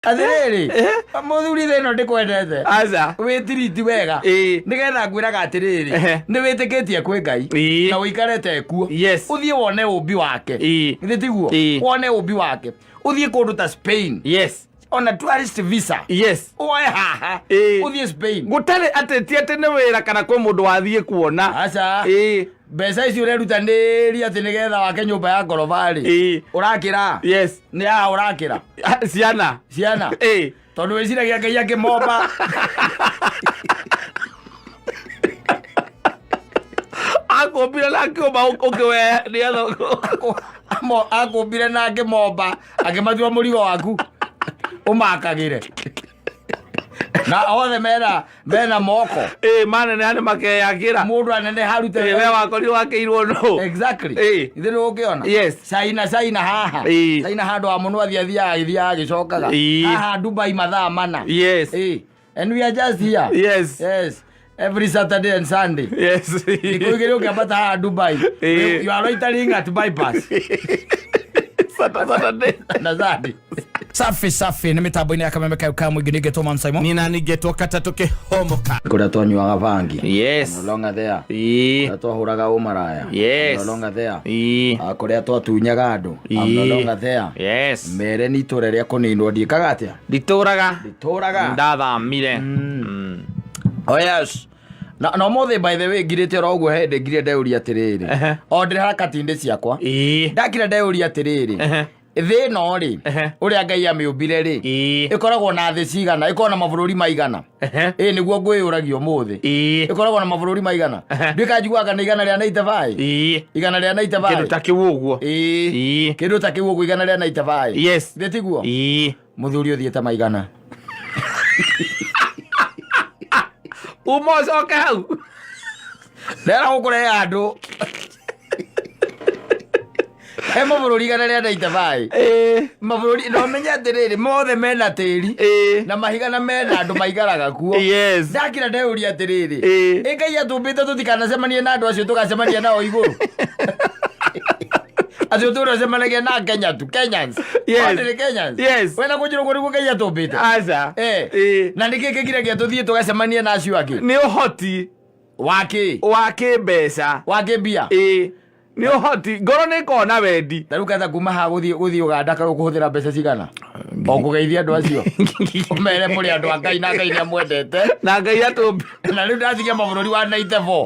Atĩrĩrĩ, mũthuri, thĩ ĩno ndĩkwendete. Aca. Wĩtiriti wega. Nĩgetha ngwĩraga atĩrĩrĩ, nĩ wĩtĩkĩtie kwĩ Ngai na ũikarĩte kuo. Ũthiĩ wone ũmbi wake. Githĩ tiguo? Wone ũmbi wake, ũthiĩ kũndũ ta Spain ona tourist visa, woe haha, ũthiĩ Spain. Gũtarĩ atĩ ti atĩ nĩ wĩra kana kwĩ mũndũ wathiĩ kuona. Aca. Mbeca icio ũrerutanĩria atĩ nĩgetha wake nyũmba ya ngoroba-rĩ, ũrakĩra nĩ haha ũrakĩra? Ah, ciana. Ciana. Tondũ wĩciragia Ngai akĩmomba Akũmbire na akĩũmba ũkĩwe nĩgetha Akũmbire na akĩmomba, akĩmatua mũrigo waku ũmakagĩre, na othe mena moko. Ĩĩ, maneneha nĩ makeyakĩra. Mũndũ anene harute. Ĩĩ, we wakorirwo wakĩirwo nũ? Exactly. Ithe nĩ ũkĩona China, China haha. China handũ ha mũno athiĩ athiaga agĩthiaga agĩcokaga. Haha Dubai mathaa 4. And we are just here. Yes, every Saturday and Sunday. Thikũ 2 ũkĩambata haha Dubai, you are loitering at bypass. Saturday. Na Sunday. Safi safi, nĩ mĩtambo-inĩ ya Kameme kayo ka mũingĩ, ningĩtwo Man Simon. Nina ningĩtwo katatũ kĩhomoka. Kũrĩa twanyuaga bangi, no longer there. Kũrĩa twahũraga ũmaraya, no longer there. Ah, kũrĩa twatunyaga andũ, I'm no longer there. Mere nĩ itũra rĩa kũninwo, ndiĩkaga atĩa? Nditũraga. Nditũraga. Ndathamire. Oh yes, na ũmũthĩ, by the way, ngirĩte oro ũguo, hĩndĩ ngire ndeuria atĩrĩrĩ, o ndĩrĩ harakati-inĩ ciakwa, ndakira ndeuria atĩrĩrĩ, thĩ ĩno rĩ, ũrĩa Ngai amĩũmbire rĩ, ĩkoragwo na thĩ cigana, ĩkoragwo na mabũrũri maigana? Ĩ nĩguo ngwĩyũragia ũmũthĩ. Ĩkoragwo na mabũrũri maigana? Nduĩka njiguaga nĩ 195. 195. Kĩndũ ta kĩu ũguo. Ĩĩ. Kĩndũ ta kĩu ũguo, 195. Thĩ tiguo? Mũthuri, ũthiĩte maigana? Uma ũcoke hau. Ndera gũkũrehe andũ he mabũrũri 195. Mabũrũri na ũmenye atĩrĩrĩ, mothe mena tĩri na mahiga na mena andũ maikaraga kuo. Ndakira ndeuria atĩrĩrĩ, ĩ Ngai atũmbĩte tũtikanacemanie na andũ acio, tũgacemania nao igũrũ, acio tũracemanagia na Kenya tu, Kenyans? Ordinary Kenyans. Wena kũnjĩra ũguo nĩguo Ngai atũmbĩte? Aca. Na nĩkĩ kĩgiragia tũthiĩ tũgacemanie na acio angĩ? Nĩ ũhoti. Wakĩ? Wa kĩmbeca. Wakĩmbia. Ĩĩ, nĩ ũhoti, ngoro nĩ ĩkoragwo na wendi. Ta rĩu ketha kuma haha gũthiĩ Uganda karĩ ũkũhũthĩra mbeca cigana o kũgeithia andũ acio, ũmere mũrĩ andũ a Ngai na Ngai nĩ amwendete? Na Ngai atũmbi. Na rĩu ndatigia mabũrũri wa 94.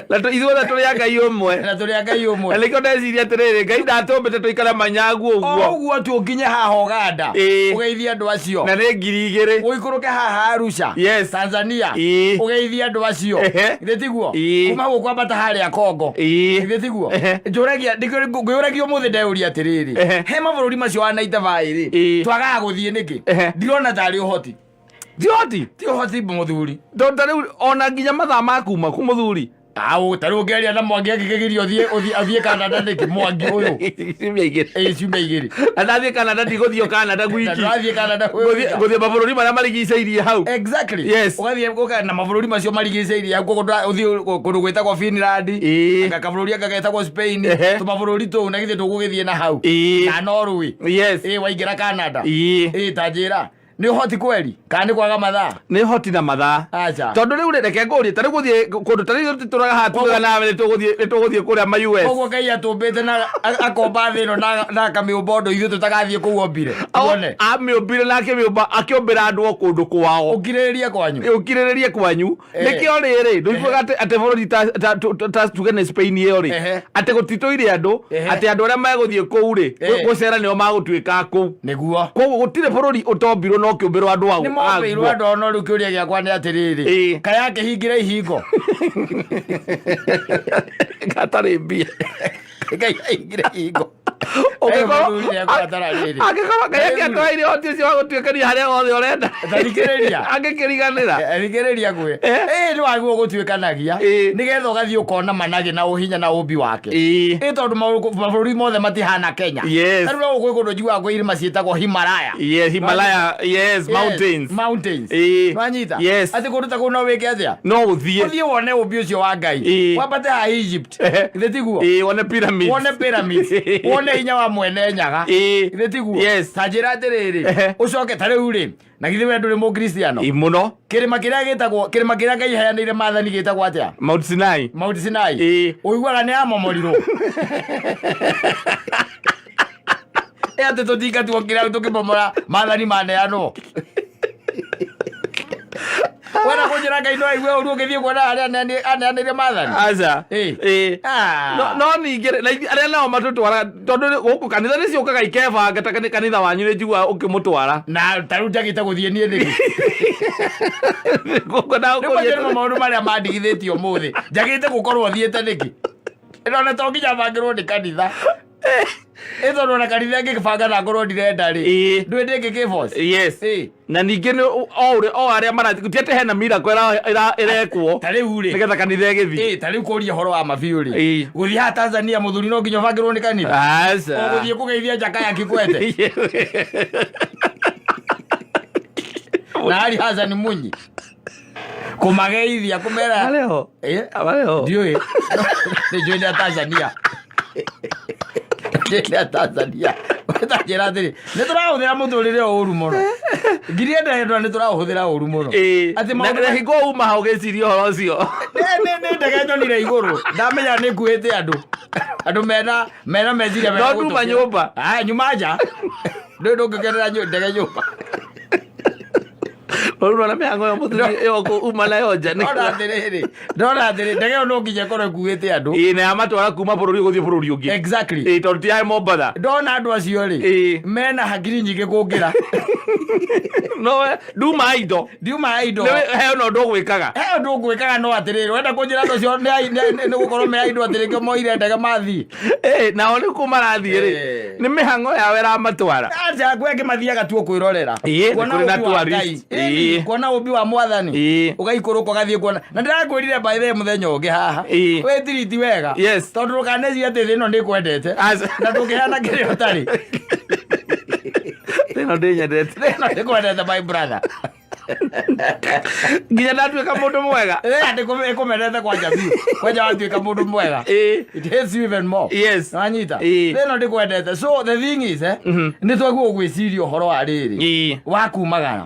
Na ithuothe tũrĩ a Ngai ũmwe. Na tũrĩ a Ngai ũmwe. Na nĩkĩo ndeciria atĩrĩrĩ, Ngai ndatũmbĩte tũikare manyagu o ũguo. Ũguo tu ũkinye haha Uganda, ũgeithie andũ acio. Na nĩ 2000. Ũikũrũke haha Arusha, Tanzania, ũgeithie andũ acio. Githĩ tiguo? Kuma gũkũ kwambata harĩa Congo. Githĩ tiguo? Njũragia, ngwĩyũragia ũmũthĩ, ndeuria atĩrĩrĩ, he mabũrũri macio wa 95 rĩ, twagaga gũthiĩ nĩkĩ? Ndirona tarĩ ũhoti. Ti ũhoti. Ti ũhoti, mũthuri. Tondũ ta rĩu ona nginya mathaa ma kuma ku, mũthuri. Au, ta rĩu ũngĩaria na Mwangi angĩkĩgiria ũthiĩ Canada nĩkĩ, Mwangi ũyũ? Ciumia 2. Ĩĩ, ciumia 2. Na ndathiĩ Canada, ndigũthiĩ o Canada Na gwiki. ndũrathiĩ Canada kwĩ wika. Ngũthiĩ mabũrũri marĩa marigicĩirie hau. Exactly. Ũgathiĩ na mabũrũri macio marigicĩirie hau, koguo ũthiĩ kũndũ gwĩtagwo Finland, anga kabũrũri anga getagwo Spain, tũmabũrũri tũu, na githĩ ndũgũgĩthiĩ na hau? Na Norway. Ĩĩ, waingĩra Canada. Ĩĩ, ta njĩra, nĩ ũhoti kweri kana nĩ kwaga mathaa? Nĩ hoti na mathaa. Aca. Tondũ rĩu rĩ, reke ngũrie, ta rĩu gũthiĩ kũndũ ta rĩu tũraga haha, tugaga nawe nĩ tũgũthiĩ kũrĩa ma US. Koguo Ngai atũmbĩte na akomba thĩ ĩno na akamĩũmba ũndũ ithuĩ tũtagathiĩ kũu ombire tuone? Amĩũmbire na akĩmĩũmba, akĩũmbĩra andũ o kũndũ kwao. Ũkirĩrĩrie kwanyu. Ũkirĩrĩrie kwanyu. Nĩkĩo rĩrĩ ndũiguaga atĩ bũrũri ta tuge nĩ Spain ĩyo rĩ, atĩ gũtitũire andũ, atĩ andũ arĩa megũthiĩ kũu rĩ, gũcera nĩo magũtuĩka a kũu. Nĩguo. Koguo gũtirĩ bũrũri ũtombirwo no kĩũmbĩrwo andũ Nĩ mombĩirwo aguo. andũ ao, no rĩu kĩũria gĩakwa nĩ atĩrĩrĩ, kaĩ akĩhingĩra ihingo? Gatarĩ mbia. Ngai ahingĩre ihingo. Ũngĩkorwo Mũthuri nĩekũbatara rĩrĩ. Angĩkorwo Ngai angĩatũheire ũhoti ũcio wa gũtuĩkania harĩa hothe ũrenda, Thikĩrĩria. angĩkĩriganĩra. Thikĩrĩria ngwĩ. Ĩĩ, nĩ wagĩrĩirwo gũtuĩkanagia nĩgetha ũgathiĩ ũkona managĩ na ũhinya na ũmbi wake. Ĩ tondũ mabũrũri mothe matihana Kenya. Ta rĩu no gwĩ kũndũ njiguaga kwĩ irĩma ciĩtagwo Himalaya. Yes, Himalaya, yes, mountains. Mountains. Nwanyita? Yes. Atĩ kũndũ ta kũu no wĩke atĩa? No ũthiĩ. Ũthiĩ wone ũmbi ũcio wa Ngai. Wambate ha Egypt. Githĩ tiguo? Ĩĩ, wone pyramids. Wone pyramids. Wone hinya. Hinya wa Mwene Nyaga. Githĩ tiguo? Yes. Ta njĩra atĩrĩrĩ, ũcoke ta rĩu rĩ, na githĩ we ndũrĩ Mũkristiano? Ĩ, mũno. Kĩrĩma kĩrĩa gĩtagwo, kĩrĩma kĩrĩa Ngai aheanĩire maathani gĩtagwo atĩa? Mount Sinai. Mount Sinai. Ũiguaga nĩ yamomorirwo? Ĩ atĩ tũtingatigwo kĩrĩa tũkĩmomora maathani maneanwo. Wenda kũnjĩra Ngai no aigue ũru ũgĩthiĩ kuona harĩa aneanĩire maathani? Aca. Ah. No ningĩ rĩ, na arĩa nao matũtwara tondũ gũkũ kanitha nĩ ciũkaga ikebanga ta kanitha wanyu nĩ njiguaga ũkĩmũtwara. Na ta rĩu njagĩte gũthiĩ niĩ nĩkĩ? Gũkũ na Rĩu gũkũ kwanjia nĩmo maũndũ marĩa mandigithĩtie ũmũthĩ. Njagĩte gũkorwo thiĩte nĩkĩ? Ĩno na to nginya bangĩrwo nĩ kanitha. Ĩ tondũ ona kanitha ĩngĩbanga na ngorwo ndirenda rĩ. Ndũĩ ndĩngĩkĩboci. Yes. Na ningĩ nĩ o ũrĩa o arĩa marathiĩ ti atĩ hena miracle ĩrekwo Ta rĩu rĩ. nĩgetha kanitha ĩgĩthiĩ. Ta rĩu kũria ũhoro wa mabiũ rĩ. Gũthiĩ haha Tanzania mũthuri no nginya ũbangĩrwo nĩ kanitha. Aca. Ũgũthiĩ kũgeithia Jakaya Kikwete. Na Ali Hassan Mwinyi. Kũmageithia kũmera. Marĩho. Marĩho. Ndiũĩ. Nĩ njũĩ nĩ a Tanzania. Nĩ a Tanzania. Ta njĩra atĩrĩ, nĩ tũrahũthĩra mũtũrĩre ũru mũno. Ngiria ndendwa nĩ tũraũhũthĩra ũru mũno. Atĩ maũndũ Na hingo uma hau ũgĩciria ũhoro ũcio. Nĩ ndege nyonire igũrũ. Ndamenya nĩ nguĩte andũ. Andũ mena meciria mena No nduma gũtũkĩra. nyũmba. Ah, nyuma nja. Ndũĩ ndũngĩkenera ndege nyũmba. Rĩu na mĩhango ya mũthuri ĩyo uma nayo nja nĩ Ndona atĩrĩrĩ, ndona atĩrĩ, ndege ĩyo no nginya ĩkorwo ĩkuĩte andũ. Ĩĩ, na yamatwara kuma bũrũri gũthiĩ bũrũri ũngĩ. Exactly. Ĩĩ, tondũ ti ya Mombatha. Ndona andũ acio rĩ, mena hakiri nyingĩ kũngĩra. No we nduma indo. Ndiuma indo. Nĩ he ona ũndũ ũgwĩkaga. He ũndũ ngwĩkaga no atĩrĩrĩ, wenda kũnjĩra andũ acio nĩ gũkorwo me indo atĩrĩ kĩo moire ndege mathiĩ. Ĩĩ, nao nĩ kũ marathiĩ rĩ, nĩ mĩhang'o yao ĩramatwara. Aca, kwĩ angĩ mathiaga tu kwĩrorera. Ĩĩ, nĩ Kuona kũrĩ na ũmbi wa Ngai. tourist. Ĩĩ, kuona ũmbi wa Mwathani. Ũgaikũrũka ũgathiĩ kuona. Na ndĩrakwĩrire by the way mũthenya ũngĩ haha. Wĩtiriti wega. Yes. Tondũ ndũkanecirie atĩ thĩ ĩno nĩ ĩkwendete. Aca. Na ndũngĩheana kĩrĩa ũtarĩ. Thĩ ĩno ndĩnyendete. Thĩ ĩno ndĩkwendete my brother. Nginya ndatuĩka mũndũ mwega. Ĩkũmenete kwanja biũ. Kwanja watuĩka mũndũ mwega. It hates you even more. Yes. Wanyita? Thĩ ĩno ndĩkwendete. So the thing is, nĩ twagĩrĩirwo gwĩciria ũhoro wa rĩrĩ. Wa kumagara.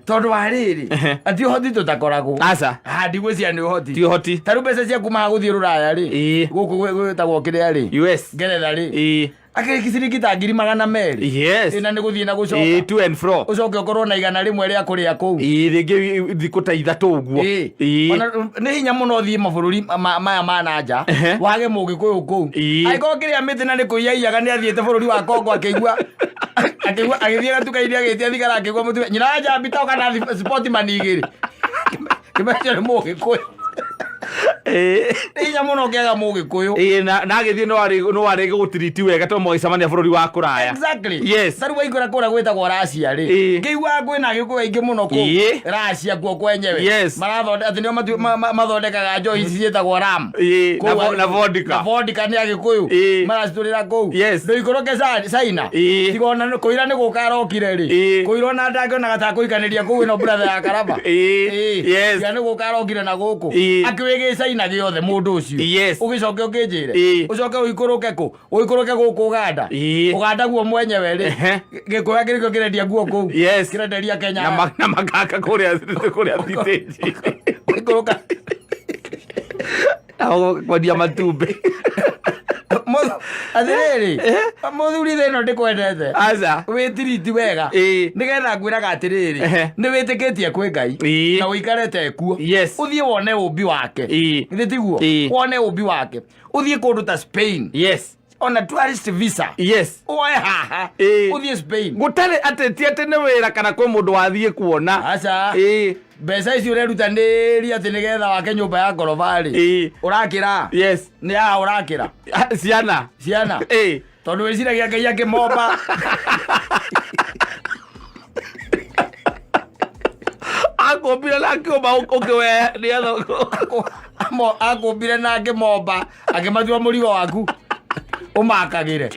Tondũ wa rĩrĩ, ati ũhoti tũtakoragwo. Aca. Ha, ndigwĩciria nĩ ũhoti. Ti ũhoti. Ta rĩu mbeca cia kuma haha gũthiĩ rũraya rĩ. Gũkũ gwĩtagwo kĩrĩa rĩ. US. Ngeretha rĩ. Akĩrĩ ciringi ta 200,000. Yes. Ĩna nĩ gũthiĩ na gũcoka. To and fro. Ũcoke ũkorwo na 100 rĩa kũrĩa kũu. Rĩngĩ thikũ ta 3 ũguo. Ona nĩ hinya mũno ũthiĩ mabũrũri maya ma na nja, wage mũgĩkũyũ kũu. Angĩkorwo kĩrĩa mĩtĩ na nĩ kũiyaiyaga nĩ athiĩte bũrũri wa Kongo akĩigua akĩigua agĩthiĩ gatuka-inĩ agĩtia thigara akĩigua mũtumia nyina wa njambi toka na sportman igĩrĩ. Kĩmecio nĩ mũgĩkũyũ. Nĩ hinya mũno ũkĩaga mũgĩkũyũ. Ĩĩ, na agĩthiĩ no arĩ gũtiriti wega tondũ magĩcemania bũrũri wa kũraya. Exactly. Yes. Ta rĩu waingĩra kũrĩa gwĩtagwo Russia rĩ. Ngĩiguaga kwĩna agĩkũyũ aingĩ mũno kũu. Russia kuo kwenyewe. Yes. Marathonde-, atĩ nĩo mathondekaga njohi ici ciĩtagwo rum. Kũu Na vodka. Na vodka nĩ agĩkũyũ. Maracitũrĩra kũu. Yes. Ndũikũrũke China. Tiga ona kũira nĩ gũka arokire rĩ. Kũira ona ndangĩonaga ta kũikanĩria kũu ĩno brother ya Karaba. Yes. Tiga nĩ gũka arokire na gũkũ. Akĩũĩ gĩ China gĩothe mũndũ ũcio. Yes. Ũgĩcoke ũkĩnjĩre. Ũcoke ũikũrũke kũ? Ũikũrũke gũkũ Uganda. Uganda guo mwenyewe rĩ. Gĩkũyũ akĩrĩ kĩo kĩrendia nguo kũu. Yes. Kĩrenderia Kenya. Na makaka kũrĩa thitĩnji. Ũikũrũka. Nao kwendia matumbĩ. Atĩrĩrĩ, mũthuri thĩ ĩno ndĩkwendete. Aca. Wĩtiriti wega. Nĩgetha ngwĩraga atĩrĩrĩ, nĩ wĩtĩkĩtie kwĩ Ngai. Na ũikarĩte kuo. Yes. Ũthiĩ wone ũmbi wake. Githĩ tiguo? Wone ũmbi wake. Ũthiĩ kũndũ ta Spain. Yes. Ona tourist visa. Yes. Woe haha. Ũthiĩ Spain. Gũtarĩ atĩ ti atĩ nĩ wĩra kana kwĩ mũndũ wathiĩ kuona. Aca. Mbeca ici ũrerutanĩria atĩ nĩgetha wake nyũmba ya ngoroba rĩ. Ũrakĩra? Yes. Nĩ haha ũrakĩra? Ciana. Ciana? Tondũ wĩciragia Ngai akĩmomba. Akũmbire na akĩũmba ũkĩwe nĩgetha Akũmbire na akĩmomba akĩmatua mũrigo waku ũmakagĩre.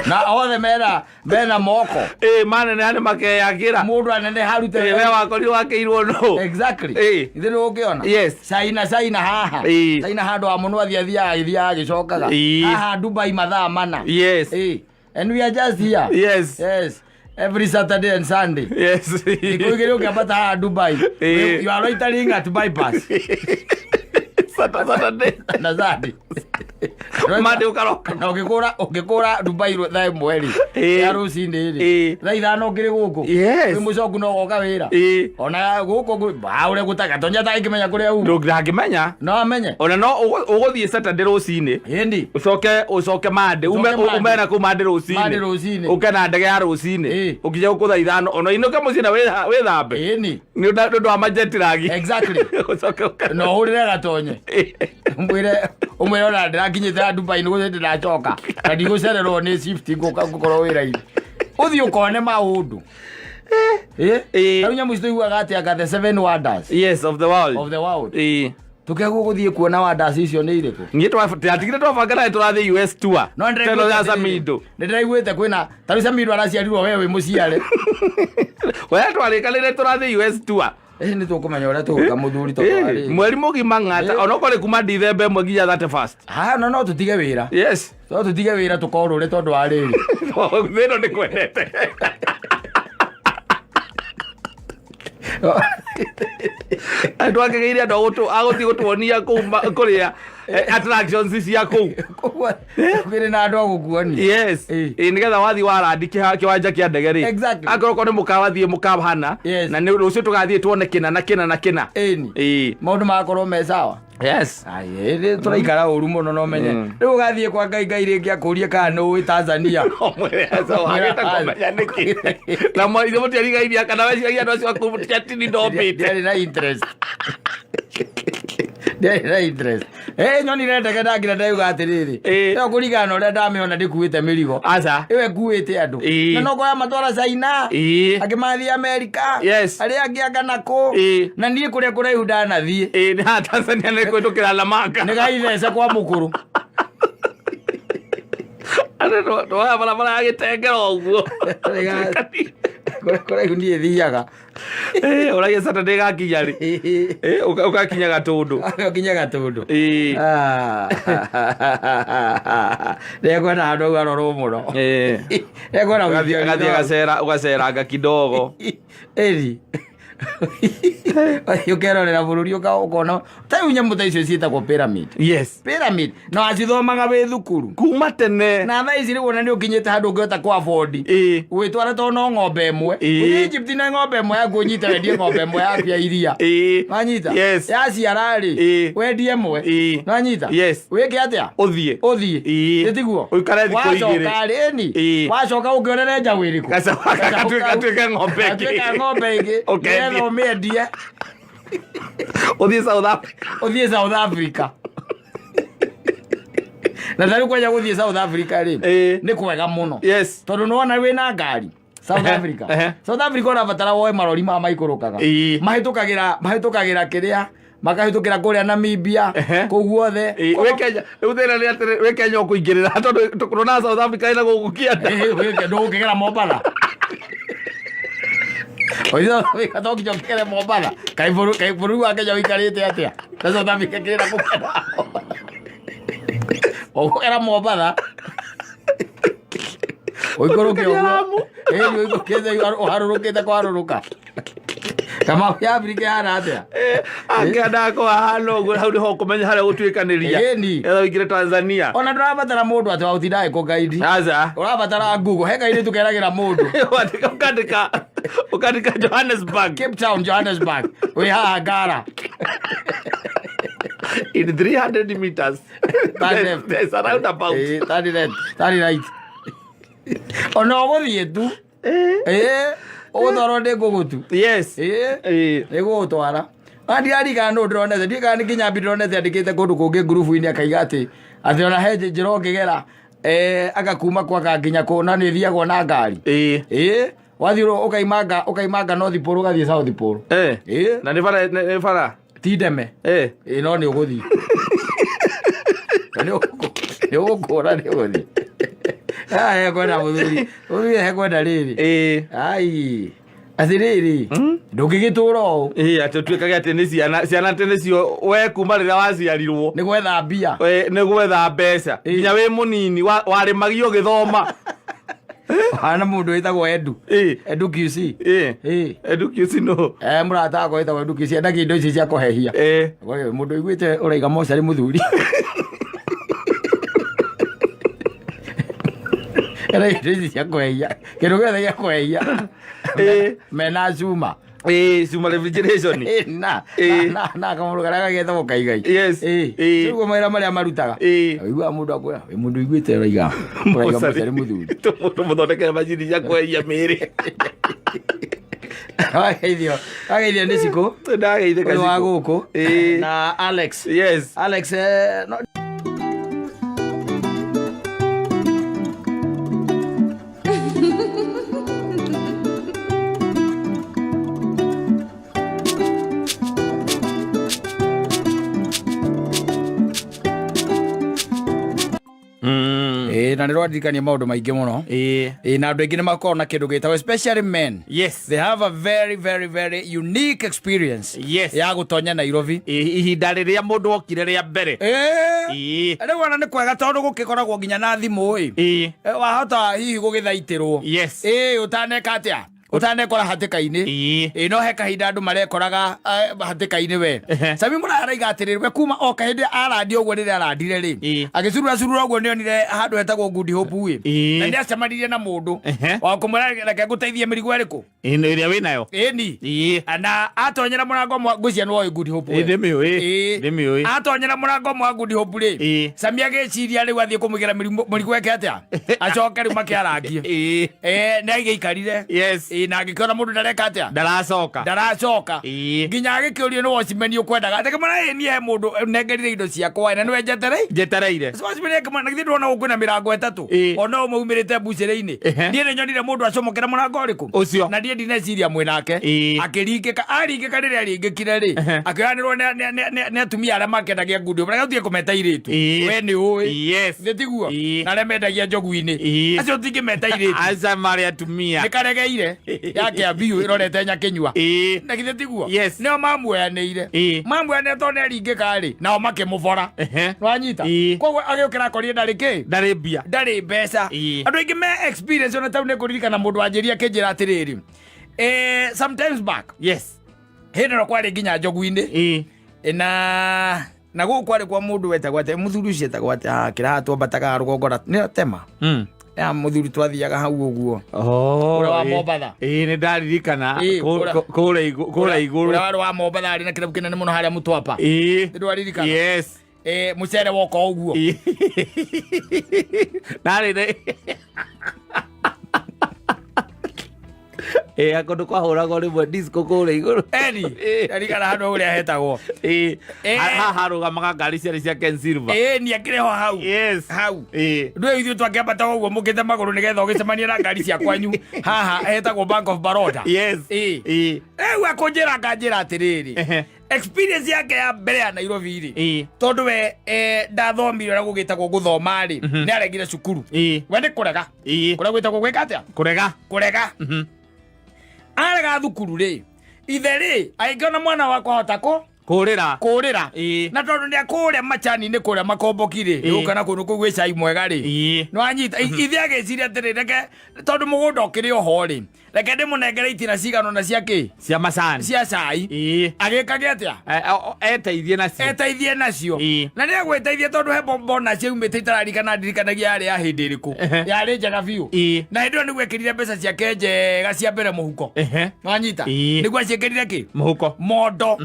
Na othe mena moko. Ĩ maneneha nĩ makeyakĩra. Mũndũ anene harute. Ĩ, we wakorirwo wakĩirwo nũ? Exactly. Ĩ. Ithe nĩ ũkĩona. Yes. China, China haha. Ĩ. China handũ ha mũno athiĩ athiaga agĩthiaga agĩcokaga. Ĩ. Haha Dubai mathaa mana. Yes. Ĩ. And we are just here. Yes. Yes. Every Saturday and Sunday. Yes. Thikũ igĩrĩ ũkĩambata haha Dubai. Ĩ. You are loitering at bypass. Saturday. Na Sunday. Monday ũkaroka. Na ũngĩkũra Dubai thaa 1 rĩ. Ĩ. Ya rũcinĩ rĩ. Ĩ. Thaa 5 ũkĩrĩ gũkũ. Yes. Wĩ mũcoku no ũgoka wĩra. Ĩ. Ona gũkũ ũrĩa gũtaga tonya atangĩkĩmenya kũrĩa uma. Ndangĩmenya. No amenye. Ona no ũgũthiĩ Saturday rũcinĩ. Ĩndi. Ũcoke Monday ume Ũcoke Monday. ume na kũu Monday rũcinĩ. Monday rũcinĩ. Ũke na ndege ya rũcinĩ. Ĩ. Ũkinye gũkũ thaa 5 ona inũke mũciĩ na wĩthambe. Ĩni. Nĩ ũndũ wa majetiragi. Exactly. Ũcoke ũke. Na ũhũrĩre gatonye. Ũmwĩre ona ndĩrakinyĩte ya Dubai nĩ gũthiĩ ndĩracoka. Na ndigũcererwo nĩ shift ngũka ngũkorwo wĩra-inĩ. Ũthiĩ ũkone maũndũ. Ĩ. Ĩ. Rĩu nyamũ ici tũiguaga atĩ anga the seven wonders Yes, of the world. of the world. Ĩ. Tũkĩagwo gũthiĩ kuona wonders icio nĩ irĩkũ? Niĩ twatigire twabanga nawe tũrathiĩ US tour. No nĩ Teno ya ndĩraiguĩte atĩrĩrĩ, Samido. nĩ ndĩraiguĩte kwĩna ta rĩu Samido araciarirwo we wĩ mũciare. We twarĩkanĩire tũrathiĩ US tour. Ĩ nĩ tũkũmenya ũrĩa tũgwĩka mũthuri tondũ Ĩ, wa rĩrĩ. mweri mũgima ng'ata Ĩ. onokorwo nĩ kuma Dithemba 1 nginya 31st. Ha no tũtige wĩra. Yes. No tũtige wĩra tũkorũre tondũ wa rĩrĩ. Thĩno nĩ kwendete. Andũ akĩgĩire andũ agũthiĩ gũtuonia kũu kũrĩa attractions cia kũu. Koguo kũrĩ na andũ a gũkuonia. Yes. Ĩ. Ĩ, nĩgetha wathiĩ warandi kĩwanja kĩa ndege rĩ. Exactly. Akorwo korwo nĩ mũkawa thiĩ mũkawa hana. Yes. Na nĩ rũciũ tũgathiĩ tuone kĩna na kĩna na kĩna. Ĩni. Ĩ. Maũndũ magakorwo me sawa. Yes. Tũraikara ũru mũno no menye. Rĩu ũgathiĩ kwa Ngai Ngai rĩngĩ akũrie kana nĩ ũĩ Tanzania. Ũmwĩre aca wagĩte kũmenya nĩkĩ. Na ithuĩ mũtiarigainia kana weciragia andũ acio aku mũtiatini ndombĩte. Ndiarĩ na interest. Ndiarĩ na interest. Nyonire ndege ndakira ndauga atĩrĩrĩ. Ĩ. Ĩyo kũringana na ũrĩa ndamĩona ndĩkuĩte mĩrigo. Aca. Ĩyo ĩkuĩte andũ. Ĩ. Na no koya matwara China. Ĩ. Angĩ mathiĩ Amerika. Yes. Arĩa angĩ anga nakũ. Ĩ. Na niĩ kũrĩa kũraihu ndanathiĩ. Ĩ, nĩ haha Tanzania nĩ kũhĩtũkĩra Lamanga. Nĩ gaithece kwa mũkũrũ. Andũ twoya barabara ya gĩtengero ũguo. Kũrĩa kũraihu niĩ thiaga. Ũragia Saturday gakinya rĩ? Ũgakinya Gatũndũ. Ũgakinya Gatũndũ. Ĩ. Nĩekwenda handũ hau arorwo mũno. Nĩekwenda Ũgathiĩ ũgaceranga kidogo. Ĩni. Ũkerorera bũrũri ũkona ta rĩu nyamũ ta icio ciĩtagwo pyramid. Yes. Pyramid na wacithomaga wĩ thukuru. Kuma tene. Na thaa ici rĩu ona nĩ ũkinyĩte handũ ũngĩhota kũ afford. Ĩ. Gwĩtwara to no ng'ombe ĩmwe. Ĩ. Ũthiĩ Egypt na ng'ombe ĩmwe yaku ũnyite wendie ng'ombe ĩmwe yaku ya iria. Ĩ. Wanyita? Yes. Yaciara rĩ, Ĩ. wendie ĩmwe. Ĩ. Wanyita? Yes. Wĩke atĩa? Ũthiĩ. Ũthiĩ. Ĩ. Ĩtiguo? Ũikare thikũ igĩrĩ. Wacoka rĩ, ĩni. Ĩ. Wacoka ũngĩonere njaũ ĩrĩkũ? Gacaũ gatuĩke ng'ombe ĩngĩ. Gatuĩka ng'ombe ĩngĩ. Ũkendie. Nĩgetha ũmĩendie. Ũthiĩ South Africa. Ũthiĩ South Africa. Na tarĩu kwanja gũthiĩ South Africa rĩ, Ĩ. nĩ kwega mũno. Yes. Tondũ nĩwona wĩna ngari. South Africa. South Africa ũrabatara woe marori maya maikũrũkaga. Ĩ. Mahĩtũkagĩra kĩrĩa makahĩtũkĩra kũrĩa Namibia kũu guothe. Ĩ, wĩ Kenya rĩu thĩna nĩ atĩrĩ wĩ Kenya ũkũingĩrĩra tondũ tũrona South Africa ĩna gũkũ kĩanda. Ndũgũkĩgera Mombatha. Oitho South Africa to nginya ũkĩgere Mombatha. Kaĩ bũrũri wa Kenya ũikarĩte atĩa? Na South Africa kĩrĩ na kũgera. Ũkũgera Mombatha. Ũikũrũke ũguo. Ĩni ũikũrũkĩte ũharũrũkĩte kwarũrũka. Kama ya Afrika ihana atĩa? Angĩendaga kũhahana ũguo hau nĩho ũkũmenya harĩa ũgũtuĩkanĩria. Ĩni. Etha ũingĩre Tanzania. Ona ndũrabatara mũndũ atĩ wa gũtinda agĩkũgaidi. Aca. Ũrabatara Google. He kairĩtu keragĩra mũndũ. Ũkandĩka Johannesburg. Cape Town, Johannesburg. Wĩ haha Ngara. In 300 meters. Turn left. There's a roundabout. Turn left. Turn right. Ona ũgũthiĩ tu. Ũgũtwarwo nĩ ngũgũtu. Yes. Nĩ gũgũtwara. Na ndirarikana nũ ndĩronete. Ndiũĩ kana nĩ Kĩnyambi ndĩronete andĩkĩte kũndũ kũngĩ ngurubu-inĩ akaiga atĩ ona he njĩra ũngĩgera agakuma kwaka nginya kũ na nĩ ĩthiagwo na ngari. Wathiĩ ũkaimanga North Pole ũgathiĩ South Pole. Na nĩ bara nĩ bara. Ti ndeme. No nĩ ũgũthiĩ. Nĩ ũgũkũra nĩ ũgũthiĩ. Haha hekwenda mũthuri, mũthuri hekwenda rĩrĩ. Ai, atĩrĩrĩ, ndũngĩgĩtũra ũũ. Ĩĩ, atĩ ũtuĩkage atĩ nĩ ciana, ciana atĩ nĩcio we kuma rĩrĩa waciarirwo. Nĩ gwetha mbia. Nĩ gwetha mbeca. Nginya wĩ mũnini warĩmagio ũgĩthoma. Hana mũndũ wĩtagwo Edu. Edu QC. Edu QC no. Mũrata wakwa wĩtagwo Edu QC endagia indo ici cia kũhehia. We, mũndũ ũiguĩte ũraiga mocarĩ mũthuri. Endagia indo ici cia kũhehia. Kĩndũ gĩothe gĩa kũhehia. Mena cuma. Cuma refrigeration. Na, na, na kamũndũ karĩa gagetagwo kaigai. Yes. Ũguo mawĩra marĩa marutaga. Ũiguaga mũndũ akwĩra, wĩ mũndũ ũiguĩte ũraiga mocarĩ mũthuri. Tũmũthondekere macini cia kũhehia mĩĩrĩ. Wageithio, wageithio nĩ Cikũ. Ndageithĩka Ũyũ wa Cikũ. gũkũ. Na Alex. Yes. Alex, no, Ĩĩ, na nĩ rwandirikania maũndũ maingĩ mũno. Ĩĩ, na andũ aingĩ nĩ makoragwo na kĩndũ gĩtagwo, especially men, they have a very very very unique experience ya gũtonya Nairobi. Ihinda rĩrĩa mũndũ okire rĩa mbere. Rĩu ona nĩ kwega tondũ gũkĩkoragwo nginya na thimũ ĩ. Wahota hihi gũgĩthaitĩrwo. Ĩĩ, ũtaneka atĩa, ũtanekora hatĩka-inĩ. Ĩĩ, no he kahinda andũ marekoraga hatĩka-inĩ we. Sami Mũraya araiga atĩrĩrĩ, we kuma o kahĩndĩ arandia ũguo, rĩrĩa arandire rĩ, agĩcurura curura ũguo, nĩonire handũ hetagwo Good Hope ĩ. Na nĩ acemanirie na mũndũ wa kũmwĩra, "Reke ngũteithie mĩrigo ĩrĩkũ?" Ĩno ĩrĩa wĩnayo. Ĩni. Na atonyera mũrango ũmwe, ngwĩciria nĩ woĩ Good Hope we. Ndĩmĩũĩ. Ndĩmĩũĩ. Atonyera mũrango ũmwe wa Good Hope rĩ, Sami agĩciria rĩu athiĩ kũmũigĩra mũrigo eke atĩa, acoke rĩu makĩarangie. Nĩ agĩikarire. Na agĩkĩona mũndũ ndareka atĩa, Ndaracoka. Ndaracoka. Nginya agĩkĩũrio nĩ watchman ũkwendaga, atĩ kĩmwana, ĩ niĩ he mũndũ nengerire indo ciakwa na nĩwe njetereire. Njetereire. Watchman akĩmwĩra, na githĩ ndũrona gũkũ kwĩna mĩrango 3? Ona ũmwe umĩrĩte mbucĩrĩ-inĩ. Niĩ nĩ nyonire mũndũ acomokera mũrango ũrĩkũ? Ũcio. Na niĩ ndineciria mwĩ nake. Akĩringĩka, aringĩka, rĩrĩa aringĩkire rĩ, akĩoyanĩrwo nĩ atumia arĩa makendagia ngundi, reke tũtige kũmeta irĩtu. We nĩ ũĩ. Nĩ tiguo? Na arĩa mendagia njogu-inĩ. Acio tũtingĩmeta irĩtu. Aca, marĩ atumia. Nĩ karegeire ya Kĩambiũ ĩrorete Nyakĩnyua. Na githĩ tiguo? Yes. Nĩo mamuoyanĩire. Mamuoyanĩire tondũ nĩ aringĩka rĩ, nao makĩmũbora. Nĩwanyita? Koguo agĩũkĩra akorire ndarĩ kĩ? Ndarĩ mbia. Ndarĩ mbeca. Andũ aingĩ me experience ona tau nĩ ngũririkana mũndũ wanjĩria akĩnjĩra atĩrĩrĩ, sometimes back, hĩndĩ ĩno kwarĩ nginya njogu-inĩ. Na gũkũ kwarĩ kwa mũndũ wetagwo atĩ mũthuri ũcio etagwo atĩ, kĩraha twambataga rũgongo nĩ tema ya mũthuri twathiaga hau ũguo. Ũrĩa wa Mombatha. Ĩĩ, nĩ ndaririkana. Kũrĩa igũrũ. Ũrĩa warĩ wa Mombatha, arĩ na kĩrabu kĩnene mũno harĩa Mũtwapa. Nĩ ndwaririkana? Yes. Mũcere woka ũguo. Narĩ nĩ ĩĩ, kũndũ kwahũragwo rĩmwe disco kũrĩa igũrũ. Eni ndarikana handũ ũrĩa hetagwo. Haha harũgamaga ngari ciarĩ cia Ken Silver. Ĩĩ, ni akĩrĩ ho hau. Hau. Ndũĩ ithuĩ twakĩambata ũguo mũkĩte magũrũ nĩgetha ũgĩcemanie na ngari cia kwanyu haha hetagwo Bank of Baroda. Rĩu akũnjĩra, akanjĩra atĩrĩrĩ, experience yake ya mbere ya Nairobi rĩ, tondũ we ndathomire ũrĩa gũgĩtagwo gũthoma rĩ, nĩ aregire cukuru. We nĩ kũrega. Kũrĩa gwĩtagwo gwĩka atĩa? Kũrega. Kũrega. Arega thukuru rĩ, ithe rĩ agĩkĩona mwana wakwa hota kũ Kũrĩra. Kũrĩra. Na tondũ nĩ akũrĩa macani-inĩ kũrĩa makomboki rĩ, nĩgũka na kũndũ kũu gwĩ cai mwega rĩ, nĩwanyita, ithe agĩciria atĩrĩ, reke tondũ mũgũnda ũkĩrĩ oho rĩ, reke ndĩmũnengere itina cigana ũna cia kĩ? Cia macani. Cia cai. Agĩkage atĩa? Eteithie nacio. Eteithie nacio. Na nĩ agwĩteithia tondũ he mbona ciaumĩte itararikana ndirikanagia yarĩ ya hĩndĩ ĩrĩkũ. Yarĩ njega biũ. Na hĩndĩ ĩyo nĩguo ekĩrire mbeca ciake njega cia mbere mũhuko. Nwanyita? Nĩguo aciĩkĩrire kĩ? Mũhuko. Mondo.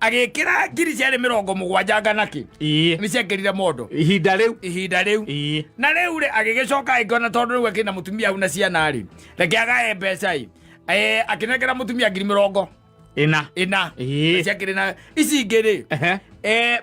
Agĩkĩra ngiri ciarĩ 70 ngana kĩ. Nĩ ciekĩrire mondo. Ihinda rĩu. Ihinda rĩu. Na rĩu rĩ, agĩgĩcoka agĩkĩona tondũ rĩu akĩna mũtumia hau na ciana rĩ, reke agae mbeca ĩ. Akĩnengera mũtumia ngiri mĩrongo ĩna. Ĩna. Ciakĩrĩ na ici ingĩ rĩ,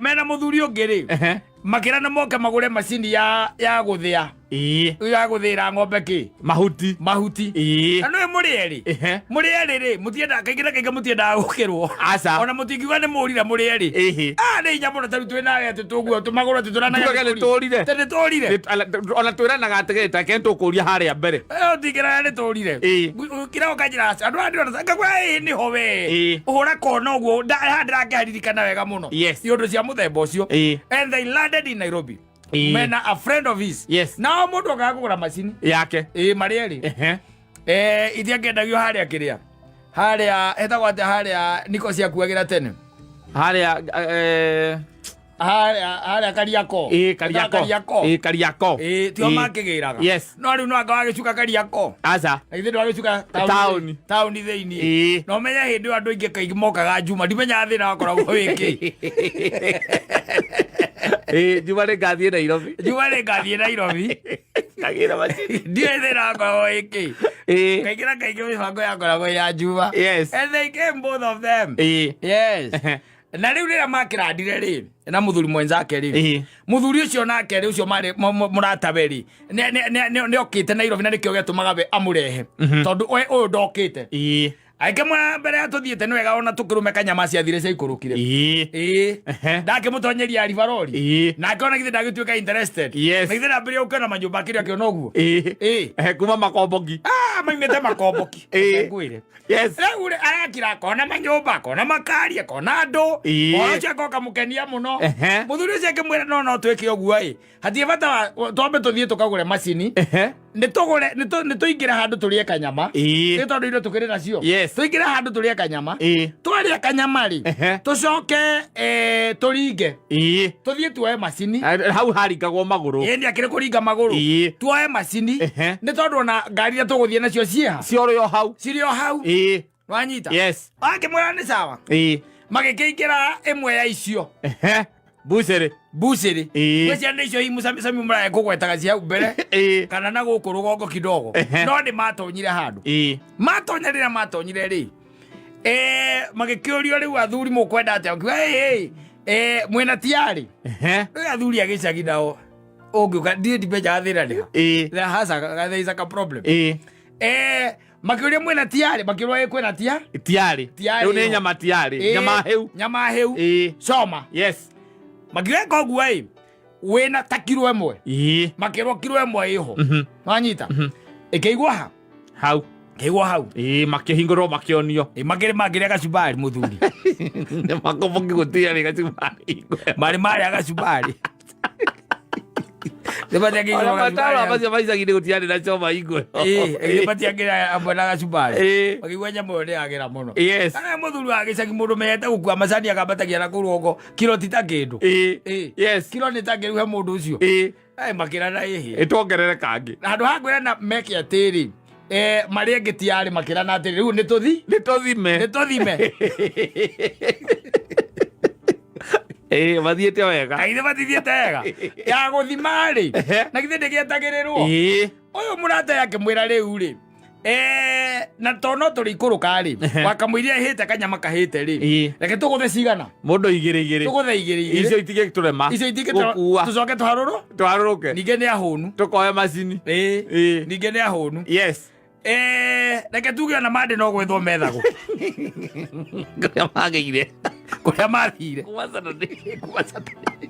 mena mũthuri ũngĩ rĩ, makĩrana moke magũre macini ya gũthĩa. Ya gũthĩra ng'ombe kĩ? Mahuti. Mahuti. Na nĩwe mũrĩ erĩ. Mũrĩ erĩ rĩ, mũtiendaga kaingĩ na kaingĩ mũtiendaga gũkĩrwo. Aca. Ona mũtingiuga nĩ mũrire mũrĩ erĩ. Ah, nĩ hinya mũno tarĩu twĩ nawe atĩ tũguo tũmagũrũ atĩ tũranaga. Tugaga nĩ tũrire. Atĩ nĩ tũrire. Ona twĩranaga atĩrĩrĩ, take nĩtũkũria harĩa mbere. Ũtingĩrana nĩ tũrire. Kira ũkanjĩra aca. Andũ aya ndĩrona ngakwĩra ĩĩ nĩho we. Ũhũra kona ũguo haha ndĩrakĩharirikana wega mũno. Iũndũ cia mũthemba ũcio. And they landed in Nairobi. Mena a friend of his. Nao mũndũ okaga kũgũra macini. Yake. Ĩĩ marĩ erĩ. Iria ngĩendagio harĩa kĩrĩa. Harĩa hetagwo atĩa harĩa niko ciakuagĩra tene. Harĩa Harĩa Kariakoo. Ĩĩ Kariakoo. Kariakoo. Ĩĩ Kariakoo. Ĩĩ tio makĩgĩraga. No rĩu no anga wagĩcuka Kariakoo. Aca. Na githĩ ndwagĩcuka taũni. Taũni thĩinĩ. Na ũmenye hĩndĩ ĩyo andũ aingĩ kaingĩ mokaga Juma. Ndimenyaga thĩna wakoragwo wĩ kĩ. Ĩĩ Juma nĩ ngathiĩ Nairobi. Juma nĩ ngathiĩ Nairobi. Ngagĩra macini. Ndiũĩ thĩna wakoragwo wĩ kĩ. Kaingĩ na kaingĩ mĩbango yakoragwo ya Juma. And they came, both of them. Yes. Na rĩu rĩrĩa makĩrandire rĩ na mũthuri mwenzake rĩ, mũthuri ũcio nake rĩ, ũcio marĩ mũratawe rĩ, nĩ okĩte Nairobi na nĩkĩo gĩatũmaga we amũrehe tondũ we ũyũ ndokĩte. Akĩmwĩra mbere ya tũthiĩte nĩ wega ona tũkĩrũme kanyama ciathire ciaikũrũkire. Ĩĩ. Ndakĩmũtonyeria ribarori. Nake ona githĩ ndagĩtuĩka interested. Na githĩ ndambĩrĩria gũkĩona manyũmba akĩrĩa akĩona ũguo. Ĩĩ. Kuma makomboki. Ah, maimĩte makomboki. Ngwĩre. Rĩu rĩ, arakira akona manyũmba, akona makari, akona andũ. Ũhoro ũcio akoka mũkenia mũno. Mũthuri ũcio akĩmwĩra no no twĩke ũguo ĩ. Hatirĩ bata wa twambe tũthiĩ tũkagũre macini. Nĩ tũgũre nĩ tũingĩre handũ tũrĩe kanyama. Nĩ tondũ indo tũkĩrĩ nacio. Tũingĩre handũ tũrĩe kanyama. Twarĩa kanyama rĩ, tũcoke tũringe. Tũthiĩ tuoe macini. Hau haringagwo magũrũ. Ĩĩ nĩ akĩrĩ kũringa magũrũ. Tuoe macini. Nĩ tondũ ona ngari iria tũgũthiĩ nacio ciĩha. Ciorĩ o hau. Cirĩ o hau. Wanyita? Akĩmwĩra nĩ sawa. Magĩkĩingĩra ĩmwe ya icio. Bucĩrĩ. Bucĩrĩ. Gwĩciria nĩ icio hihi Sami Muraya kũgwetaga cia hau mbere. Kana na gũkũ rũgongo kidogo. No nĩ matonyire handũ. Matonya rĩrĩa matonyire rĩ, magĩkĩũrio rĩu athuri mũkwenda atĩa? Makiuga, hey, hey, mwĩna tiarĩ? Rĩu athuri a gĩcagi nao ũngĩũka ndiĩ ndimenyaga thĩna nĩ ha. There has a, there is a problem. Makĩũria mwĩna tiarĩ? Makĩũrwo ĩ kwĩna tia? Tiarĩ. Tiarĩ Rĩu nĩ ĩyo. nyama tiarĩ. Nyama hĩu. Nyama hĩu. Coma. Makiuga koguo ĩ wĩna ta kiro ĩmwe. Makĩrwo kiro ĩmwe ĩho. Wanyita? Ĩkĩigwo ha? Hau. Ĩkĩigwo hau. Makĩhingũrwo makĩonio. Makĩrĩ makĩrĩa gacumbari mũthuri. Nĩ makomboki gũtirĩ gacumbari. Marĩ marĩa gacumbari. Ona mataro macio ma icagi-inĩ gũtiarĩ na coma hingo ĩyo. Matiangĩra amwe na gacumbari. Makĩigua nyama ĩyo nĩ yagĩra mũno. Kana mũthuri wa gĩcagi mũndũ menyete gũkua macani akambatagia na kũu rũgongo kiro ti ta kĩndũ. Kiro nĩ ta kĩndũ he mũndũ ũcio. Makĩrana ĩhĩ. Ĩtuongerere kangĩ. Handũ ha kwĩrana meke atĩrĩ, marĩa angĩ tiarĩ makĩrana atĩrĩ, rĩu nĩ tũthi? Nĩ tũthime. Nĩ tũthime. Mathiĩte wega. Kaithe matithiĩte wega. Ya gũthima rĩ, na githĩ ndĩgĩetagĩrĩrwo? Ũyũ mũrata akĩmwĩra rĩu rĩ, na to no tũrĩ ikũrũka rĩ, wakamũiria ĩhĩte kanyama kahĩte rĩ, reke tũgũthe cigana? Mũndũ igĩrĩ igĩrĩ. Tũgũthe igĩrĩ igĩrĩ. Icio itigĩtũrema. Icio itingĩtũrema. Gũkua. Tũcoke tũharũrũ? Tũharũrũke. Ningĩ nĩ ahũnu. Tũkoe macini. Ningĩ nĩ ahũnu. Reke tuge ona mandĩ no gwethwo methagwo. Kũrĩa magĩire. Kũrĩa mathire. Kuma Saturday. Kuma Saturday.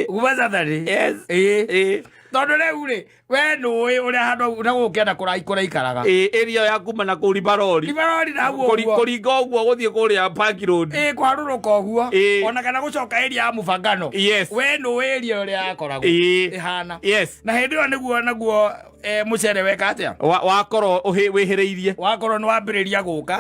Kuma Saturday. Tondũ rĩu rĩ, we nũĩ ũrĩa handũ na gũkũ kĩanda kũraikaraga. Area ya kuma na kũu Ribarori. Ribarori na hau ũguo. Kũringa ũguo gũthiĩ kũrĩa Park Road. Kũharũrũka ũguo. Ona kana gũcoka area ya Mũbangano. We nũĩ area ũrĩa yakoragwo. Ĩhana. Na hĩndĩ ĩyo nĩguo naguo mũcere weka atĩa? Wakorwo wĩhĩrĩirie. Wakorwo nĩ wambĩrĩria gũka.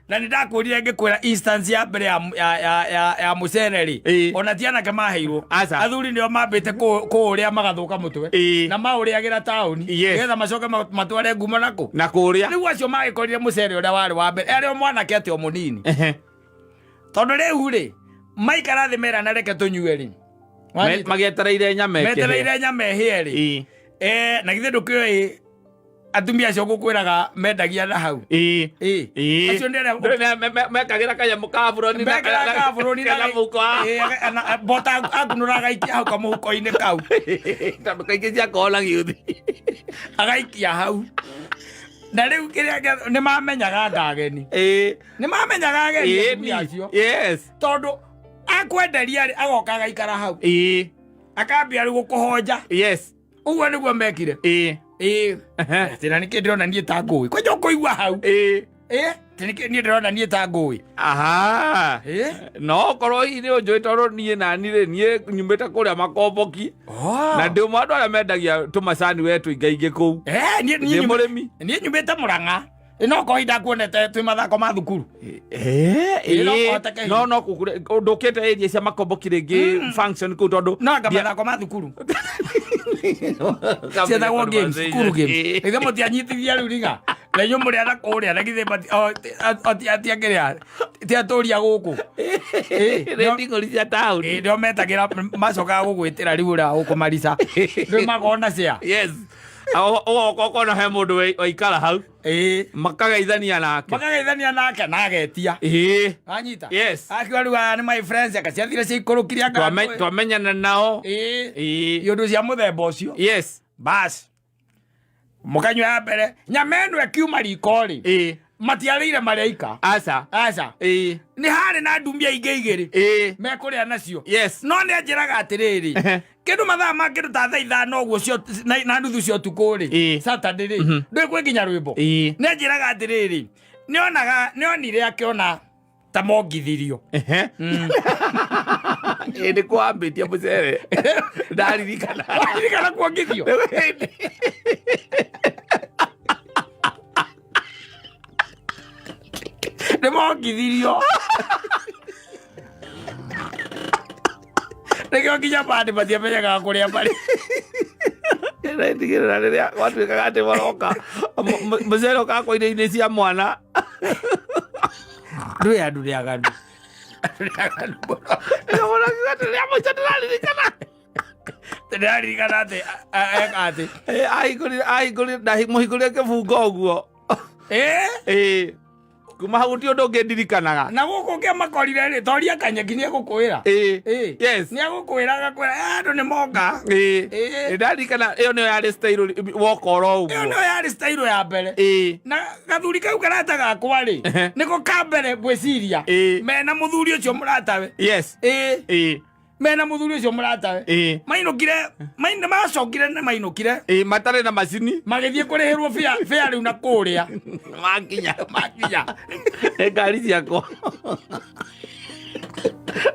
Na nĩ ndakwĩrire ngĩkwĩra instance ya mbere ya mũcere rĩ. Ona ti anake maheirwo. Aca. Athuri nĩo mambĩte kũũrĩa magathũka mũtwe. Na maũrĩagĩra taũni. Nĩgetha macoke matware ngumo na kũ? Na kũrĩa. Rĩu acio magĩkorire mũcere ũrĩa warĩ wa mbere. Arĩ o mwanake atĩ o mũnini. Tondũ rĩu rĩ, maikara thĩ merana reke tũnyue rĩ. Magĩetereire nyama ĩkĩhĩe. Metereire nyama ĩhĩe rĩ. Na githĩ ndũkĩũĩ Atumia acio ngũkwĩraga mendagia na hau. Ĩĩ. Ĩĩ. Ĩĩ. Acio nĩ arĩa Ndũĩ mekagĩra kanyamũ ka buroni na- Mekĩraga kabũrũri na kena mũhuko wa- Ĩĩ, bota akunũra agaikia hau kamũhuko-inĩ kau. Tondũ kaingĩ ciakoragwo na gĩũthi. Agaikia hau. Na rĩu kĩrĩa nĩ mamenyaga ngageni. Ĩĩ. Nĩ mamenyaga ageni Ĩĩ, atumia acio. Yes. Tondũ akwenderia rĩ agoka agaikara hau. Ĩĩ. Akambia rĩu gũkũhonja. Yes. Ũguo nĩguo mekire. Ĩĩ. Ĩĩ. Ehe. Atĩ na nĩkĩ ndĩrona niĩ ta ngũĩ. Kwanja ũkũigua hau. Ĩĩ. Ĩĩ. Atĩ nĩkĩ niĩ ndĩrona niĩ ta ngũĩ. Aha. Ĩĩ. No korwo hihi nĩ ũnjũĩ tondũ niĩ nani rĩ niĩ nyumĩte kũrĩa makomboki Oh. na ndĩ ũmwe wa andũ arĩa mendagia tũmacani we tũingaingĩ kũu. Eh, niĩ Ndĩ mũrĩmi. Niĩ nyumĩte Mũrang'a. No korwo ndakuonete twĩ mathako ma thukuru. Eh, Ĩĩ, no ĩĩ. kũhoteke hihi. No no ndũkĩte area cia makomboki rĩngĩ function kũu tondũ No anga mathako ma thukuru. Cietagwo games, cukuru games. Ithe mũtianyitithia rĩu riga. Na inyuĩ mũrĩ ana kũrĩa na githĩ matiakĩrĩa ti atũria gũkũ. Ĩĩ, Nĩ nding'ũri cia taũni. Ĩĩ, nĩo metagĩra macokaga gũgwĩtĩra rĩu ũrĩa ũkũmarica. Rĩu makona cia. Yes. Ũgoka ũkona he mũndũ waikara hau. Ĩĩ. Makageithania nake. Makageithania nake na agetia. Ĩĩ. Anyita. Yes. Akiuga rĩu aya nĩ my friends akaciathire ciaikũrũkire anga. Twamenyana nao. Ĩĩ. Ĩĩ. Iũndũ cia mũthemba ũcio. Yes. Bas. Mũkanyua ya mbere nyama ĩno ĩkiuma riko rĩ. Ĩĩ. Matiarĩire marĩ aika. Aca. Aca. Ĩĩ. Nĩ harĩ na ndumia ingĩ igĩrĩ. Ĩĩ. Mekũrĩa nacio. Yes. No nĩ anjĩraga atĩrĩrĩ. Kĩndũ mathaa ma kĩndũ ta thaa ithano ũguo na nuthu cia ũtukũ rĩ. Ĩĩ. Saturday rĩ. Ndũĩ kwĩ nginya rwĩmbo. Ĩĩ. Nĩ anjĩraga atĩrĩrĩ. Nĩonaga nĩonire akĩona ta mongithirio. Ehe. Ĩĩ nĩ kwambĩtie mũcere. Ndaririkana. Waririkana kuongithio? Nĩ mongithirio. Nĩkĩo nginya bandi matiamenyaga kũrĩa marĩ. Ndigĩrĩra rĩrĩa gwatuĩkaga atĩ maroka mũcere ũkakwa irio-inĩ cia mwana. Ndũĩ andũ nĩ aganu. Andũ nĩ aganu mũno. Nĩkĩo atĩ rĩa mũico ndĩraririkana. Ndĩraririkana atĩ eka atĩ. Ahingũrire ahingũrire ndamũhingũrire kĩbungo ũguo. Ĩĩ. Ĩĩ. Kuma hau gũtirĩ ũndũ ũngĩ ndirikanaga. Na gũkũ kĩamakorire rĩ, toria Kanyeki nĩ egũkwĩra. Ĩĩ. Ĩĩ. Yes. Nĩ agũkwĩra agakwĩra andũ nĩ moka. Ĩĩ. Ĩĩ. Nĩ ndarikana ĩyo nĩyo yarĩ style woka oro Ĩyo ũguo. nĩyo yarĩ style ya mbere. Ĩĩ. Na gathuri kau karata gakwa rĩ, nĩko ka mbere ngwĩciria. Ĩĩ. Mena mũthuri ũcio mũratawe. Yes. Ĩĩ. Ĩĩ. Mena mũthuri ũcio mũratawe. Ĩĩ. Mainũkire, nĩ macokire nĩ mainũkire. Ĩĩ matarĩ na macini. Magĩthiĩ kũrĩhĩrwo bĩa rĩu na kũrĩa. Makinya. Makinya. Nĩ ngari ciakwa.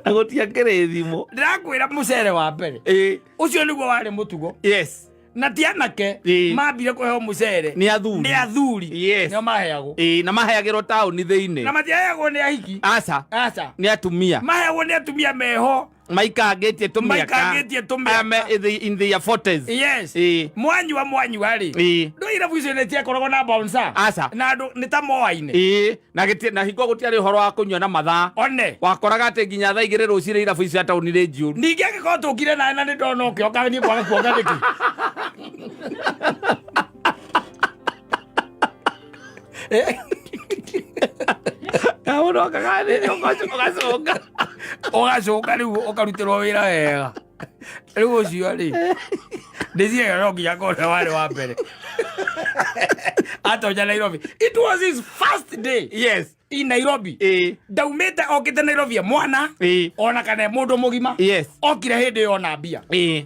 Na gũtiakĩrĩ thimũ. Ndĩrakwĩra mũcere wa mbere. Ĩĩ. Ũcio nĩguo warĩ mũtugo. Yes. Na ti anake Ĩĩ. mambire kũheo mũcere. Nĩ athuri. Nĩ athuri. Yes. Nĩo maheagwo. Ĩĩ na maheagĩrwo taũni thĩinĩ. Na matiheagwo nĩ ahiki. Aca. Aca. Nĩ atumia. Maheagwo nĩ atumia meho. Maikangĩtie tũmĩaka. Maikangĩtie tũmĩaka. Aya me in their 40s. Yes. Ĩĩ. Mwanyua mwanyua rĩ. Ĩĩ. Ndũĩ irabu icio nĩ ciakoragwo na bouncer. Aca. Na andũ nĩ ta moaine. Ĩĩ. Na gĩti na hingo gũtiarĩ ũhoro wa kũnyua na mathaa. One. Wakoraga atĩ nginya thaa igĩrĩ rũcinĩ irabu icio cia taũni nĩ njiyũru. Ningĩ angĩkorwo tũkire nawe na nĩ ndona ũkĩoka niĩ kwaga kuonga nĩkĩ? Mũndũ okaga nĩ ũgacũnga. Ũgacũnga rĩu ũkarutĩrwo wĩra wega. Rĩu ũcio rĩ, ndĩciaga no nginya akorwo nĩwe warĩ wa mbere. Atonya Nairobi. It was his first day. Yes. In Nairobi. Ĩĩ. Ndaumĩte okĩte Nairobi e mwana. Ĩĩ. Ona kana e mũndũ mũgima. Yes. Okire hĩndĩ ĩyo ona mbia. Ĩĩ.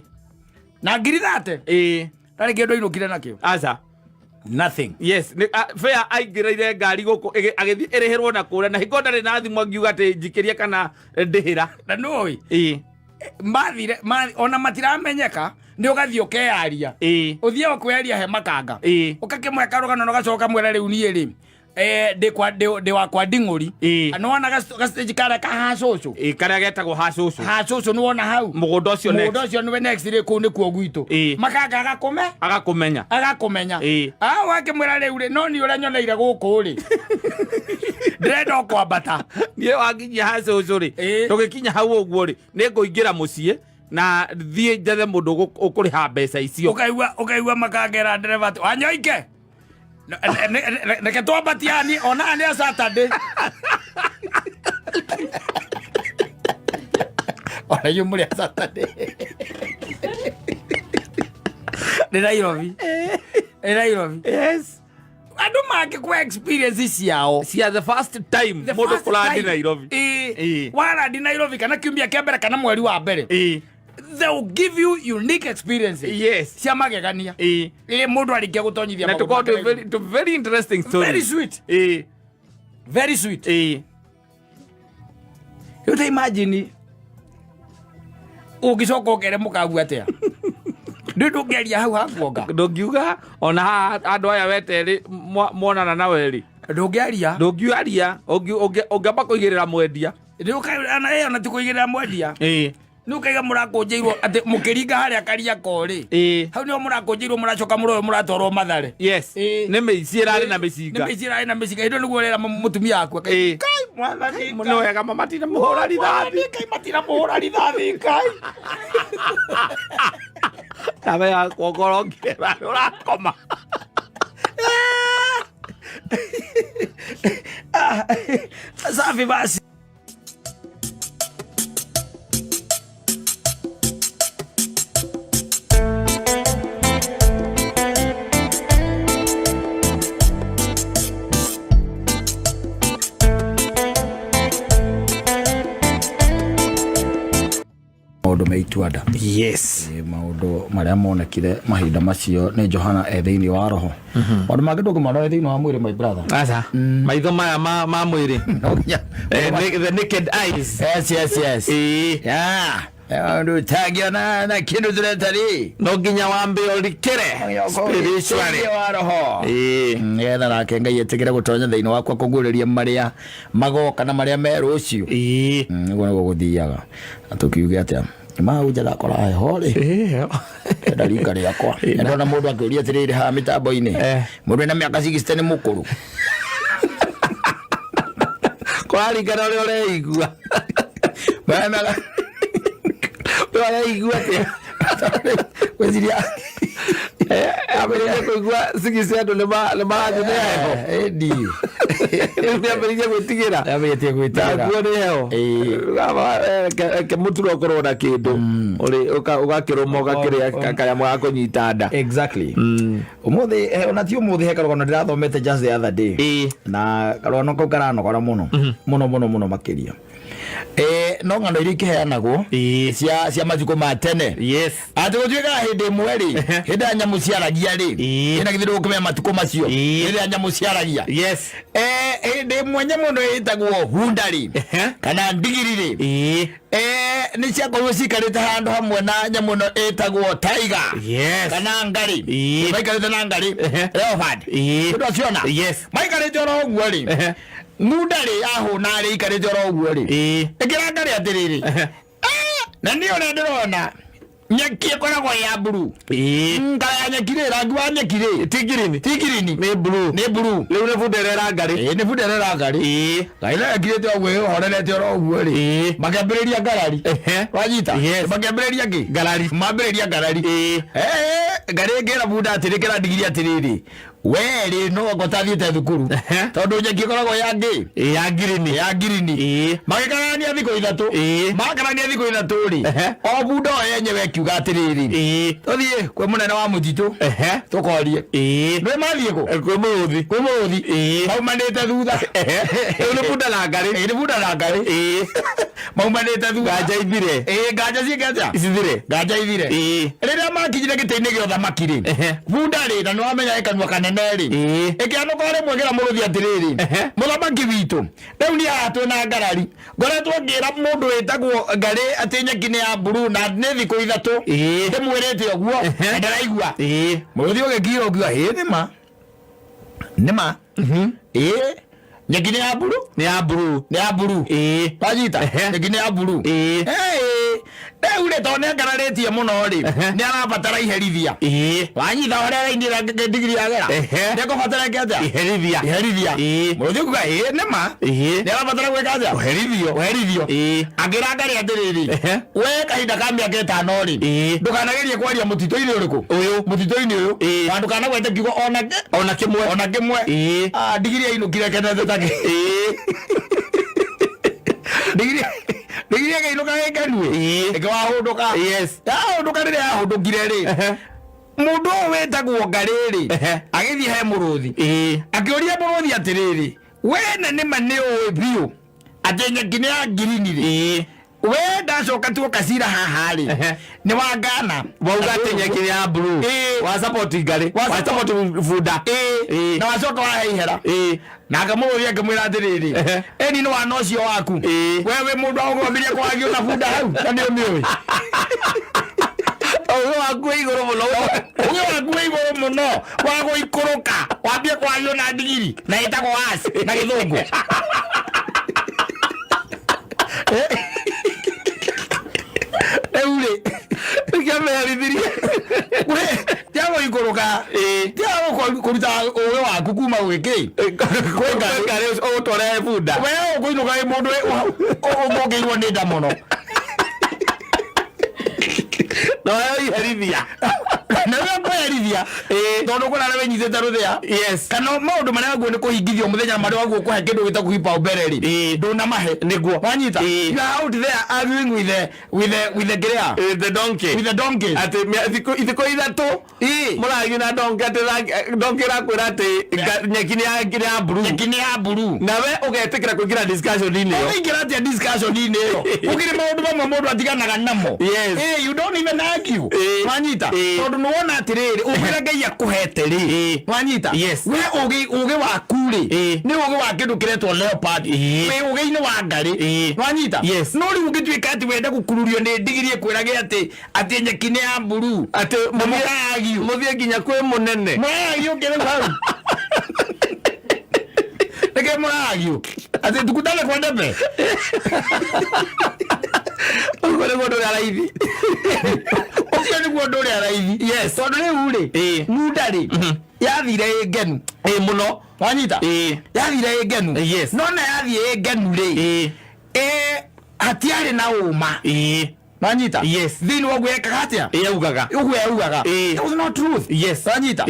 Na ngiri thate. Ĩĩ. Ndarĩ kĩndũ ainũkire nakĩo. Aca. Nothing. Yes, nĩ fair aingĩrĩire ngari gũkũ agĩthiĩ ĩrĩhĩrwo na kũrĩa na hingo ndarĩ na thimũ angiuga atĩ njikĩrie kana ndĩhĩra. Na nũĩ? Ĩĩ. Mathire, ona matiramenyeka, nĩ ũgathiĩ ũkeyaria. Ĩĩ. Ũthiaga kwĩyaria he makanga. Ĩĩ. Ũgakĩmwe karũgano na ũgacoka ũkamwĩra rĩu niĩ rĩ, ndĩ wa kwa nding'ũri. Ĩĩ. Nĩwona ga stage karĩa ka ha cũcũ? Ĩĩ, karĩa getagwo ha cũcũ. Ha cũcũ nĩwona hau? Mũgũnda ũcio next. Mũgũnda ũcio nĩwe next rĩ, kũu nĩkuo gwitũ. Ĩĩ. Makanga agakũme? Agakũmenya. Agakũmenya. Ĩĩ. Wakĩmwĩra rĩu rĩ, no niĩ ũrĩa nyoneire gũkũ rĩ. Ndĩrenda o kwambata. Niĩ wanginyia ha cũcũ rĩ, Ĩĩ. tũgĩkinya hau ũguo rĩ, nĩ ngũingĩra mũciĩ na thiĩ njethe mũndũ ũkũrĩha mbeca icio. Ũkaigua makangera ndereba atĩ, Wanyoike. Reke twambatie ani ona nĩ a Saturday. Ona inyuĩ mũrĩ a Saturday. Nĩ Nairobi. Nĩ Nairobi. Yes. Andũ mangĩkwa experience ciao. Cia the first time The mũndũ first kũrandi time. Nairobi. Ĩĩ. Ĩĩ. Warandi Nairobi kana kiumia kĩa mbere kana mweri wa mbere. Ĩĩ. They will give you unique experiences. Yes. Cia magegania. Ĩĩ. Ĩrĩ mũndũ arĩkia gũtonyithia Na magũrũ tũkorwo make twĩ Nairobi. very, tũ very interesting stories. Very sweet. Ĩĩ. Very sweet. Ĩĩ. Rĩu ta imagine ũngĩcoka ũkere mũkagu atĩa? Ndũ ndũngĩaria hau hakuonga. Ndũngiuga ona haha andũ aya weterĩ monana na werĩ. Ndũngĩaria. Ndũngiaria ũngĩamba kũigĩrĩra mwendia. Rĩu ona ĩyo na ti kũigĩrĩra mwendia. Ĩĩ. Nĩ ũkaiga mũrakũnjĩirwo atĩ mũkĩringa harĩa Kariakoo rĩ. Ĩĩ. Hau nĩho mũrakũnjĩirwo mũracoka mũroyo mũratwarwo Mathare. Yes. Ĩĩ. Nĩ mĩici ĩrarĩ na Nĩ mĩcinga. mĩici ĩrarĩ na mĩcinga. Hĩndĩ ĩyo nĩguo ũrera mũtumia waku. Ĩĩ. Kai mwathani. Nĩ wega mama matina mũhũra rithathi. Kai matinamũhũra rithathi Kai. Nawe yakwa ngoro ngĩra ũrakoma. Safi basi. Maũndũ me ituanda. Yes. Maũndũ marĩa monekire mahinda macio nĩ Johana e thĩinĩ wa roho. Maũndũ mangĩ ndũngĩmona e thĩinĩ wa mwĩrĩ, my brother. Aca. Maitho maya ma mwĩrĩ. No nginya- The naked eyes. Yes. Ĩĩ. Yeah. Maũndũ ũtangĩona na kĩndũ tũreta rĩ. No nginya wambe ũrikĩre spiritually. Thĩinĩ wa roho. Ĩĩ. Nĩgetha nake Ngai etĩkĩre gũtonya thĩinĩ wakwa kũguũrĩria marĩa magoka na marĩa me rũciũ. Ĩĩ. Nĩguo nĩguo gũthiaga. Na tũkiuge atĩa? Mahunja ndakora heho rĩ. Ĩĩ. Enda rika rĩakwa. Ndona mũndũ akĩũria atĩrĩrĩ haha mĩtambo-inĩ. Mũndũ ena mĩaka 60 nĩ mũkũrũ. Kũraringana ũrĩa ũreigua. Mena mĩaka Ũreigua atĩa? Gwĩciria Ambĩrĩria kũigua cigi cia andũ nĩ marathiĩ nĩ heho. Ĩndi. Rĩu nĩambĩrĩirie gwĩtigĩra. Nĩambĩrĩtie gwĩtigĩra. Naguo nĩ heho. Ĩĩ. Reke mũturo ũkorwo na kĩndũ. Ũgakĩrũma ũgakĩrĩa kanyamũ ga kũnyita nda. Exactly. Ũmũthĩ, ona ti ũmũthĩ, he karũgano ndĩrathomete just the other day. Ĩĩ. Na karũgano kau karanogora mũno. Mũno mũno mũno makĩria. No ng'ano iria ikĩheanagwo Ĩĩ. cia matukũ ma tene. Yes. Atĩ gũtuĩkaga hĩndĩ ĩmwe rĩ, hĩndĩ ĩrĩa nyamũ ciaragia rĩ, Ĩĩ. ĩna githĩ ndũgũkĩmenya matukũ macio, Ĩĩ. hĩndĩ ĩrĩa nyamũ ciaragia. Yes. Hĩndĩ ĩmwe nyamũ ĩno ĩtagwo hunda rĩ, kana ndigiri rĩ, Ĩĩ. Nĩ ciakorirwo cikarĩte handũ hamwe na nyamũ ĩno ĩtagwo tiger. Yes. Kana ngarĩ. Ĩĩ. Maikarĩte na ngarĩ. Leopard. Ĩĩ. Nĩ ũciona? Yes. Maikarĩte oro ũguo rĩ. Ngunda rĩ yahũna rĩ ikarĩte oro ũguo rĩ. Ĩĩ. Ĩkĩra ngarĩ atĩrĩrĩ. Na niĩ ũrĩa ndĩrona nyeki ĩkoragwo ya mburu. Ĩĩ. Ngara ya nyeki rĩ, rangi wa nyeki rĩ. Ti green. Ti green. Nĩ blue. Nĩ blue. Rĩu nĩ bunda ĩrera ngarĩ. Ĩĩ nĩ bunda ĩrera ngarĩ. Ĩĩ. Ngai nayo ĩkirĩte ũguo ĩhorerete oro ũguo rĩ. Ĩĩ. Makĩambĩrĩria ngarari. Wanyita? Yes. Makĩambĩrĩria kĩ? Ngarari. Mambĩrĩria ngarari. Ĩĩ. Ngarĩ ĩngĩra bunda atĩrĩ kĩra ndigiri atĩrĩrĩ. We rĩ no anga ũtathiĩte thukuru. Tondũ nyeki ĩkoragwo ya ngĩ? Ĩĩ, ya ngirini. Ya ngirini. Ĩĩ. Magĩkararania thikũ ithatũ. Ĩĩ. Makararania thikũ ithatũ rĩ. O bunda o yenyewe ĩkiuga atĩrĩrĩ. Ĩĩ. Tũthiĩ kwĩ mũnene wa mũtitũ. Tũkorie. Ĩĩ. Nĩ mathiĩ kũ? Kwĩ mũrũthi. Kwĩ mũrũthi. Ĩĩ. Maumanĩte thutha. Rĩu nĩ bunda na ngarĩ. Ĩĩ nĩ bunda na ngarĩ. Ĩĩ. Maumanĩte thutha. Nganja ithire. Ĩĩ nganja ciĩke atĩa? Icithire. Nganja ithire. Ĩĩ. Rĩrĩa makinyire gĩtĩ-inĩ gĩa ũthamaki rĩ. Bunda rĩ na nĩ wamenya ĩ kanua kanene rĩ. Ĩĩ. Ĩkĩanũka rĩmwe ĩkĩra mũrũthi atĩrĩrĩ. Mũthamaki witũ rĩu niĩ haha twĩna ngarari. Ngoretwo ngĩra mũndũ wĩtagwo ngarĩ atĩ nyeki nĩ ya mburu na nĩ thikũ ithatũ. Ĩĩ. Ndĩmwĩrĩte ũguo na ndaraigua. Ĩĩ. Mũrũthi ũgĩkira ũkiuga ĩĩ nĩ ma. Nĩ ma. Ĩĩ. Nyeki nĩ ya mburu. Nĩ ya mburu. Nĩ ya mburu. Ĩĩ. Wanyita? Nyeki nĩ ya mburu. Ĩĩ. Ĩĩ. Rĩu rĩ, tondũ nĩangararĩtie mũno rĩ, nĩarabatara iherithia. Wanyita ũrĩa arainĩra ndigiri yagera, nĩekũbatara ĩke atĩa? Iherithia. Iherithia. Mũrũthi ũkuga ĩĩ nĩ ma, nĩarabatara gwĩka atĩa? Kũherithio. Kũherithio. Akĩra ngarĩ atĩrĩrĩ, we kahinda ka mĩaka 5 rĩ, ndũkanagerie kwaria mũtitũ-inĩ ũrĩkũ? Ũyũ. Mũtitũ-inĩ ũyũ. Na ndũkanagwete kiugo ona ona kĩmwe. Ona kĩmwe. Ah, ndigiri yainũkire kenete take. Ndigiri ndigiri ĩkĩinũka ĩkenue. Ĩkĩ wahũndũka. Yahũndũka, rĩrĩa yahũndũkire rĩ, mũndũ ũyũ wĩtagwo ngarĩ rĩ, agĩthiĩ he mũrũthi, akĩũria mũrũthi atĩrĩrĩ, we na nĩma nĩ ũĩ biũ atĩ nyeki nĩ ya ngirini rĩ, we ndacoka tuoka cira haha rĩ, nĩ wangana. Wauga atĩ nyeki nĩ ya blue. Wa support ngarĩ. Wa wa support bunda. Na wacoka wahe ihera. Nake mũrũthi akĩmwĩra atĩrĩrĩ, ĩni nĩ wana ũcio waku, we wĩ mũndũ wa gũkwambĩria kwagio na bunda hau na nĩ ũmĩũĩ. Ũgĩ waku wĩ igũrũ mũno. Ũgĩ waku wĩ igũrũ mũno wa gũikũrũka wambie kwagio na ndigiri na ĩtagwo as na gĩthũngũ. Rĩu rĩ, nĩkĩo meherithirie. Tiga gũikũrũka, tiga kũruta ũgĩ waku kuma gwĩkĩ kwĩ ngarĩ ũgũtware bunda. We ũkũinũka wĩ mũndũ ũthũkĩirwo nĩ nda mũno. Na weo iherithia. Na wĩ kũherithia, tondũ kwĩna arĩa wĩnyitĩte rũthĩa, kana maũndũ marĩa waguo nĩ kũhingithio mũthenya, marĩa waguo kũhe kĩndũ gĩtagwo kipaumbele rĩ, ndũnamahe. Nĩguo. Wanyita? You are out there arguing with the kĩrĩa, the donkey, with the donkey. Atĩ thikũ 3 mũragiu na donkey, atĩ donkey ĩrakwĩra atĩ nyeki nĩ ya blue. Nyeki nĩ ya blue. Na we ũgetĩkĩra kũingĩra discussion-inĩ ĩyo. Ũngĩingĩra atĩa discussion-inĩ ĩyo? Gũkĩrĩ maũndũ mamwe mũndũ atiganaga namo. You don't even argue. Wanyita? Tondũ nĩ wona atĩrĩrĩ, ũngĩra Ngai akũhete rĩ, wanyita? Yes. We ũgĩ waku rĩ, nĩ ũgĩ wa kĩndũ kĩretwo leopard, wĩ ũgĩ-inĩ wa ngarĩ. Wanyita? Yes. No rĩu ũngĩtuĩka atĩ wende gũkururio nĩ ndigiri ĩkwĩrage atĩ nyeki nĩ ya blue, atĩ na mũkayagio, mũthiĩ nginya kwĩ mũnene. Mũrayagio kĩrĩ hau nĩkĩ mũrayagio atĩ tukutane kwa debe? Ũguo nĩguo ũndũ ũrĩa raithi. Ũcio nĩguo ũndũ ũrĩa raithi. Tondũ rĩu rĩ, munda rĩ, yathire ĩ ngenu. Ĩĩ, mũno. Wanyita? Yathire ĩ ngenu. No na yathiĩ ĩ ngenu rĩ, hatiarĩ na ũma. Wanyita? Yes. Thĩinĩ wa ũguo ekaga atĩa, Yaugaga. Ũguo yaugaga. There was no truth. Wanyita?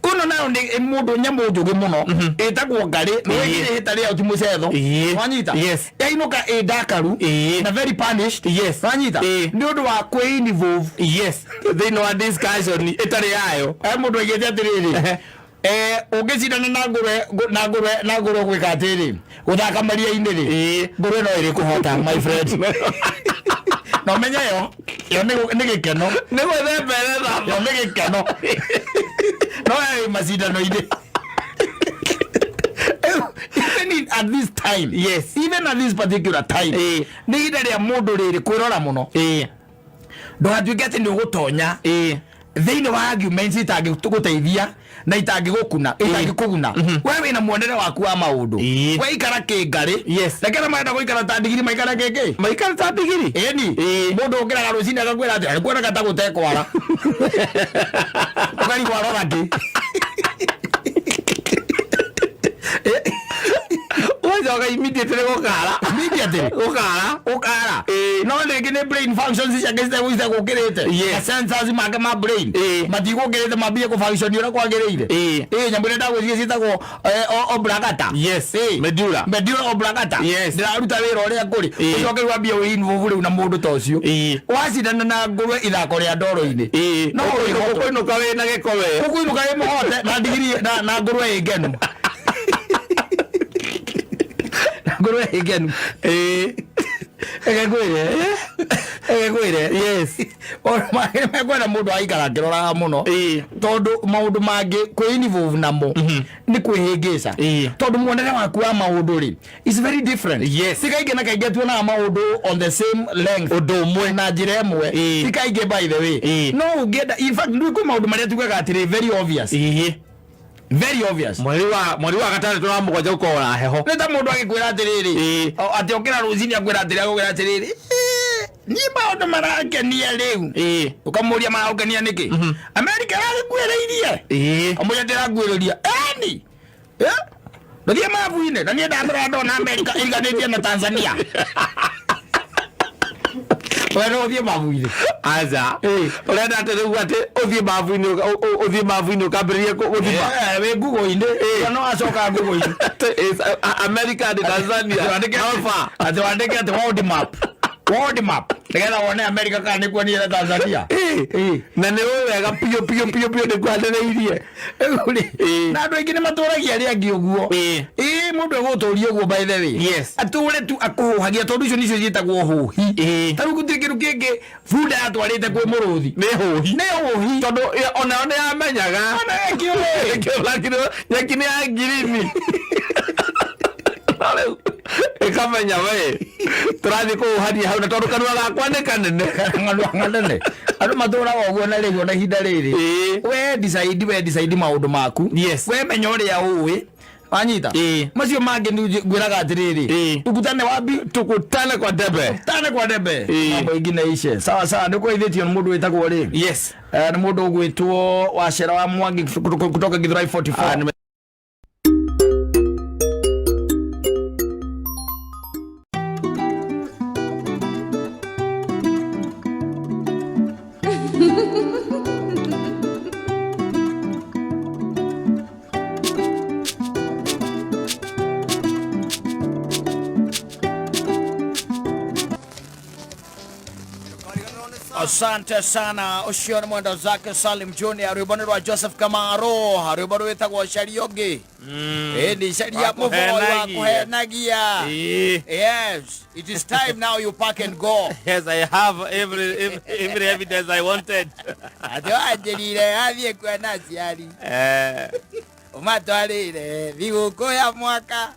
Ũno nayo nĩ mũndũ nyamũ njũgĩ mũno ĩtagwo ngarĩ, nĩ ĩhĩta rĩao ti mũcetho. Wanyita? Yes. Yainũka ĩ ndakaru na very punished. Wanyita? Nĩ ũndũ wa kwĩ involve Thĩinĩ wa discussion ĩtarĩ yayo. Mũndũ aigĩte atĩrĩrĩ, ũngĩcindana na ngũrwe na ngũrwe gwĩka atĩrĩ, gũthaka maria-inĩ rĩ, ngũrwe no ĩrĩ kũhota, my friend. Na ũmenye yo nĩ gĩkeno. Nĩ gwĩthemberera. Yo nĩ gĩkeno, no ĩ macindano-inĩ, even at this time, even at this particular time, nĩ ihinda rĩa mũndũ rĩrĩ kwĩrora mũno, ndũgatuĩke atĩ nĩ ũgũtonya thĩinĩ wa arguments itangĩgũteithia na itangĩgũkuna, itangĩkũguna. We wĩna muonere waku wa maũndũ. We ikara kĩngarĩ. Reke arĩa marenda gũikara ta ndigiri maikara kĩngĩ. Maikara ta ndigiri. Ĩni mũndũ ũkĩraga rũcinĩ agakwĩra atĩ kuoneka ta gũtekwara, ũkarigwo arora kĩ. Ũgacoka immediately gũkara. Immediately gũkara. Ũkara. No rĩngĩ nĩ brain functions ciake citegũkĩrĩte. Na sensors make ma brain matigũkĩrĩte mambie kũ-function ũrĩa kwagĩrĩire. Ĩ nyamũ ĩrĩa ndagwĩciria ciĩtagwo oblongata. Medulla. Medulla oblongata. Ndĩraruta wĩra ũrĩa kũrĩ. Ũcoke rĩu wambie wĩ-involve rĩu na mũndũ ta ũcio, wacindana na ngũrwe ithako rĩa ndoro-inĩ, no ũrĩhotwo. Ũkũinũka wĩna gĩko we. Ũkũinũka wĩ mũhote na ndigiri na ngũrwe ĩ ngenu, na ngũrwe ĩ ngenu. Reke ngwĩre, mekwenda mũndũ aikara akĩroraga mũno, tondũ maũndũ mangĩ kwĩ-involve namo nĩ kwĩhĩngĩca, tondũ muonere waku wa maũndũ rĩ is very different. Ti kaingĩ na kaingĩ tuonaga maũndũ on the same length, Ũndũ ũmwe. na njĩra ĩmwe. Ti kaingĩ, by the way. No ũngĩenda, in fact, ndũĩ kwĩ maũndũ marĩa tugaga atĩrĩ, very obvious, very obvious. Mweri wa gatandatũ na mũgwanja gũkorwo na heho. Nĩ ta mũndũ agĩkwĩra atĩrĩrĩ, atĩ okĩra rũcinĩ akwĩra atĩrĩ, agũkwĩra atĩrĩrĩ, "Eh, Niĩ maũndũ marangenia rĩu. Ũkamũria maragũkenia nĩkĩ? Amerika ĩragĩkuĩrĩirie. Kamũria ndĩrakuĩrĩria. Eni. Eh? Ndũthiĩ mabu-inĩ na niĩ ndamĩrora ndona Amerika ĩriganĩtie na Tanzania. We no ũthiĩ mabu-inĩ. Aca. Ũrenda atĩ rĩu atĩ ũthiĩ mabu-inĩ ũthiĩ mabu-inĩ ũkambĩrĩrie gũthima. Eh, wĩ Google-inĩ. No acoka Google-inĩ. Atĩ is America and Tanzania. How far? Atĩ wandĩke atĩ world map. World map. Nĩgetha wone America kana nĩkuo niĩ na Tanzania. Na nĩ ũĩ wega biũ biũ biũ biũ nĩkuhanĩrĩirie. Rĩu rĩ, na andũ aingĩ nĩ matũragia arĩa angĩ ũguo. Ĩĩ mũndũ egũtũria ũguo by the way. Atũre tu akũhũhagia tondũ icio nicio ciĩtagwo hũhi. Ta rĩu gũtirĩ kĩndũ kĩngĩ bunda yatwarĩte kwĩ mũrũthi. Nĩ hũhi. Nĩ hũhi. Tondũ onayo nĩ yamenyaga. Ona ĩkĩũĩ. Ĩkĩũragirwo nyeki nĩ ya ngirini. No rĩu ĩkamenya we tũrathiĩ kũhuhania hau na tondũ kanua gakwa nĩ kanene. Kanua kanene. Andũ matũraga ũguo na rĩu ona ihinda rĩrĩ. We decide, we decide maũndũ maku. Yes. We menya ũrĩa ũĩ. Wanyita? Macio mangĩ nĩ ngwĩraga atĩrĩrĩ. Tukutane wapi? Tukutane kwa debe. Tukutane kwa debe. Ĩĩ. Mambo ingine ishe. Sawa sawa, nĩ kũgeithĩtio nĩ mũndũ wĩtagwo rĩ? Yes. Nĩ mũndũ ũgwĩtwo Wacera wa Mwangi kutoka Githurai 44. Ah, nĩ Asante sana ucio nĩ mwendo zake Salim Junior rwĩmbo nĩ rwa Joseph Kamaro rwĩmbo rwĩtagwo Cariogi. Ĩni caria mũboi wa Wakũhenagia. kũhenagia. Ĩĩ. Yes, it is time now you pack and go. Yes, I have every evidence I wanted. Atĩ wanjĩrire athiĩ kuona aciari. Ũmatwarĩre thigũkũ ya mwaka.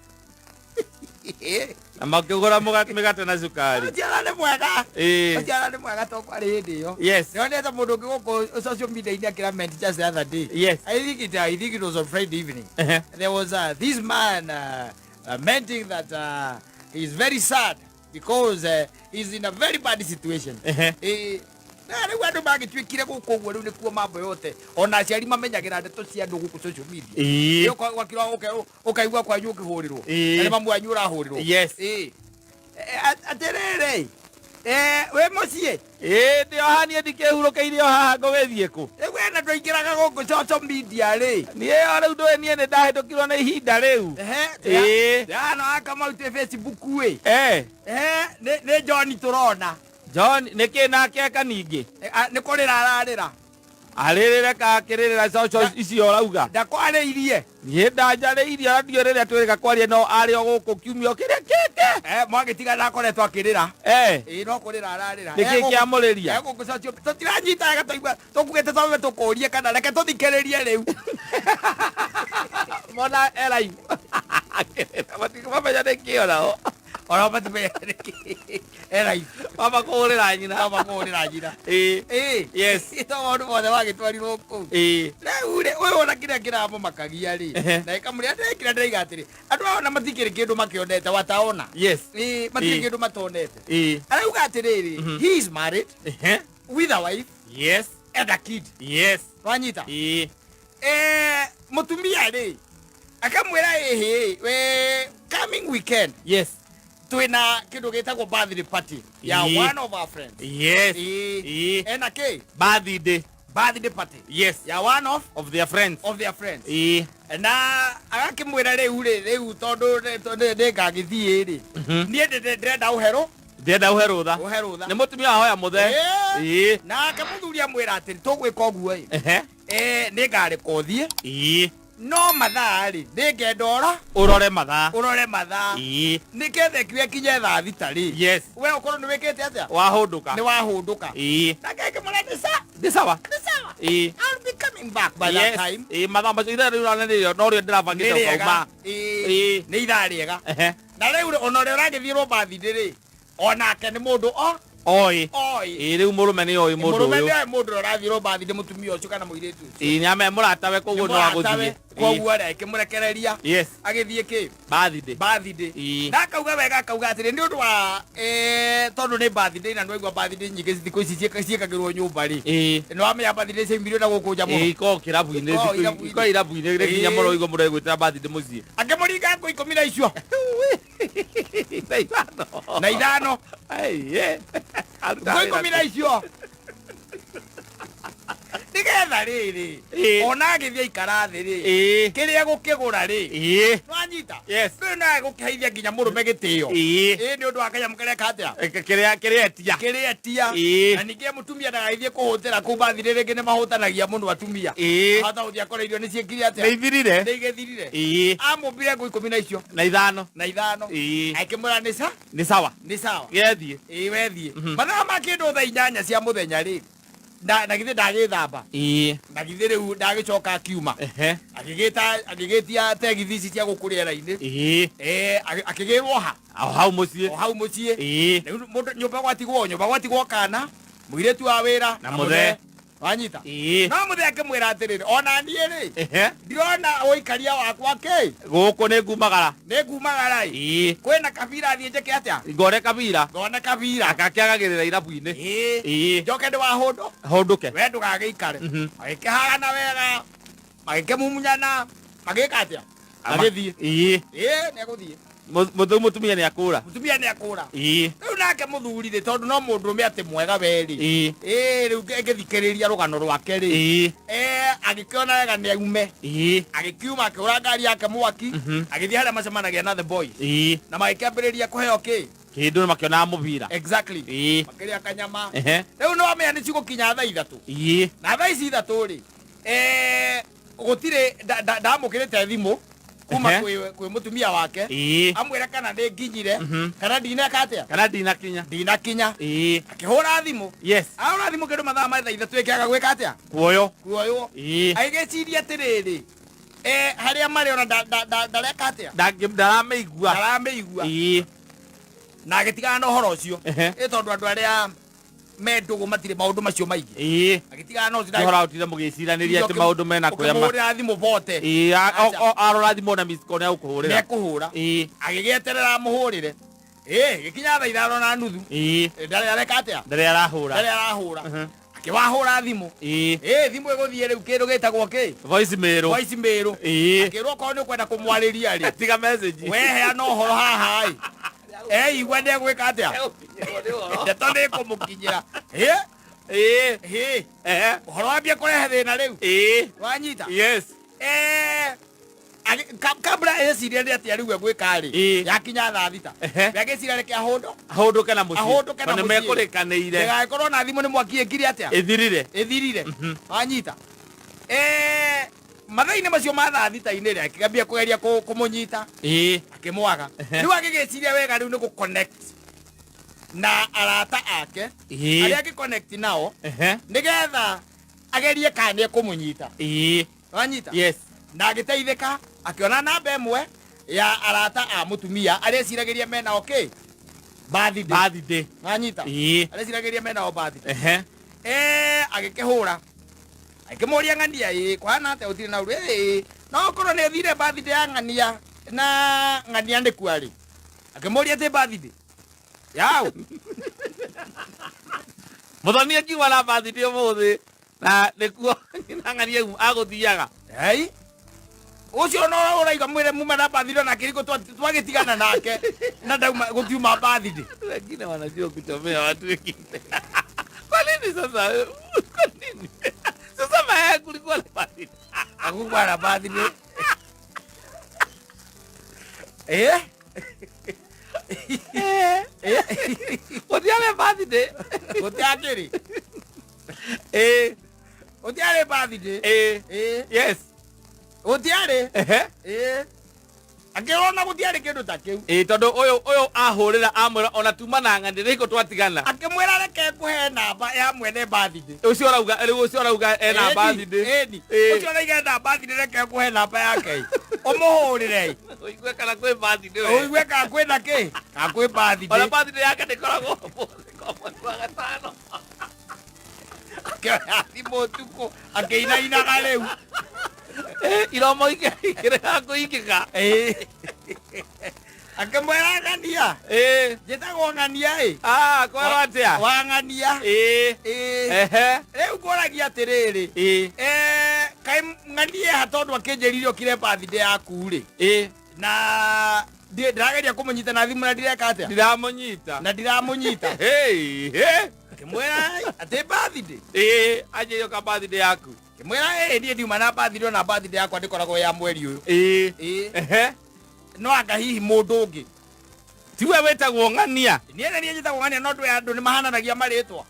Na makĩgũra mĩgate na cukari. Ũciara nĩ mwega. Ĩĩ. Ũciara nĩ mwega to kwarĩ hĩndĩ ĩyo. Yes. Nĩonete mũndũ ũngĩ gũkũ social media-inĩ akĩlament just the other day. Yes. I think it was on Friday evening. There was this man lamenting that he's very sad because he's in a very bad situation. Na rĩu andũ magĩtuĩkire gũkũ ũguo rĩu nĩkuo mambo yote ona aciari mamenyagĩra ndeto cia andũ gũkũ social media. Ũgakira ũkaigua kwanyu ũkĩhũrĩrwo. Na nĩ mamu wanyu ũrahũrĩrwo. Yes. Atĩrĩrĩ, wĩ mũciĩ? Ĩĩ, ndĩ o haha niĩ ndikĩhurũkĩire o haha ngũgĩthiĩ kũ? Rĩu we na ndũingĩraga gũkũ social media rĩ? Niĩ o rĩu ndũĩ niĩ nĩ ndahĩtũkirwo nĩ ihinda rĩu. Ehe. Ndĩrona wa Kamau twĩ Facebook ĩ. Ehe, nĩ John tũrona. John, nĩkĩ nake eka ningĩ? Nĩ kũrĩra ararĩra. Arĩrĩre ka akĩrĩrĩra social icio ũrauga? Ndakwarĩirie. Niĩ ndanjarĩirie ona ndiũĩ rĩrĩa twĩrĩga kwaria no arĩ o gũkũ kiumia o kĩrĩa kĩngĩ. Mwagĩtiga ndakoretwo akĩrĩra. Ĩĩ, no kũrĩra ararĩra. Nĩkĩ kĩamũrĩria? Gũkũ social tũtiranyita wega twaigua tũkugĩte twambe tũkũrie kana reke tũthikĩrĩrie rĩu. Mona e live. Matimamenya nĩkĩ onao. Onao matimenya nĩkĩ. E live. Mama kũhũrĩra nyina. Mama kũhũrĩra nyina. Ĩĩ. Ĩĩ. Yes. To maũndũ mothe wagĩtwarirwo kũu. Ĩĩ. Rĩu rĩ, ũyũ ona kĩrĩa kĩramũmakagia rĩ, na ĩkamũrĩa ndĩ kĩrĩa ndĩraiga atĩrĩ, andũ aya ona matikĩrĩ kĩndũ makĩonete wataona. Yes. Ĩĩ, matirĩ Ĩĩ. kĩndũ matonete. Ĩĩ. Arauga atĩrĩrĩ, he is married with a wife Yes. and a kid. Yes. Wanyita? Ĩĩ. Mũtumia rĩ, akamwĩra ĩhĩ, we coming weekend. Yes. Twĩna kĩndũ gĩtagwo birthday party ya Ĩĩ. one of our friends. Yes. Ĩĩ. Ĩĩ. Ena kĩ? Birthday. Birthday party. Yes. Ya one of of their friends. Of their friends. Ĩĩ. Na agakĩmwĩra rĩu rĩ, rĩu tondũ nĩngagĩthiĩ rĩ. Niĩ ndĩrenda ũhero. Ndĩrenda ũhe rũtha. Ũhe rũtha. Nĩ mũtumia wahoya mũthe. Ĩĩ. Ĩĩ. Nake mũthuri amwĩra atĩrĩ, tũgwĩka ũguo ĩ. Nĩngareka ũthiĩ. Ĩĩ. No mathaa rĩ, nĩngenda ũra. Ũrore mathaa. Ũrore mathaa. Ĩĩ. Nĩgetha ĩkiuga ĩkinye thaa thita rĩ. Yes. We ũkorwo nĩ wĩkĩte atĩa? Wahũndũka. Nĩ wahũndũka. Ĩĩ. Nake akĩmwĩra nĩ sawa. Nĩ sawa. Nĩ sawa. Ĩĩ. I'll be coming back by that Yes. time. Ĩĩ, mathaa macio ithaa rĩu ũrona nĩrĩo, no rĩo ndĩrabangĩte Nĩ rĩega. ũkauma. Ĩĩ. Ĩĩ. Nĩ ithaa rĩega. Na rĩu rĩ, ona ũrĩa ũragĩthiĩ rwo birthday rĩ, onake nĩ mũndũ o. Oĩ. Oĩ. Ĩĩ, rĩu mũrũme nĩ oĩ mũndũ Mũrũme ũyũ. nĩ oĩ mũndũ ũrĩa ũrathiĩ birthday, mũtumia ũcio kana mũirĩtu ũcio. Ĩĩ, nĩ ame mũratawe, koguo no agũthiĩ. Koguo rĩ, akĩmũrekereria Yes. agĩthiĩ kĩ? Birthday. Birthday. Ĩĩ. Na akauga wega, akauga atĩrĩ, nĩ ũndũ wa tondũ nĩ birthday, na nĩwaigua birthday nyingĩ thikũ ici ciĩkagĩrwo nyũmba rĩ, nĩ wamenya birthday ciaimirio na gũkũ nja mũno. Ĩĩ, ikoragwo kĩrabu-inĩ. Ikoragwo thikũ irabu-inĩ. Ikoragwo irabu-inĩ rĩ nginya mũno igua mũndũ egwĩtĩra birthday mũciĩ. Akĩmũringa ngũ 10 na icio. Na ithano. Na ithano. Aiye. Ngũ 10 na icio nĩgetha rĩrĩ ona agĩthiĩ aikara thĩ rĩ, kĩrĩa gũkĩgũra rĩ, nwanyita? Yes. Rĩu nawe gũkĩheithia nginya mũrũme gĩtĩo. Ĩĩ, nĩ ũndũ wa kanyamũ karĩa ka atĩa? Kĩrĩa kĩrĩa etia. Kĩrĩa etia. Na ningĩ mũtumia ndagagĩthiĩ kũhũtĩra kũu bathirĩ, rĩngĩ nĩ mahũtanagia mũno atumia. Hata gũthiĩ akora irio nĩ ciĩkire atĩa? Nĩ ithirire. Nĩ igĩthirire. Amũmbire ngũ 10 na icio. Na ithano. Na ithano. Akĩmwĩra nĩ sa Nĩ sawa. Nĩ sawa. Gethiĩ. Ĩĩ, wethiĩ mathaa ma kĩndũ thaa 8 cia mũthenya rĩ, na githĩ ndagĩthamba, na githĩ rĩu ndagĩcoka akiuma, agĩgĩta agĩgĩtia tegithi ici cia gũkũ rĩera-inĩ. Akĩgĩrwo ha? O hau mũciĩ. O hau mũciĩ. Rĩu mũndũ nyũmba gwatigwo kana mũirĩtu wa wĩra Na mũthee. Wanyita? No mũthee akĩmwĩra atĩrĩrĩ, ona niĩ rĩ, ndirona ũikaria wakwa kĩ. Gũkũ nĩ ngumagara. Nĩ ngumagara ĩ. Kwĩna kabira, thiĩ njĩke atĩa? Ngone kabira. Ngone kabira. Agakĩagagĩrĩra irabu-inĩ. Njoke ndĩ wa hũndũ. Hũndũke. We ndũgagĩikare. Magĩkĩhagana wega, magĩkĩmumunyana, magĩka atĩa, magĩthiĩ. Ĩĩ, nĩegũthiĩ. Mũtheu mũtumia nĩ akũra. Mũtumia nĩ akũra. Rĩu nake mũthuri rĩ, tondũ no mũndũrũme atĩ mwega we rĩ, ĩĩ, rĩu ngĩthikĩrĩria rũgano rwake rĩ, agĩkĩona wega nĩ aume. Agĩkiuma, akĩhũra ngari yake mwaki, agĩthiĩ harĩa macemanagia na the boys, na magĩkĩambĩrĩria kũheo kĩ? Kĩndũ makĩonaga mũbira. Exactly. Makĩrĩa kanyama. Rĩu nĩ wamenya nĩ cigũkinya thaa 3. Na thaa ici 3 rĩ, gũtirĩ ndamũkĩrĩte thimũ kuma kwĩ mũtumia wake, amwĩre kana nĩ nginyire, kana ndineka atĩa. Kana ndinakinya. Ndinakinya. Akĩhũra thimũ. Ahũra thimũ kĩndũ mathaa ma thaa 3, ĩkĩaga gwĩka atĩa? Kuoyo. Kuoywo. Agĩgĩciria atĩrĩrĩ, harĩa marĩ ona ndareka atĩa? Ndaramĩigua. Ndaramĩigua. Na agĩtigana na ũhoro ũcio. Ĩ tondũ andũ arĩa me ndũgũ matirĩ maũndũ macio maingĩ. Agĩtigana na ũcio. Ũhoro ũtinde mũgĩciranĩria atĩ maũndũ mena kũrĩa Ũkĩmũhũrĩra thimũ bote. Ĩĩ, arora thimũ na miss call nĩ agũkũhũrĩra. Nĩekũhũra. Agĩgĩeterera amũhũrĩre. Ĩ gĩkinya thaa 5:30, ndarĩ areka atĩa? Ndarĩ arahũra. Ndarĩ arahũra. Akĩwahũra thimũ. Ĩ thimũ ĩgũthiĩ rĩu kĩndũ gĩtagwo kĩ? Voice mail. Voice mail. Akĩrwo okorwo nĩ ũkwenda kũmwarĩria rĩ, tiga message. We heana ũhoro haha ĩ, eigua nĩ egwĩka atĩa, ndeto nĩ ĩkũmũkinyĩra. Ĩ ĩ ũhoro wambia kũrehe thĩna rĩu. Wanyita? Yes. Kabla eciria nĩ atĩa rĩu egwĩka rĩ, yakinya thaa 6, agĩciria reke ahũndũ. Ahũndũke na mũciĩ. Ahũndũke na Tondũ mũciĩ. nĩmekũrĩkanĩire. Ndĩgagĩkorwo na thimũ nĩ mwaki ĩkire atĩa? Ĩthirire. Ĩthirire. Wanyita? Mathaa-inĩ macio ma thaa 6-inĩ rĩ, akĩambia kũgeria kũmũnyita, akĩmwaga. Rĩu agĩgĩciria wega rĩu nĩ gũ-connect na arata ake, arĩa angĩ-connect nao, nĩgetha agerie kana nĩ ekũmũnyita. Wanyita? Yes. Na agĩteithĩka, akĩona namba ĩmwe ya arata a mũtumia arĩa eciragĩria menao kĩ? Birthday. Birthday. Wanyita? Arĩa eciragĩria menao birthday. Agĩkĩhũra, akĩmũria, "Ng'ania, ĩ kũhana atĩa? Ũtirĩ na ũru? Ĩ no ũkorwo nĩ thire birthday ya ng'ania na ng'ania nĩ kuarĩ." Akĩmũria atĩ birthday yau? Mũthoni akiuma na birthday ũmũthĩ na nĩkuo nyina ng'ania agũthiaga. Ei, ũcio no ũraiga mwĩre muma na birthday, na kĩriko twagĩtigana nake na ndauma gũtiuma birthday. Watu wengine wanajua kuchomea watu wengine. Kwa nini sasa? Kwa nini? Sasa mayai kulikuwa na birthday. Hakukuwa na birthday. Eh? Gũtiarĩ birthday. Gũtiakĩrĩ. Gũtiarĩ birthday. Yes. Gũtiarĩ. Akĩrona gũtiarĩ kĩndũ ta kĩu. Ĩĩ, tondũ ũyũ ahũrĩra amwĩra ona tuma na ng'ania nĩko twatigana. Akĩmwĩra reke ngũhe namba ya mwene birthday. Ũcio ũrauga rĩu, ũcio ũrauga ena birthday. Ĩni. Ũcio ũrauga ena birthday, reke ngũhe namba yake ũmũhũrĩre. Ũigue kana kwĩ birthday we. Ũigue kana kwĩna kĩ, kana kwĩ Ona birthday. birthday yake ndĩkoragwo ũmũthĩ. Kwa mweri wa gatano. Akĩoya thimũ ũtukũ akĩinainaga rĩu. Iromo ikĩrega kũingĩka. Akĩmwĩra ng'ania. Njĩtagwo ng'ania ĩ. Ah, kwerwo atĩa? Wa ng'ania. Ehe. Rĩu ngũragia atĩrĩrĩ. Kaĩ ng'ania ha tondũ akĩnjĩrire ũkire birthday yaku rĩ. Na ndĩrageria kũmũnyita na thimũ na ndireka atĩa? Ndiramũnyita. Na ndiramũnyita. Hey, hey. Ngĩmwĩra atĩ birthday. Anjĩrio ka birthday yaku. Ngĩmwĩra ĩ niĩ ndiuma na birthday ona birthday yakwa ndĩkoragwo ya mweri ũyũ. Ehe. No anga hihi mũndũ ũngĩ. Tiwe wĩtagwo ng'ania. Niĩ na niĩ njĩtagwo ng'ania no ndũ andũ nĩ mahananagia marĩtwa.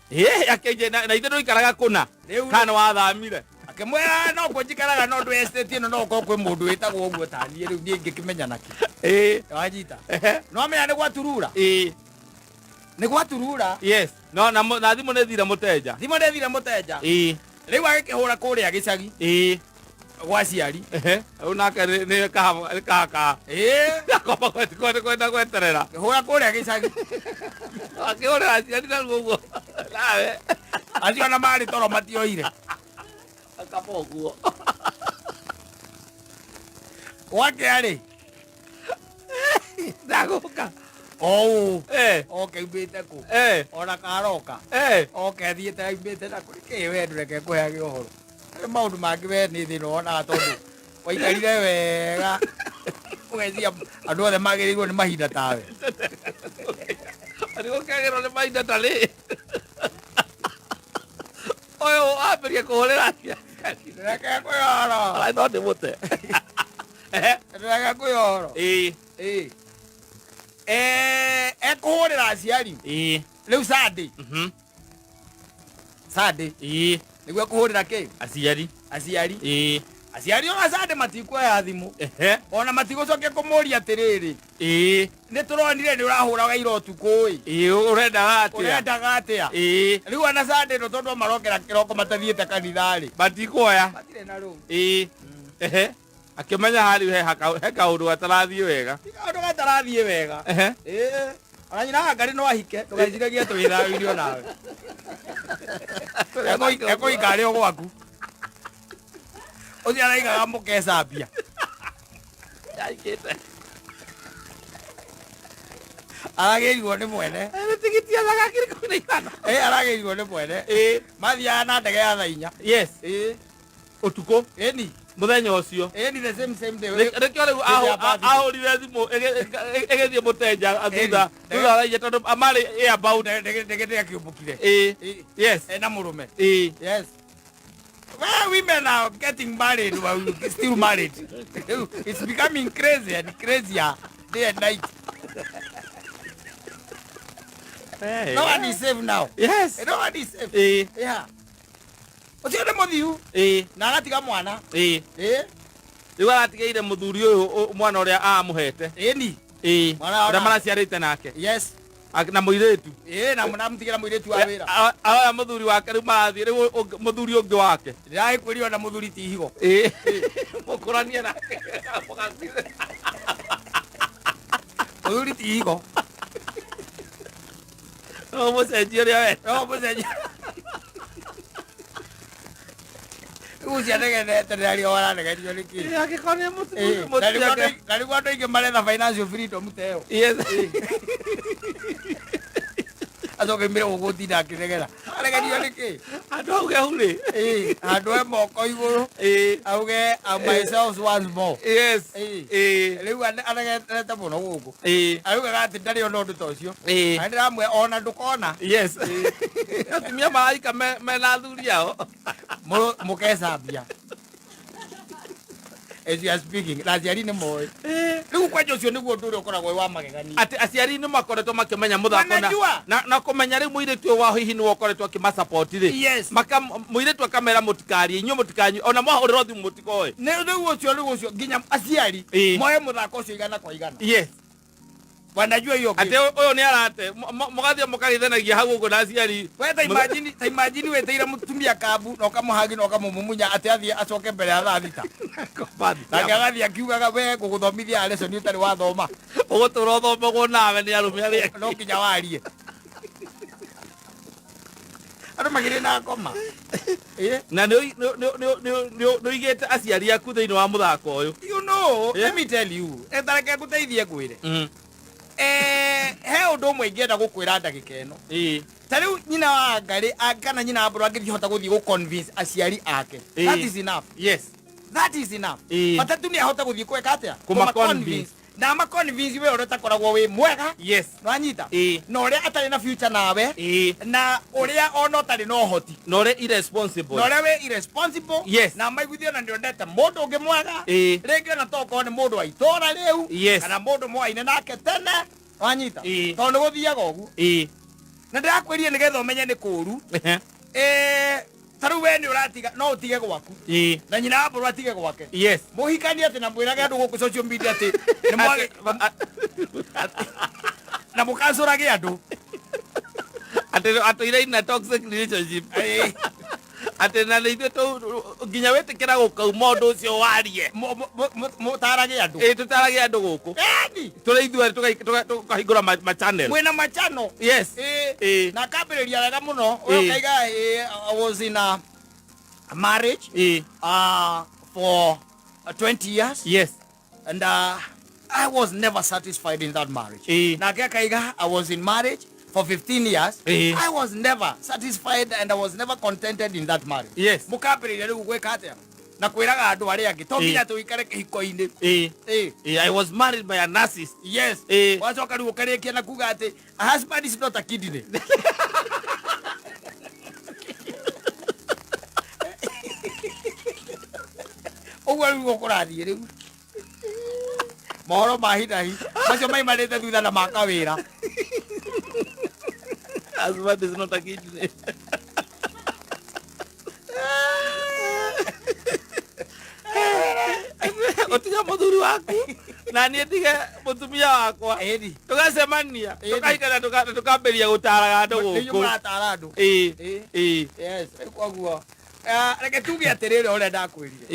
Akĩnjĩ na ithe ndũikaraga kũna. Rĩu Kana wathamire. Akĩmwĩra no kuo njikaraga no ndũ estate ĩno no gũkorwo kwĩ mũndũ wĩtagwo ũguo ta niĩ rĩu niĩ ngĩkĩmenya nakĩ. Wanyita. No amenya nĩ gwaturura. Nĩ gwaturura. Yes. No na na thimũ nĩ thire mũteja. Thimũ nĩ thire mũteja. Rĩu agĩkĩhũra kũrĩa gĩcagi. Gwa ciari. Rĩu nake nĩ kaha. Akomba kwenda gweterera. Hũra kũrĩa gĩcagi. Akĩhũrĩra aciari narua ũguo. Nawe. Acio ona marĩ toro matioire. Akaba ũguo. Gwakĩa rĩ. Ndagũka. Oũ. Oke aumĩte kũ? Ona karoka. Oke athiĩte aumĩte na kũ? Nĩkĩĩ we ndũreke ngũheage ũhoro. Harĩ maũndũ mangĩ we nĩ thĩna wonaga tondũ waikarire wega. Ũgeciria andũ othe magĩrĩirwo nĩ mahinda tawe. Nĩ gũkĩagĩrwo nĩ mahinda ta rĩ. Ũyũ ambĩrie kũhũrĩra aciari. Ndũreke ngũhe ũhoro. No ndĩmũte. Ndũreke ngũhe ũhoro. Ekũhũrĩra aciari. Rĩu Sunday. Sunday. Nĩguo ekũhũrĩra kĩ? Aciari. Aciari. Aciari ona Sunday matikuoya thimũ. Ona matigũcokia kũmũria atĩrĩrĩ. Nĩ tũronire nĩ ũrahũraga ira ũtukũ ĩ. Ũrendaga atĩa? Ũrendaga atĩa? Rĩu ona Sunday ĩno tondũ marokera kĩroko matathiĩte kanitha rĩ. Matikuoya. Matirĩ na rũu. Akĩmenya harĩ he kaũndũ gatarathiĩ wega. Ti kaũndũ gatarathiĩ wega. Ona nyina wa Ngarĩ no ahike, ndũgeciragie atĩ wĩ thayũ-inĩ o nawe. Ekũhika arĩ o gwaku. Ũcio araigaga mũkecambia. Yaikĩte. Aragĩrirwo nĩ mwene. Nĩ tigiti ya thaa ngiri ikũmi na ithano. Aragĩrirwo nĩ mwene. Mathiaga na ndege ya thaa inya. Yes. Ũtukũ. Ĩni. Mũthenya ũcio. Ĩni the same same day. Nĩkĩo rĩu ahũrire thimũ ĩgĩthiĩ mũteja thutha wa inya tondũ marĩ airbound. Ndege ndĩakĩũmbũkire. Yes. Ena mũrũme. Yes. Well, women are getting married while still married. It's becoming crazy and crazier day and night. Hey. No one is safe now. Yes. No one is safe. Yeah. Ũcio nĩ mũthiu. Na agatiga mwana. Rĩu aratigĩire mũthuri ũyũ mwana ũrĩa amũhete. Ĩni. Ũrĩa maraciarĩte nake. Yes. Na mũirĩtu. Na mũramũtigĩra mũirĩtu wa wĩra. Aroya mũthuri wake rĩu marathiĩ rĩu mũthuri ũngĩ wake. Ndĩragĩkwĩrire ona mũthuri ti higo. Mũkũranie nake. Mũthuri ti higo. No mũcenjie ũrĩa we. No mũcenjie. Rĩu cianegenete nĩ arĩa waranegenio nĩ kĩ? Angĩkorwo nĩ mũthuri. Na nĩguo andũ aingĩ maretha financial freedom ta ĩyo. Yes. Acoke aumĩre gũkũ ũtinda akĩnegena. Aregenio nĩ kĩ? Andũ auge hau rĩ. Andũ e moko igũrũ. Auge myself once more. Yes. Rĩu anegenete mũno gũkũ. Augaga atĩ ndarĩ ona ũndũ ta ũcio. Na ndĩramwĩra ona ndũkona. Yes. Atumia maraika mena athuri ao. Mũkecambia. As you are speaking, na aciari nĩ moĩ. Rĩu kwanja ũcio nĩguo ũndũ ũrĩa ũkoragwo wĩ wa magegania. Atĩ aciari nĩ makoretwo makĩmenya mũthako Wanajua. na kũmenya rĩu mũirĩtu ũyũ wao hihi nĩwe ũkoretwo akĩmasupport rĩ. Yes. Mũirĩtu akamera mũtikarie, inyuĩ mũtikanyue, ona mwahũrĩrwo thimũ mũtikoe. Nĩ rĩu ũcio, rĩu ũcio, nginya aciari moe mũthako ũcio igana kwa igana. Yes. Wanajua hiyo Atĩ ũyũ nĩ arate, mũgathiĩ mũkarĩithanagia hau ũguo na aciari. We ta imagine, ta imagine wĩtĩire mũtumia kambu na ũkamũhagi na ũkamũmumunya atĩ athiĩ acoke mbere ya thaa thita. Nake agathiĩ akiugaga we ngũgũthomithia lesson ũtarĩ wathoma. Ũgũtũra ũthomagwo nawe nĩ arũme arĩa No nginya warie. Andũ magĩrĩ na ngoma. Eh? Na nĩ ũigĩte aciari aku thĩinĩ wa mũthako ũyũ. You know, let me tell you. Etareke ngũteithie ngwĩre. He ũndũ ũmwe ingĩenda gũkwĩra ndagĩka ĩno. Ta rĩu nyina wa Ngarĩ kana nyina wa Mbũrũ angĩhota gũthiĩ gũ convince aciari ake. That is enough. Yes. That is enough. Bata tu nĩ ahote gũthiĩ kwĩka atĩa? Kũma Kũma convince. Na ma convince we ũrĩa ũtakoragwo wĩ mwega. Yes. Nĩwanyita? Na ũrĩa atarĩ na future nawe. Na ũrĩa ona ũtarĩ na ũhoti. Na ũrĩa irresponsible. Na ũrĩa wĩ irresponsible. Yes. Na maiguithio na nĩondete mũndũ ũngĩ mwega. Rĩngĩ ona tokorwo nĩ mũndũ wa itũra rĩu. Yes. Kana mũndũ mwaine nake tene. Wanyita? Tondũ nĩ gũthiaga ũguo. Na ndĩrakwĩrire nĩgetha ũmenye nĩ kũũru. Ta rĩu we nĩ ũratiga, no ũtige gwaku. Na nyina wa Mbũrũ atige gwake. Yes. Mũhikanie atĩ na mwĩrage andũ gũkũ social media atĩ nĩ mwage na mũkacũrage andũ. Atĩ atũire in a toxic relationship. Atĩ na nĩ ithuĩ nginya wĩtĩkĩra gũkauma ũndũ ũcio warie. Mũtarage andũ. Tũtarage andũ gũkũ. Ĩni. Tũrĩ ithuĩ tũkahingũra ma channel. Mwĩna machannel. Yes. Na akambĩrĩria wega mũno. Ũkaiga, I was in a marriage, for 20 years. Yes. And I was never satisfied in that marriage. Na akaiga, I was in marriage for 15 years. I was never satisfied and I was never contented in that marriage. Yes. Mũkambĩrĩria rĩu gwĩka atĩa? Na kwĩraga andũ arĩa angĩ, to nginya tũikare kĩhiko-inĩ. I was married by a narcissist. Yes. Wacoka rĩu ũkarĩkia na kuga atĩ a husband is not a kidney. Ũguo rĩu gũkũrathiĩ rĩu. Mohoro ma hi na hi macio maimanĩte thutha na makawĩra. Husband is not a kidney. Ũtige mũthuri waku na niĩ ndige mũtumia wakwa. Ĩni. Tũgacemania, Ĩni. tũkahikana, tũkambĩrĩria gũtaraga andũ Nĩ inyuĩ gũkũ. mũratara andũ. Yes, rĩu koguo, reke tuge atĩrĩrĩ ũrĩa ndakwĩrire.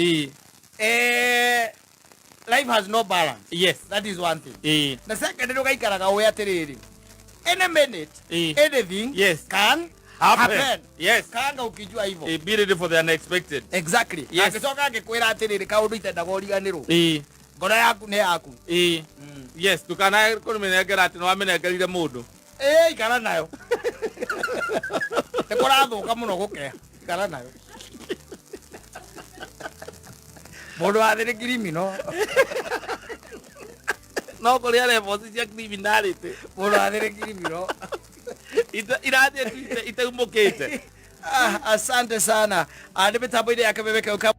Life has no balance. Yes. That is one thing. Na second, ndũgaikaraga ũĩ atĩrĩrĩ. Any minute, anything Yes. can happen. happen. Yes. Kanga ukijua hivyo. Be ready for the unexpected. Exactly. Yes. Angĩcoka angĩkwĩra atĩrĩrĩ kaũndũ itendaga ũriganĩrwo. Ngoro yaku nĩ yaku. Yes, ndũkanae kũmĩnengera atĩ nĩwamĩnengerire mũndũ. Ikara nayo. Nĩ kũrathũka mũno gũkea. Ikara nayo. Mũndũ wa thĩ nĩ criminal. No kũrĩa levels cia criminality. Mũndũ wa thĩ nĩ criminal. Irathiĩ tu itaumũkĩte. Asante sana. Nĩ mĩtambo-inĩ ya Kameme Kau ka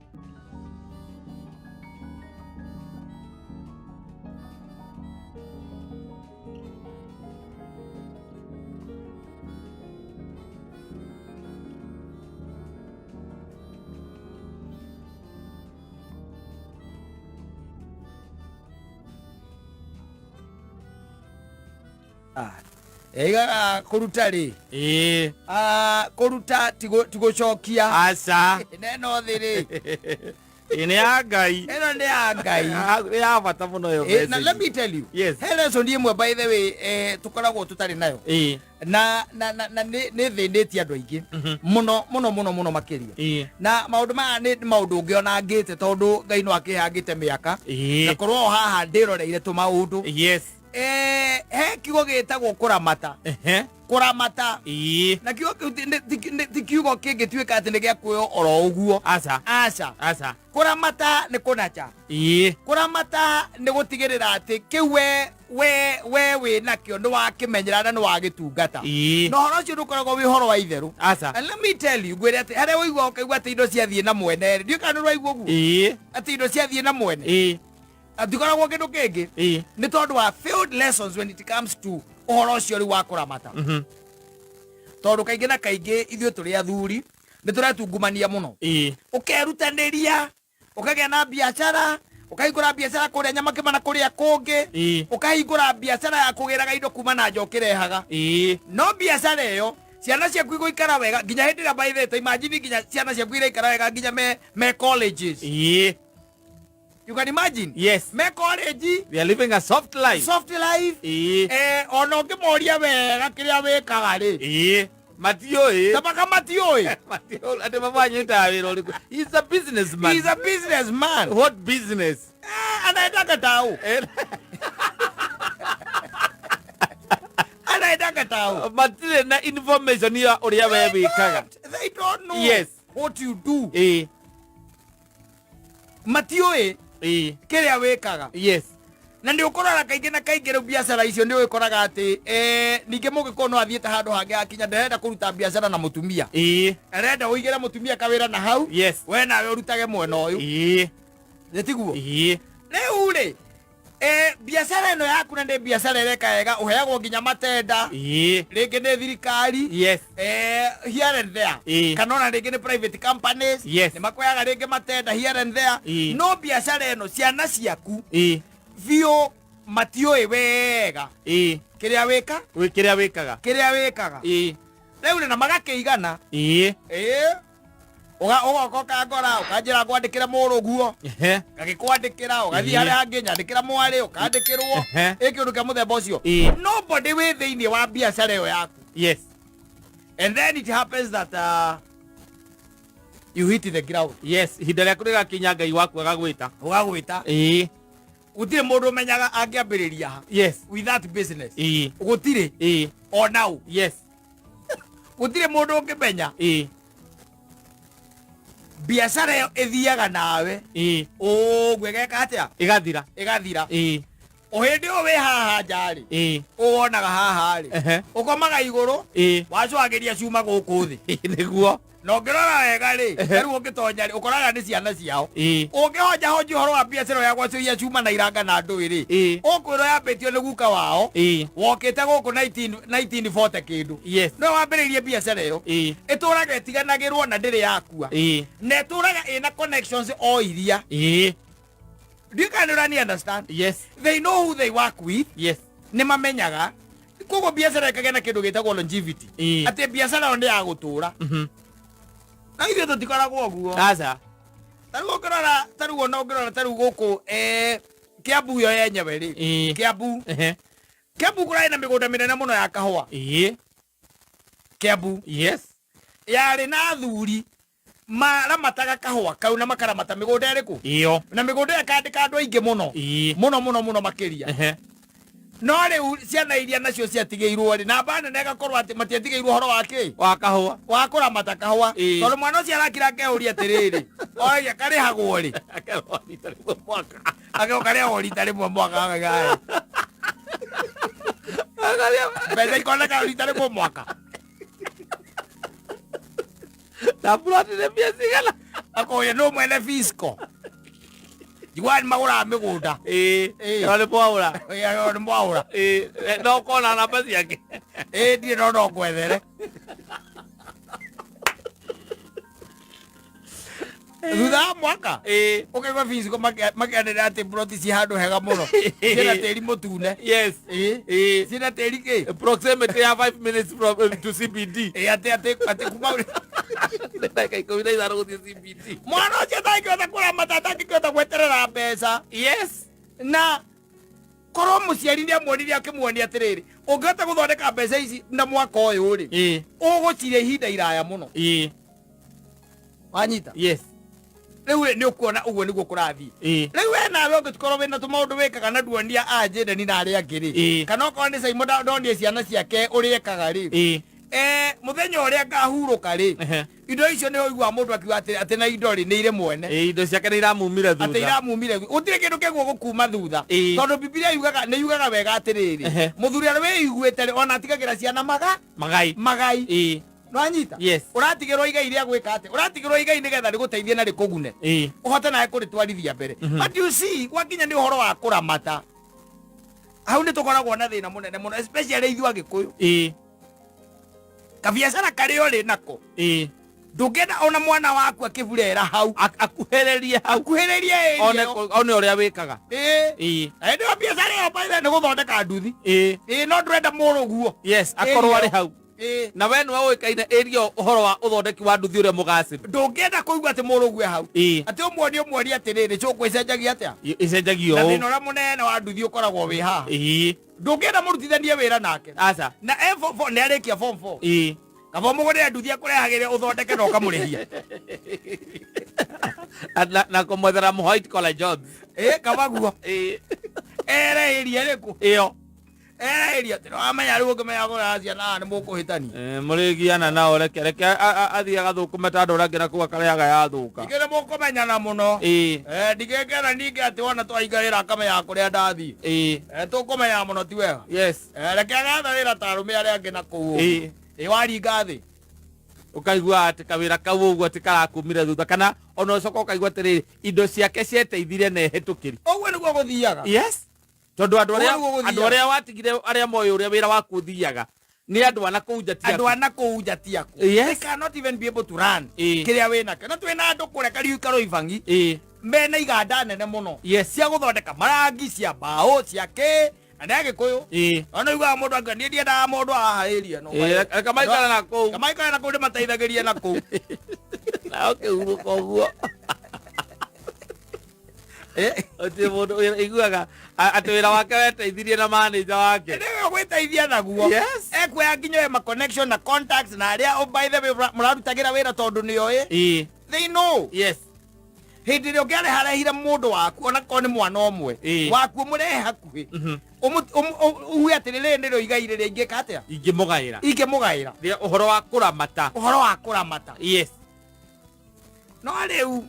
Eigaga kũruta rĩ? Kũruta ti gũcokia. Aca. Neno thĩ rĩ. Nĩ ya Ngai. Ĩno nĩ ya Ngai. Nĩ ya bata mũno ĩyo Na message. let me tell you. Yes. He lesson ĩmwe by the way, tũkoragwo tũtarĩ nayo. Na, na, na, na nĩ thĩnĩtie andũ aingĩ. Mũno, mũno, mũno, mũno makĩria. Na maũndũ maya nĩ maũndũ ũngĩ ona ngĩte tondũ Ngai no akĩhangĩte mĩaka. Na korwo o haha ndĩroreire tũmaũndũ. Yes. He kiugo gĩtagwo kũramata. Kũramata. Na kiugo kĩu ti kiugo kĩngĩtuĩka atĩ nĩ gĩa kuoywo oro ũguo. Aca. Aca. Aca. Kũramata nĩ kũnacha. Kũramata nĩ gũtigĩrĩra atĩ kĩu we wĩ nakĩo nĩ wakĩmenyera na nĩ wagĩtungata. Na ũhoro ũcio ndũkoragwo wĩ ũhoro wa itherũ. Aca. And let me tell you, ngwĩre atĩ harĩa ũigua ũkaigua atĩ indo ciathiĩ na mwene rĩ, ndiũĩ kana nĩ ũraigua ũguo? Atĩ indo ciathiĩ na mwene. Atikoragwo kĩndũ kĩngĩ. Nĩ tondũ wa failed lessons when it comes to ũhoro ũcio rĩu wa kũramata. Tondũ kaingĩ na kaingĩ ithuĩ tũrĩ athuri nĩ tũretungumania mũno. Ũkerutanĩria, ũkagĩa na biacara, ũkahingũra biacara kũrĩa Nyamakĩma na kũrĩa kũngĩ, ũkahingũra biacara ya kũgĩraga indo kuma na nja ũkĩrehaga. No biacara ĩyo ciana ciaku igũikara wega nginya hĩndĩ ĩrĩa by the way, imagine nginya ciana ciaku iraikara wega nginya me colleges. You can imagine? Yes. Me college. We are living a soft life. Soft life. Ona ũngĩmoria wega kĩrĩa wĩkaga rĩ. Matiũĩ. Tabaka matiũĩ. Matiũĩ atĩ baba wanyu arutaga wĩra ũrĩkũ. He's a businessman. He's a businessman. What business? Anaendaga tao. Anaendaga tao. Matirĩ na information ya ũrĩa we wĩkaga. They don't know what you do. Matiũĩ kĩrĩa wĩkaga. Na nĩ ũkoraga kaingĩ na kaingĩ rĩu biacara icio nĩ ũkoraga atĩ ningĩ mũgĩkũyũ no athiĩte handũ hangĩ akinya ndarenda kũruta biacara na mũtumia. Arenda ũigĩre mũtumia kawĩra na hau. We nawe ũrutage mwena ũyũ. Nĩ tiguo? Rĩu rĩ, biacara ĩno yaku na nĩ biacara ĩreka wega, ũheagwo nginya matenda. Rĩngĩ nĩ thirikari. Here and there. Kana ona rĩngĩ nĩ private companies. Nĩ makuoyaga rĩngĩ matenda here and there. No biacara ĩno ciana ciaku biũ matiũĩ wega. Kĩrĩa wĩka? Kĩrĩa wĩkaga. Kĩrĩa wĩkaga. Rĩu rĩ, na magakĩigana. Ũgoka ũkangora, ũkanjĩra ngwandĩkĩre mũrũguo. Ngagĩkwandĩkĩra, ũgathiĩ harĩa hangĩ, nyandĩkĩra mwarĩ, ũkandĩkĩrwo. Ĩ kĩũndũ kĩa mũthemba ũcio. Nobody wĩ thĩinĩ wa biacara ĩyo yaku. And then it happens that you hit the ground. Yes, ihinda rĩaku rĩgakinya Ngai waku agagwĩta. Ũgagwĩta. Gũtirĩ mũndũ ũmenyaga angĩambĩrĩria ha. With that business. Gũtirĩ. Ona ũ. Gũtirĩ mũndũ ũngĩmenya. Biacara ĩyo ĩthiaga nawe. Ũguo ĩgeka atĩa? Ĩgathira. Ĩgathira. O hĩndĩ ĩyo wĩ haha nja rĩ, ũwonaga haha rĩ, ũkomaga igũrũ, wacũhagĩria cuma gũkũ thĩ. Nĩguo. Na ũngĩrora wega rĩ, rĩu ũngĩtonya rĩ, ũkoraga nĩ ciana ciao. Ũngĩhonjahonjia ũhoro wa biacara ya gwacũhia cuma na iranga na ndũĩ rĩ, ũkwĩrwo yambĩtio nĩ guka wao, wokĩte gũkũ 1940 kĩndũ. No wambĩrĩirie biacara ĩyo. Ĩtũraga ĩtiganagĩrwo na ndĩrĩ yakua. Na ĩtũraga ĩna connections o iria. Do you kind of understand? Yes. They know who they work with. Yes. Nĩ mamenyaga. Koguo biacara ĩkagĩa na kĩndũ gĩtagwo longevity. Atĩ biacara ĩyo nĩ ya gũtũra. Na ithuĩ tũtikoragwo ũguo. Aca. Ta rĩu ũngĩrora, ta rĩu ona ũngĩrora ta rĩu gũkũ, Kiambu yo yenyewe rĩ. Kiambu. Kiambu kũrarĩ na mĩgũnda mĩnene mũno ya kahũa. Kiambu. Yarĩ na athuri maramataga kahũa kau na makaramata mĩgũnda ĩrĩkũ? Iyo. Na mĩgũnda ĩyo ĩkandĩka andũ aingĩ mũno. Mũno, mũno, mũno makĩria. No rĩu ciana iria nacio ciatigĩirwo rĩ, namba nene ĩgakorwo atĩ matiatigĩirwo ũhoro wa kĩ? Wa kahũa. Wa kũramata kahũa. Tondũ mwana ũcio arakira akeyũria atĩrĩrĩ, oya karĩhagwo rĩ? Akarĩhagwo rita rĩmwe mwaka. Akeo karĩhagwo rita rĩmwe mwaka, akauga, mbeca ikoneka rita rĩmwe mwaka. Na plot nĩ mbia cigana? Akoya no mwene fisco. Njiguaga nĩ magũraga mĩgũnda. Ĩyo nĩ mwaũra. Ĩyo nĩ mwaũra. No ũkona namba ciake. Ndirĩ no no ngwethere. Thutha wa mwaka? Ũkaigua fisco makĩanĩrĩra atĩ plot ci handũ hega mũno. Ciĩna tĩri mũtune. Ciĩna tĩri kĩ? Proximity ya 5 minutes from to CBD. Atĩ kuma Ndagĩka ikũmi na ithano gũthiĩ CBD. Mwana ũcio atangĩhota kũramata, atangĩhota gweterera mbeca. Na korwo mũciari nĩ amuonirie akĩmuonia atĩrĩrĩ, ũngĩhota gũthondeka mbeca ici na mwaka ũyũ rĩ, ũgũcirĩa ihinda iraya mũno. Wanyita? Rĩu rĩ, nĩ ũkuona ũguo nĩguo kũrathiĩ. Rĩu we nawe ũngĩkorwo wĩna tũmaũndũ wĩkaga na nduonia a Jaden na arĩa angĩ rĩ, kana okorwo nĩ Simon ndonie ciana ciake ũrĩa ekaga rĩ, mũthenya ũrĩa ngahurũka rĩ, indo icio nĩ ũiguaga mũndũ akiuga atĩ na indo rĩ, nĩ irĩ mwene. Indo ciake nĩ iramumire thutha. Atĩ iramumire thutha. Gũtirĩ kĩndũ kĩguo gũkuma thutha. Tondũ Bibilia nĩ yugaga wega atĩrĩrĩ, mũthuri ũrĩa wĩiguĩte rĩ, ona atigagĩra ciana Magai. Magai. Nĩwanyita? Ũratigĩrwo igai rĩa gwĩka atĩa? Ũratigĩrwo igai nĩgetha rĩgũteithie na rĩkũgune. Ũhote nawe kũrĩtwarithia mbere. But you see, gwakinya nĩ ũhoro wa kũramata. Hau nĩ tũkoragwo na thĩna mũnene mũno, especially ithuĩ Agĩkũyũ. Kabiacara karĩa ũrĩ nako. Ndũngĩenda ona mwana waku akĩburera hau. Akuhĩrĩrie hau. Akuhĩrĩrie area One ĩyo. one ũrĩa wĩkaga. Na hĩndĩ ĩyo biacara ĩyo by the way nĩ gũthondeka nduthi. No ndũrenda mũrũguo. Yes, akorwo Area arĩ hau. Na we nĩwe ũĩkaine area ũhoro wa ũthondeki wa nduthi ũrĩa mũgacĩru. Ndũngĩenda kũigua atĩ mũrũguo hau. Atĩ ũmuonie ũmuonie atĩrĩrĩ, cũkũ ĩcenjagia atĩa? Ĩcenjagio Na ũũ. thĩna ũrĩa mũnene wa nduthi ũkoragwo wĩ haha. Ndũngĩenda mũrutithanie wĩra nake. Aca. Na e form 4, nĩ arĩkia form 4. Kaba ũmũgũrĩre nduthi akũrehagĩre ũthondeke na ũkamũrĩhia. Na kũmwethera mu white collar jobs. Ĩ kaba guo. Ĩĩ. Ere ĩria ĩrĩkũ? Ĩyo. Ere ĩria atĩ wamenya rĩu ũngĩmenya kũrera ciana haha nĩ mũkũhĩtania. Eh, mũrĩgiana nao, reke reke athiĩ agathũkũme ta andũ arĩa angĩ na kũu akarehaga yathũka. Ningĩ nĩ mũkũmenyana mũno. Ĩĩ. Eh, ndigĩkena ningĩ atĩ wona twahinga wĩra akamenyaga kũrĩa ndathiĩ. Ĩĩ. Eh, tũkũmenyana mũno ti wega. Yes. Eh, reke agetha wĩra ta arũme arĩa angĩ na kũu ũguo. Ĩĩ. Ĩ waringa thĩ. Ũkaigua atĩ kawĩra kau ũguo atĩ karakumire thutha, kana ona ũcoka ũkaigua atĩrĩrĩ, indo ciake cieteithirie na ehĩtũkĩri. Ũguo nĩguo gũthiaga. Yes, tondũ andũ arĩa Ũguo nĩguo gũthiaga. Andũ arĩa watigire arĩa moĩ ũrĩa wĩra waku ũthiaga nĩ andũ a na kũu nja ti Andũ aku. a na kũu nja ti aku. They cannot even be able to run kĩrĩa wĩ nakĩo. Na twĩna andũ kũrĩa Kariuki Ibangi mena iganda nene mũno cia gũthondeka marangi, cia mbaũ, cia kĩ, na nĩ Agĩkũyũ. Ona ugaga mũndũ anga niĩ ndiendaga mũndũ haha area no. Ĩĩ, reke maikare na kũu. Reke maikare na kũu, ndĩmateithagĩrie na kũu. Nao kĩhurũka ũguo. Gũtirĩ mũndũ iguaga atĩ wĩra wake weteithirie na manager wake. Nĩwe gwĩteithia naguo. Ekuoya nginya oe ma connection na contacts na arĩa, oh, by the way, mũrarutagĩra wĩra tondũ nĩoĩ. They know. Hĩndĩ ĩrĩa ũngĩareharehire mũndũ waku, ona korwo nĩ mwana ũmwe waku, ũmũrehe hakuhĩ, uge atĩrĩ, rĩrĩ nĩrĩo igai rĩrĩa ingĩka atĩa? Ingĩmũgaĩra. Ingĩmũgaĩra. Rĩa ũhoro wa kũramata. Ũhoro wa kũramata. No rĩu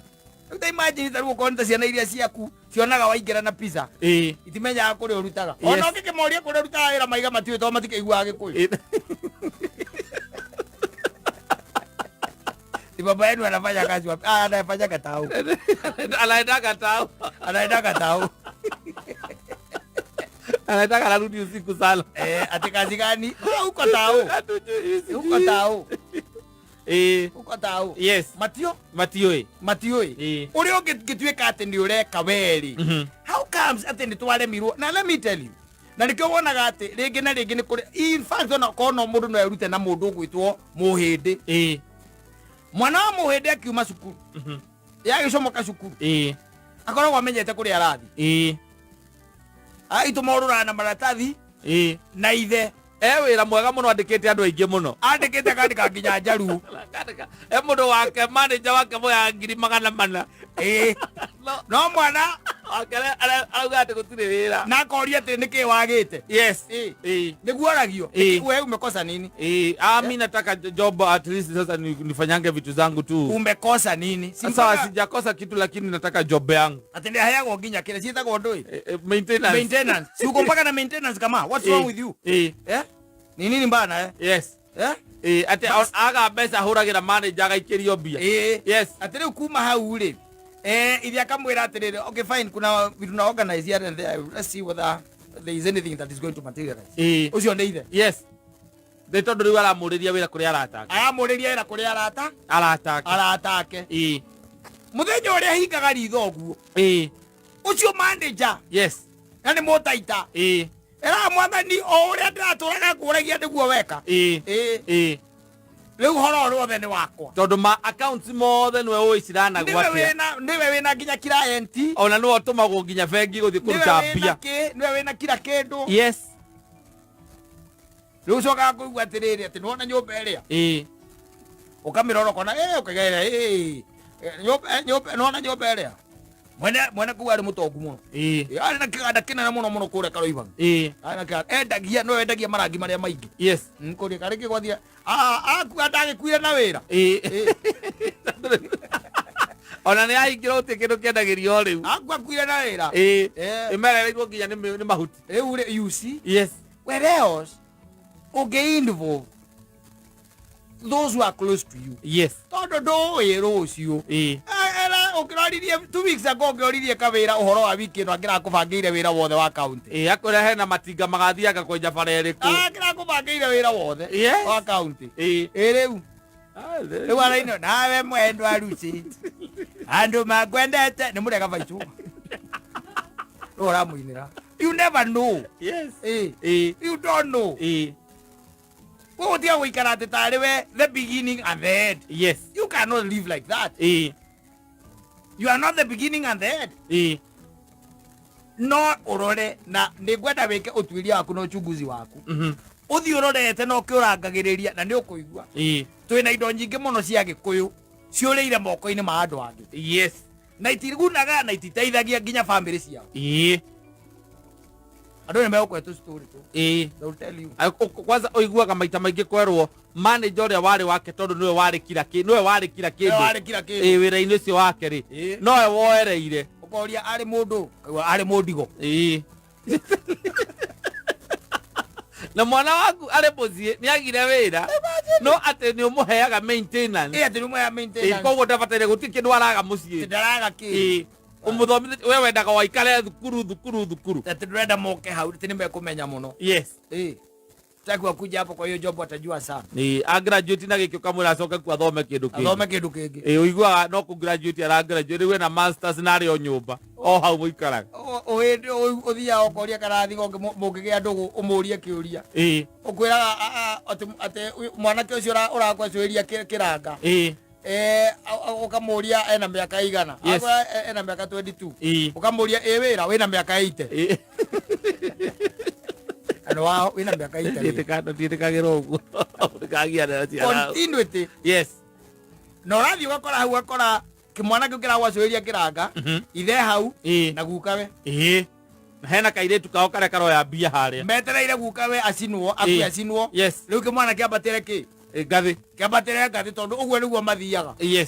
rĩu ta imagine, ta rĩu ũkorwo nĩ ta ciana iria ciaku cionaga waingĩra na pizza, itimenyaga kũrĩa ũrutaga. Ona ũngĩkĩmoria kũrĩa ũrutaga wĩra, maiga matiũĩ tondũ matikĩiguaga Gĩkũyũ. Ti baba yenu anafanya kazi wapi? Ah, anafanya Gatau. Anaenda Gatau. Anaenda Gatau. Anaenda, anarudi usiku sana. Eh, ati kazi gani? Ah, uko Tau. Hatujui, sijui. Uko Tau. Uko Tau. Matio? Matiũĩ. Matiũĩ. Ũrĩa ũngĩtuĩka atĩ nĩ ũreka werĩ. How comes atĩ nĩ twaremirwo? Na let me tell you. Na nĩkĩo wonaga atĩ rĩngĩ na rĩngĩ nĩ kũrĩ, in fact, ona korwo no mũndũ no erute na mũndũ ũgwĩtwo mũhĩndĩ. Mwana wa mũhĩndĩ akiuma cukuru, yagĩcomoka cukuru, akoragwo amenyete kũrĩa arathiĩ. Agĩtũma ũrũraga na maratathi na ithe. E wĩra mwega mũno, andĩkĩte andũ aingĩ mũno. Andĩkĩte, akandĩka nginya njaruo. E mũndũ wake, manager wake moyaga 400,000. Ĩĩ. No mwana wake arauga atĩ gũtirĩ wĩra. Na akoria atĩ nĩkĩ wagĩte. Nĩguo aragio. We umekosa nini? Ĩĩ. Ah, mi nataka job at least sasa nifanyange vitu zangu tu. Umekosa nini? Si Sasa sijakosa kitu, lakini nataka job yangu. Atĩ nĩ aheagwo nginya kĩrĩa ciĩtagwo ndũĩ. Eh, maintenance. Maintenance. Si uko mpaka na maintenance kama? What's wrong with you? Eh? Ni nini mbana, eh? Eh? Ĩĩ, atĩ aga mbeca ahũragĩra manager agaikĩrio mbia. Atĩ rĩu kuma hau rĩ, eh, ithe akamwĩra atĩrĩrĩ, okay, fine, kuna vitu na organize here and there, let's see whether there is anything that is going to materialize. Ũcio nĩ ithe. Yes, nĩ tondũ rĩu aramũrĩria wĩra kũrĩ arata ake. Aramũrĩria wĩra kũrĩ arata. Arata ake. Arata ake. Mũthenya ũrĩa hingaga ritho ũguo, ũcio manager na nĩ mũtaita, ĩraga mwathani o ũrĩa ndĩratũraga ngũragia nĩguo weka. Rĩu horo ũrĩa wothe nĩ wakwa. Tondũ ma accounts mothe nĩwe ũĩ ciranagwo nĩwe atĩa. Nĩwe wĩna nginya client. Ona nĩwe ũtũmagwo nginya bengi gũthiĩ nĩwe kũruta wĩna mbia. Kĩ nĩwe wĩna kila kĩndũ. Rĩu ũcokaga kũigua atĩrĩrĩ, atĩ nĩwona nyũmba ĩrĩa, ũkamĩrora ũkona ĩ ũkaigera ĩ nyũmba nyũmba, nĩwona nyũmba ĩrĩa mwene mwene kũu arĩ mũtongu mũno. Ĩ, arĩ na kĩganda kĩnene mũno mũno kũrĩa Karoibangi. Arĩ na kĩganda endagia, nĩwe wendagia marangi marĩa maingĩ. Kũrĩa karĩ kĩgwathia akua ndagĩkuire na wĩra. Ona nĩ ahingĩrwo, gũtirĩ kĩndũ kĩendagĩrio rĩu. Akua akuire na wĩra. Ĩmerereirwo nginya nĩ mahuti. Rĩu rĩ, you see, whereas ũngĩ involve those who are close to you, tondũ ndũĩ rũciũ. Era ũkĩroririe 2 weeks ago, ũngĩoririe kawĩra ũhoro wa wiki ĩno, angĩrakũbangĩire wĩra wothe wa county. Ĩĩ, akwĩra hena matinga magathianga kwenja bara ĩrĩkũ. Angĩrakũbangĩire wĩra wothe wa county. Ĩ rĩu rĩu araino nawe mwendwa Lucy, andũ makwendete nĩ mũrega baicũ rĩu ũramũinĩra. You never know. Ĩ, you don't know. Koguo tiga gũikara atĩ tarĩ we the beginning and the end. You cannot live like that. You are not the beginning and the end. No ũrore na nĩ ngwenda wĩke ũtuĩria waku na uchunguzi waku. Ũthiĩ ũrorete na ũkĩũrangagĩrĩria na nĩ ũkũigua. Twĩna indo nyingĩ mũno cia Gĩkũyũ ciũrĩire moko-inĩ ma andũ angĩ. Na itigunaga na ititeithagia nginya bamĩrĩ ciao. Andũ nĩ megũkũhe tũ story tũ. They will tell you. Kwanza ũiguaga maita maingĩ kwerwo manager ũrĩa warĩ wake tondũ nĩwe warĩ kila kĩ nĩwe warĩ kila Nĩwe kĩndũ warĩ kila kĩndũ. Wĩra-inĩ ũcio wake rĩ, nowe woereire. Ũkoria arĩ mũndũ, ũkaigua arĩ mũndigo. Na mwana waku arĩ mũciĩ nĩ agire wĩra no atĩ nĩ ũmũheaga maintenance. Atĩ nĩ ũmũheaga maintenance. Koguo ndabataire gũtirĩ kĩndũ araga mũciĩ. Ndaraga kĩndũ. Ũmũthomithĩtie we wendaga waikare thukuru thukuru thukuru. Atĩ ndũrenda moke hau atĩ nĩ mekũmenya mũno. Sitaki wakuja hapo kwa hiyo job watajua sana. A graduate na gĩkĩ ũkamwĩra acoke kuo athome kĩndũ kĩngĩ. Athome kĩndũ kĩngĩ. Ũiguaga no kũ graduate ara graduate rĩu ena masters na arĩ o nyũmba o hau mũikaraga. Hĩndĩ ũthiaga ũkoria karathi mũngĩgĩa ndũgũ ũmũrie kĩũria. Ũkwĩraga atĩ mwanake ũcio ũrakwacũĩria kĩranga. Ũkamũria ena mĩaka igana. Akwĩra ena mĩaka 22. Ũkamũria ĩ wĩra wĩna mĩaka 80. Andũ wao wĩna mĩaka 80. Ndiĩtĩkagĩra ũguo. Ndĩkagia na ciana. Continuity. Na ũrathiĩ ũgakora hau ũgakora kĩmwana kĩu kĩragwacũĩria kĩranga, ithe hau, na gukawe. Na hena kairĩtu kao karĩa karoya mbia harĩa. Metereire gukawe acinwo, akue acinwo. Rĩu kĩmwana kĩambatĩre kĩ? Ngathĩ. Kĩambatĩre ngathĩ tondũ ũguo nĩguo mathiaga. Yeah.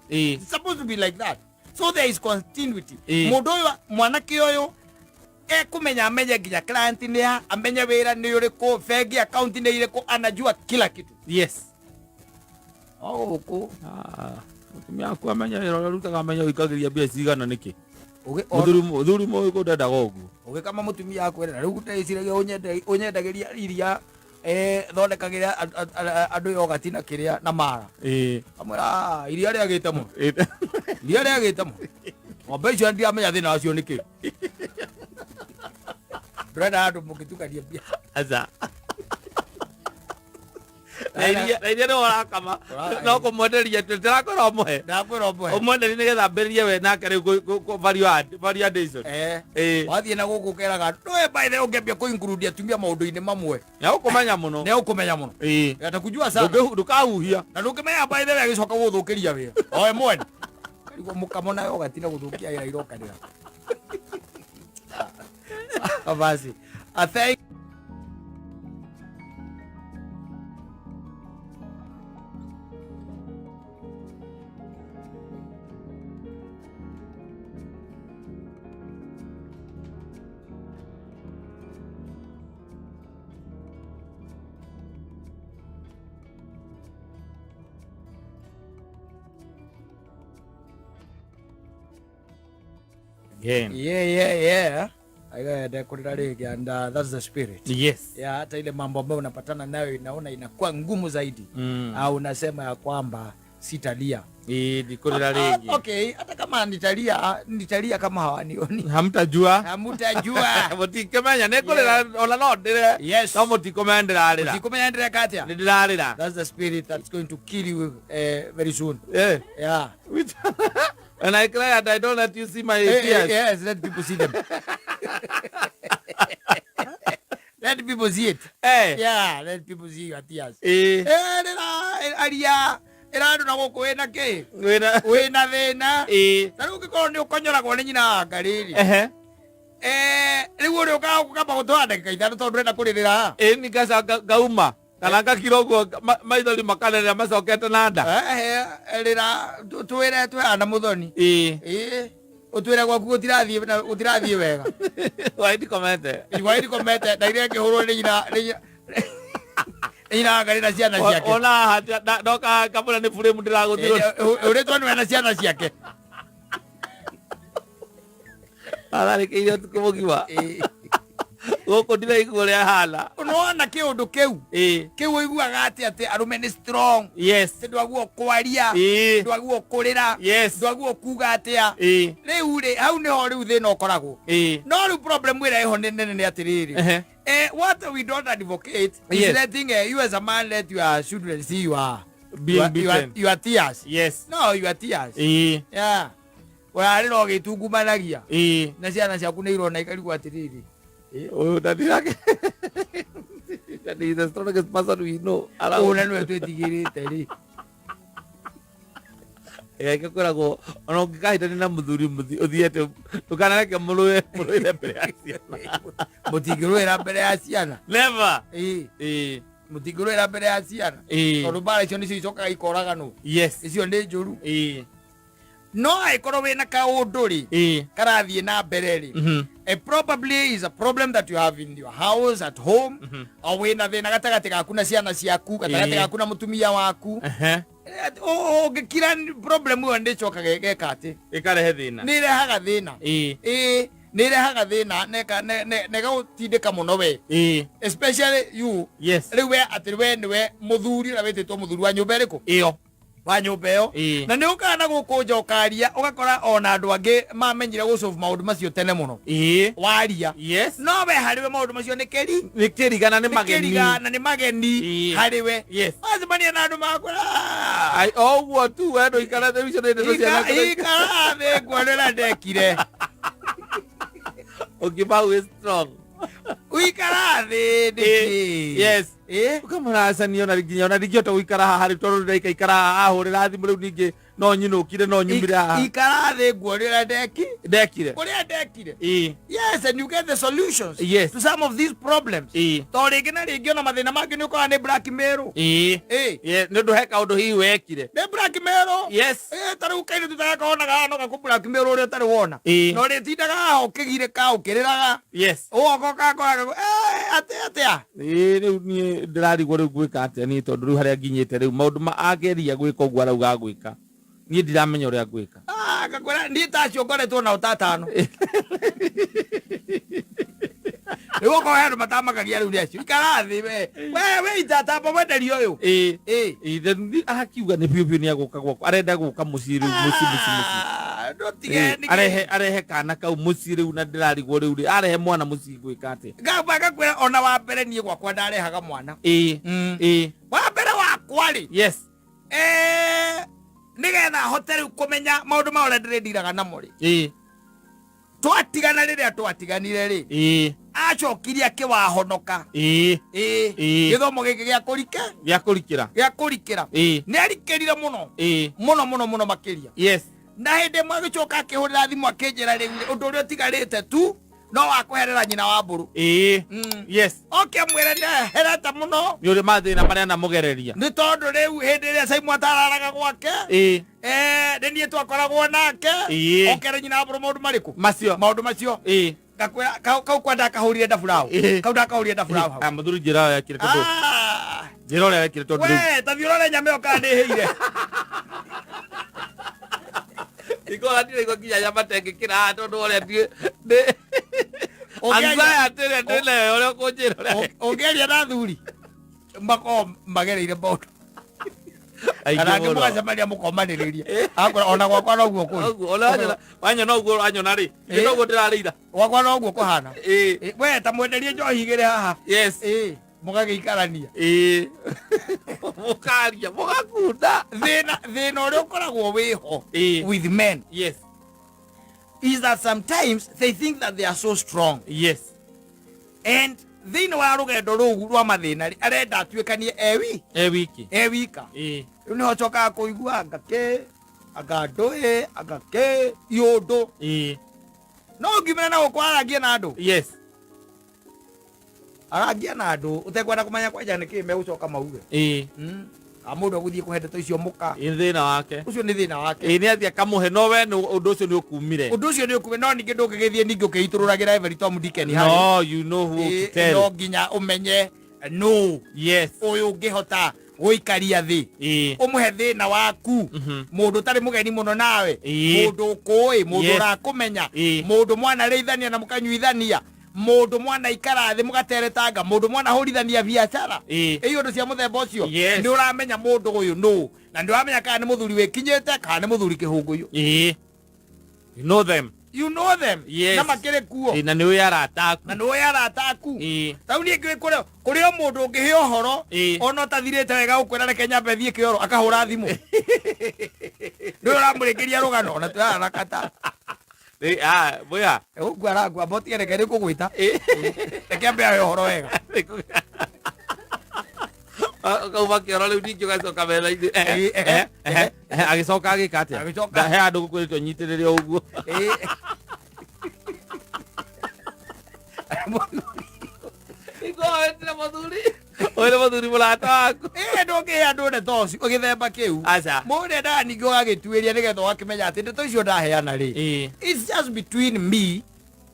It's supposed to be like that. So there is continuity. Mũndũ ũyũ, mwanake ũyũ, ekumenya amenye nginya client nĩ a, amenye wĩra nĩ ũrĩkũ, bengi account nĩ irĩkũ, anajua kila kitu. O gũkũ. Mũtumia waku amenye wĩra ũrĩa ũrutaga, amenye ũikagĩria mbia cigana nĩkĩ? Mũthuri mũĩ kũ ndendaga ũguo. Ũgĩkama mũtumia waku na rĩu ndĩciragia ũnyendagĩria iria, thondekagĩra andũ yogati na kĩrĩa na mara. Amwĩra, iria rĩagĩte mũno. Iria rĩagĩte mũno. Ng'ombe icio ndiramenya thĩna wacio nĩkĩ. Ndĩrenda andũ mũngĩtukania mbia. Aca. Na iria nĩwe ũrakama. No kũmwenderia atĩ ndĩrakwĩra ũmũhe. Ndĩrakwĩra ũmũhe. Ũmwenderie nĩgetha ambĩrĩrie we nake rĩu value add, value addition. Wathiĩ na gũkũ ũkeraga, ndũĩ by the way ũngĩambia kũ-include atumia maũndũ-inĩ mamwe. Nĩ ũkũmenya mũno. Nĩ ũkũmenya mũno. Atakujua sana. Ndũkahuhia. Na ndũngĩmenya by the way agĩcoka gũgũthũkĩria wĩra. Oe mwene. Karigwo mũkamo nayo ũgatinda gũthũkia wĩra irokanĩra. Basi. I thank Again. Yeah, yeah, yeah. I got that rĩngĩ and that's the spirit. Yeah, hata ile mambo ambayo unapatana nayo inaona inakuwa ngumu zaidi. Au unasema ya kwamba sitalia. Ndikurĩra rĩngĩ. Okay, hata kama nitalia, nitalia kama hawanioni. Hamtajua. Hamtajua. Mũtikĩmenya, nĩ ngũrĩra, ona no ndĩre. No mũtikũmenya ndĩrarĩra. Mũtikũmenya ndĩreka atĩa? Nĩ ndĩrarĩra. That's the spirit that's going to kill you very soon. Yeah. Which When I cry and I don't let you see my tears. Yes, let people see them. Let people see it. Yeah, let people see your tears. Aria, ĩra andũ na gũkũ wĩna kĩ? Wĩna. Wĩna thĩna. Ta rĩu ũngĩkorwo nĩ ũkonyoragwo nĩ nyina wa ngarĩrĩ. Rĩu ũrĩa ũkaga gũkamba gũtwara ndagĩka ithano tondũ ndũrenda kũrĩrĩra haha. Nĩ ngacoka ngauma. Kana ngakira ũguo maithori makanĩrĩra macokete na nda. Rĩra, twĩre twĩhana mũthoni. Ũtwĩre gwaku gũtirathiĩ wega. Waindi komete. Waindi komete, na iria ĩngĩhũrwo nĩ nyina, nĩ nyina. Nyina wa Ngarĩ na ciana ciake. Ona haha, ndoka ngambũra nĩ frame ndĩragũthirwo. Ũrĩtwo nĩwe na ciana ciake. Atharĩkĩire ũtukũ mũgima. Gũkũ ndiraigua ũrĩa hana. Ũnona kĩũndũ kĩu? Kĩu ũiguaga atĩ arũme nĩ strong. Atĩ ndwagwo kwaria. Ndwagwo kũrĩra. Ndwagwo kuga atĩa. Rĩu rĩ, hau nĩho rĩu thĩna ũkoragwo. No rĩu problem ĩrĩa ĩho nĩ nene nĩ atĩrĩrĩ. What we don't advocate is letting you as a man let your children see Being beaten. your tears. No, your tears. Yeah. Ũrarĩra ũgĩtungumanagia. Na ciana ciaku nĩ irona ikarigwo atĩrĩrĩ. Ũyũ ndathirake. And he is the strongest person we know around. Ũũ na nĩwe twĩtigĩrĩte rĩ. Eke kwĩragwo ona ũngĩkahĩtania na mũthuri ũthiĩte ndũkanareke mũrũe mũrũĩre mbere ya ciana. Mũtingĩrũĩra mbere ya ciana. Never. Ĩĩ. Ĩĩ. Mũtingĩrũĩra mbere ya ciana. Ĩĩ. Tondũ mbara icio nĩcio icokaga ikoraganwo. Yes. Icio nĩ njũru. Ĩĩ. No angĩkorwo wĩna kaũndũ rĩ Ĩĩ. karathiĩ na mbere rĩ, it probably is a problem that you have in your house at home, o wĩna thĩna gatagatĩ gaku na ciana ciaku, gatagatĩ gaku na mũtumia waku. Ũngĩkira problem ĩyo nĩ ĩcokaga ĩgeka atĩ Ĩkarehe thĩna. Nĩ ĩrehaga thĩna. Ĩĩ, nĩ ĩrehaga thĩna na ĩgagũtindĩka mũno we, especially you. Rĩu we atĩ we nĩwe mũthuri ũrĩa wĩtĩtwo mũthuri wa nyũmba ĩrĩkũ? Ĩyo. Wa nyũmba ĩyo. Na nĩ ũkaga na gũkũ nja ũkaria, ũgakora ona andũ angĩ mamenyire gũsolve maũndũ macio tene mũno. Waria, no we harĩ we maũndũ macio nĩ kĩri Nĩ kĩrigana, nĩ nĩ mageni. kĩriga na nĩ mageni harĩ we. Wacemania na andũ makwĩra, Ai, o ũguo tu we ndũikara rĩu icio nĩ ndeto cia Ikara thĩ nguone ũrĩa ndekire. Ũngĩma wĩ strong. Ũikara thĩ nĩkĩ? Ĩ? Ũkamũracania ona nginya ona ndingĩhota gũikara haha rĩu tondũ ndaikaikara haha ahũrĩra thimũ rĩu ningĩ no nyinũkire no nyumire haha. Ikara thĩ nguone ũrĩa ndeki Ndekire. ũrĩa ndekire. Ĩĩ. Yes, and you get the solutions to some of these problems. To rĩngĩ na rĩngĩ ona mathĩna mangĩ nĩ ũkoraga nĩ blackmail. Ĩ. Nĩ ũndũ he kaũndũ hihi wekire. Nĩ blackmail. Yes. Ĩ, ta rĩu kairĩtu ta gaka wonaga haha no gakũ blackmail ũrĩa ũtarĩ wona. Na ũrĩtindaga haha ũkĩgirĩka ũkĩrĩraga. Ũgoka ũgakora atĩ atĩa. Ĩĩ, rĩu niĩ ndĩrarigwo rĩu ngwĩka atĩa niĩ tondũ rĩu harĩa nginyĩte rĩu maũndũ ma ageria gwĩka ũguo arauga gwĩka niĩ ndiramenya ũrĩa ngwĩka. Ah, ngakwĩra niĩ ta acio ngoretwo nao ta atano. Rĩu okorwo he andũ matamakagia rĩu nĩ acio. Ikara thĩ we. We we itatamba mwenderio ũyũ. Ĩĩ. Ĩĩ. Ĩĩ, then arakiuga nĩ biũ biũ nĩ agũka gwakwa, arenda gũka mũciĩ rĩu, mũciĩ mũciĩ mũciĩ. Ah, ndũtige nĩkĩ? Arehe kana kau mũciĩ rĩu na ndĩrarigwo rĩu rĩ arehe mwana mũciĩ ngwĩka atĩa? Ngamba ngakwĩra ona wa mbere niĩ gwakwa ndarehaga mwana. Wa mbere wakwa rĩ. Nĩgetha hote rĩu kũmenya maũndũ ma ũrĩa ndĩrĩndiraga namo rĩ. Twatigana rĩrĩa twatiganire rĩ. Acokirie akĩwahonoka. Ĩĩ. Gĩthomo gĩkĩ gĩa kũrike? Gĩa kũrikĩra. Gĩa kũrikĩra. Nĩ arikĩrire mũno. Mũno mũno mũno makĩria. Na hĩndĩ ĩmwe agĩcoka akĩhũrĩra thimũ akĩnjĩra rĩu rĩ, ũndũ ũrĩa ũtigarĩte tu no wa kũherera nyina wa mbũrũ. Oke amwĩre nĩ aherete mũno. Nĩ ũrĩ mathĩna marĩa anamũgereria. Nĩ tondũ rĩu hĩndĩ ĩrĩa Saimu atararaga gwake, nĩ niĩ twakoragwo nake. Okere nyina wa mbũrũ maũndũ marĩkũ? Macio. Maũndũ macio. Ngakwĩra, kau kwa ndakahũrire ndaburaũ. Kau ndakahũrire ndaburaũ hau. Ah, mũthuri njĩra ũrĩa wekire tondũ. Njĩra ũrĩa wekire tondũ rĩu. We, ta thiĩ ũrore nyama ĩyo kana nĩ ĩhĩire. Ikora ndiraigua nginya nyama tengĩkĩra haha tondũ ũrĩa ndĩ anxiety ĩrĩa ndĩnayo ũrĩa ũkũnjĩra ũrĩa Ũngĩaria na athuri makoragwo magereire maũndũ. Aingĩ Kana angĩ mũno. mũgacemania mũkomanĩrĩria. Akwĩra ona gwakwa noguo kũrĩ. Ũguo, ona wanyona ũguo wanyona rĩ, noguo ndĩrarĩira. Gwakwa noguo kũhana. We ta mwenderie njohi igĩrĩ haha. Mũgagĩikarania. Mũkaria, mũgakunda. Thĩna ũrĩa ũkoragwo wĩho with men is that sometimes they think that they are so strong. And thĩinĩ wa rũgendo rũu rwa mathĩna rĩ, arenda atuĩkanie e wi. E wiki. E wika. Rĩu nĩho ncokaga kũigua anga kĩ, anga ndũĩ, anga kĩ, iũndũ. No ngiumĩra na gũkũ arangie na andũ. Arangia na andũ ũtekwenda kũmenya kwanja nĩkĩ megũcoka mauge. A mũndũ agũthiĩ kũhe ndeto icio mũka. Nĩ thĩna wake. Ũcio nĩ thĩna wake. Nĩ athiĩ akamũhe, no we nĩ ũndũ ũcio nĩ ũkumire. Ũndũ ũcio nĩ ũkumire, no ningĩ ndũngĩgĩthiĩ ningĩ ũkĩitũrũragĩra every Tom Dick and Harry. No, you know who to tell. No nginya ũmenye nũ. Ũyũ ũngĩhota gũikaria thĩ. Ũmũhe thĩna waku. Mũndũ ũtarĩ mũgeni mũno nawe. Mũndũ ũkũĩ, mũndũ ũrakũmenya. Mũndũ mwanarĩithania na mũkanyuithania. Mũndũ mwana ikara thĩ mũgateretanga, mũndũ mwana hũrithania biacara. Ĩ ũndũ cia mũthemba ũcio. Nĩ ũramenya mũndũ ũyũ nũ. Na nĩ ũramenya kana nĩ mũthuri wĩkinyĩte, kana nĩ mũthuri kĩhũngũyũ. You know them. You know them. Na makĩrĩ kuo. Na nĩ ũĩ arata aku. Na nĩ ũĩ arata aku. Ta rĩu niĩ ngĩũĩ kũrĩ o mũndũ ũngĩheo ũhoro, ona ũtathirĩte wega gũkwĩra reke nyambe thiĩ kĩoro, akahũra thimũ. Nĩ ũramũrĩkĩria rũgano, ona tũrarakata. Bũya. Ũguo arangua, amba ũtige reke nĩngũgwĩta. Reke ambe ahe ũhoro wega. Kauma kĩoro rĩu ningĩ ũgacoka metha-inĩ. Ĩĩ, ehe, Ehe, ehe, agĩcoka agĩka atĩa? Agĩcoka- He handũ gũkwĩrĩtwo nyitĩrĩre o ũguo. Ikoetire mũthuri. Ũyũ nĩ mũthuri mũrata waku. Ĩĩ ndũngĩhe andũ ndeto ũcio gĩthemba kĩu. Aca. Mũndũ endaga ningĩ ũgagĩtuĩria nĩgetha ũgakĩmenya atĩ ndeto icio ndaheana rĩ. It's just between me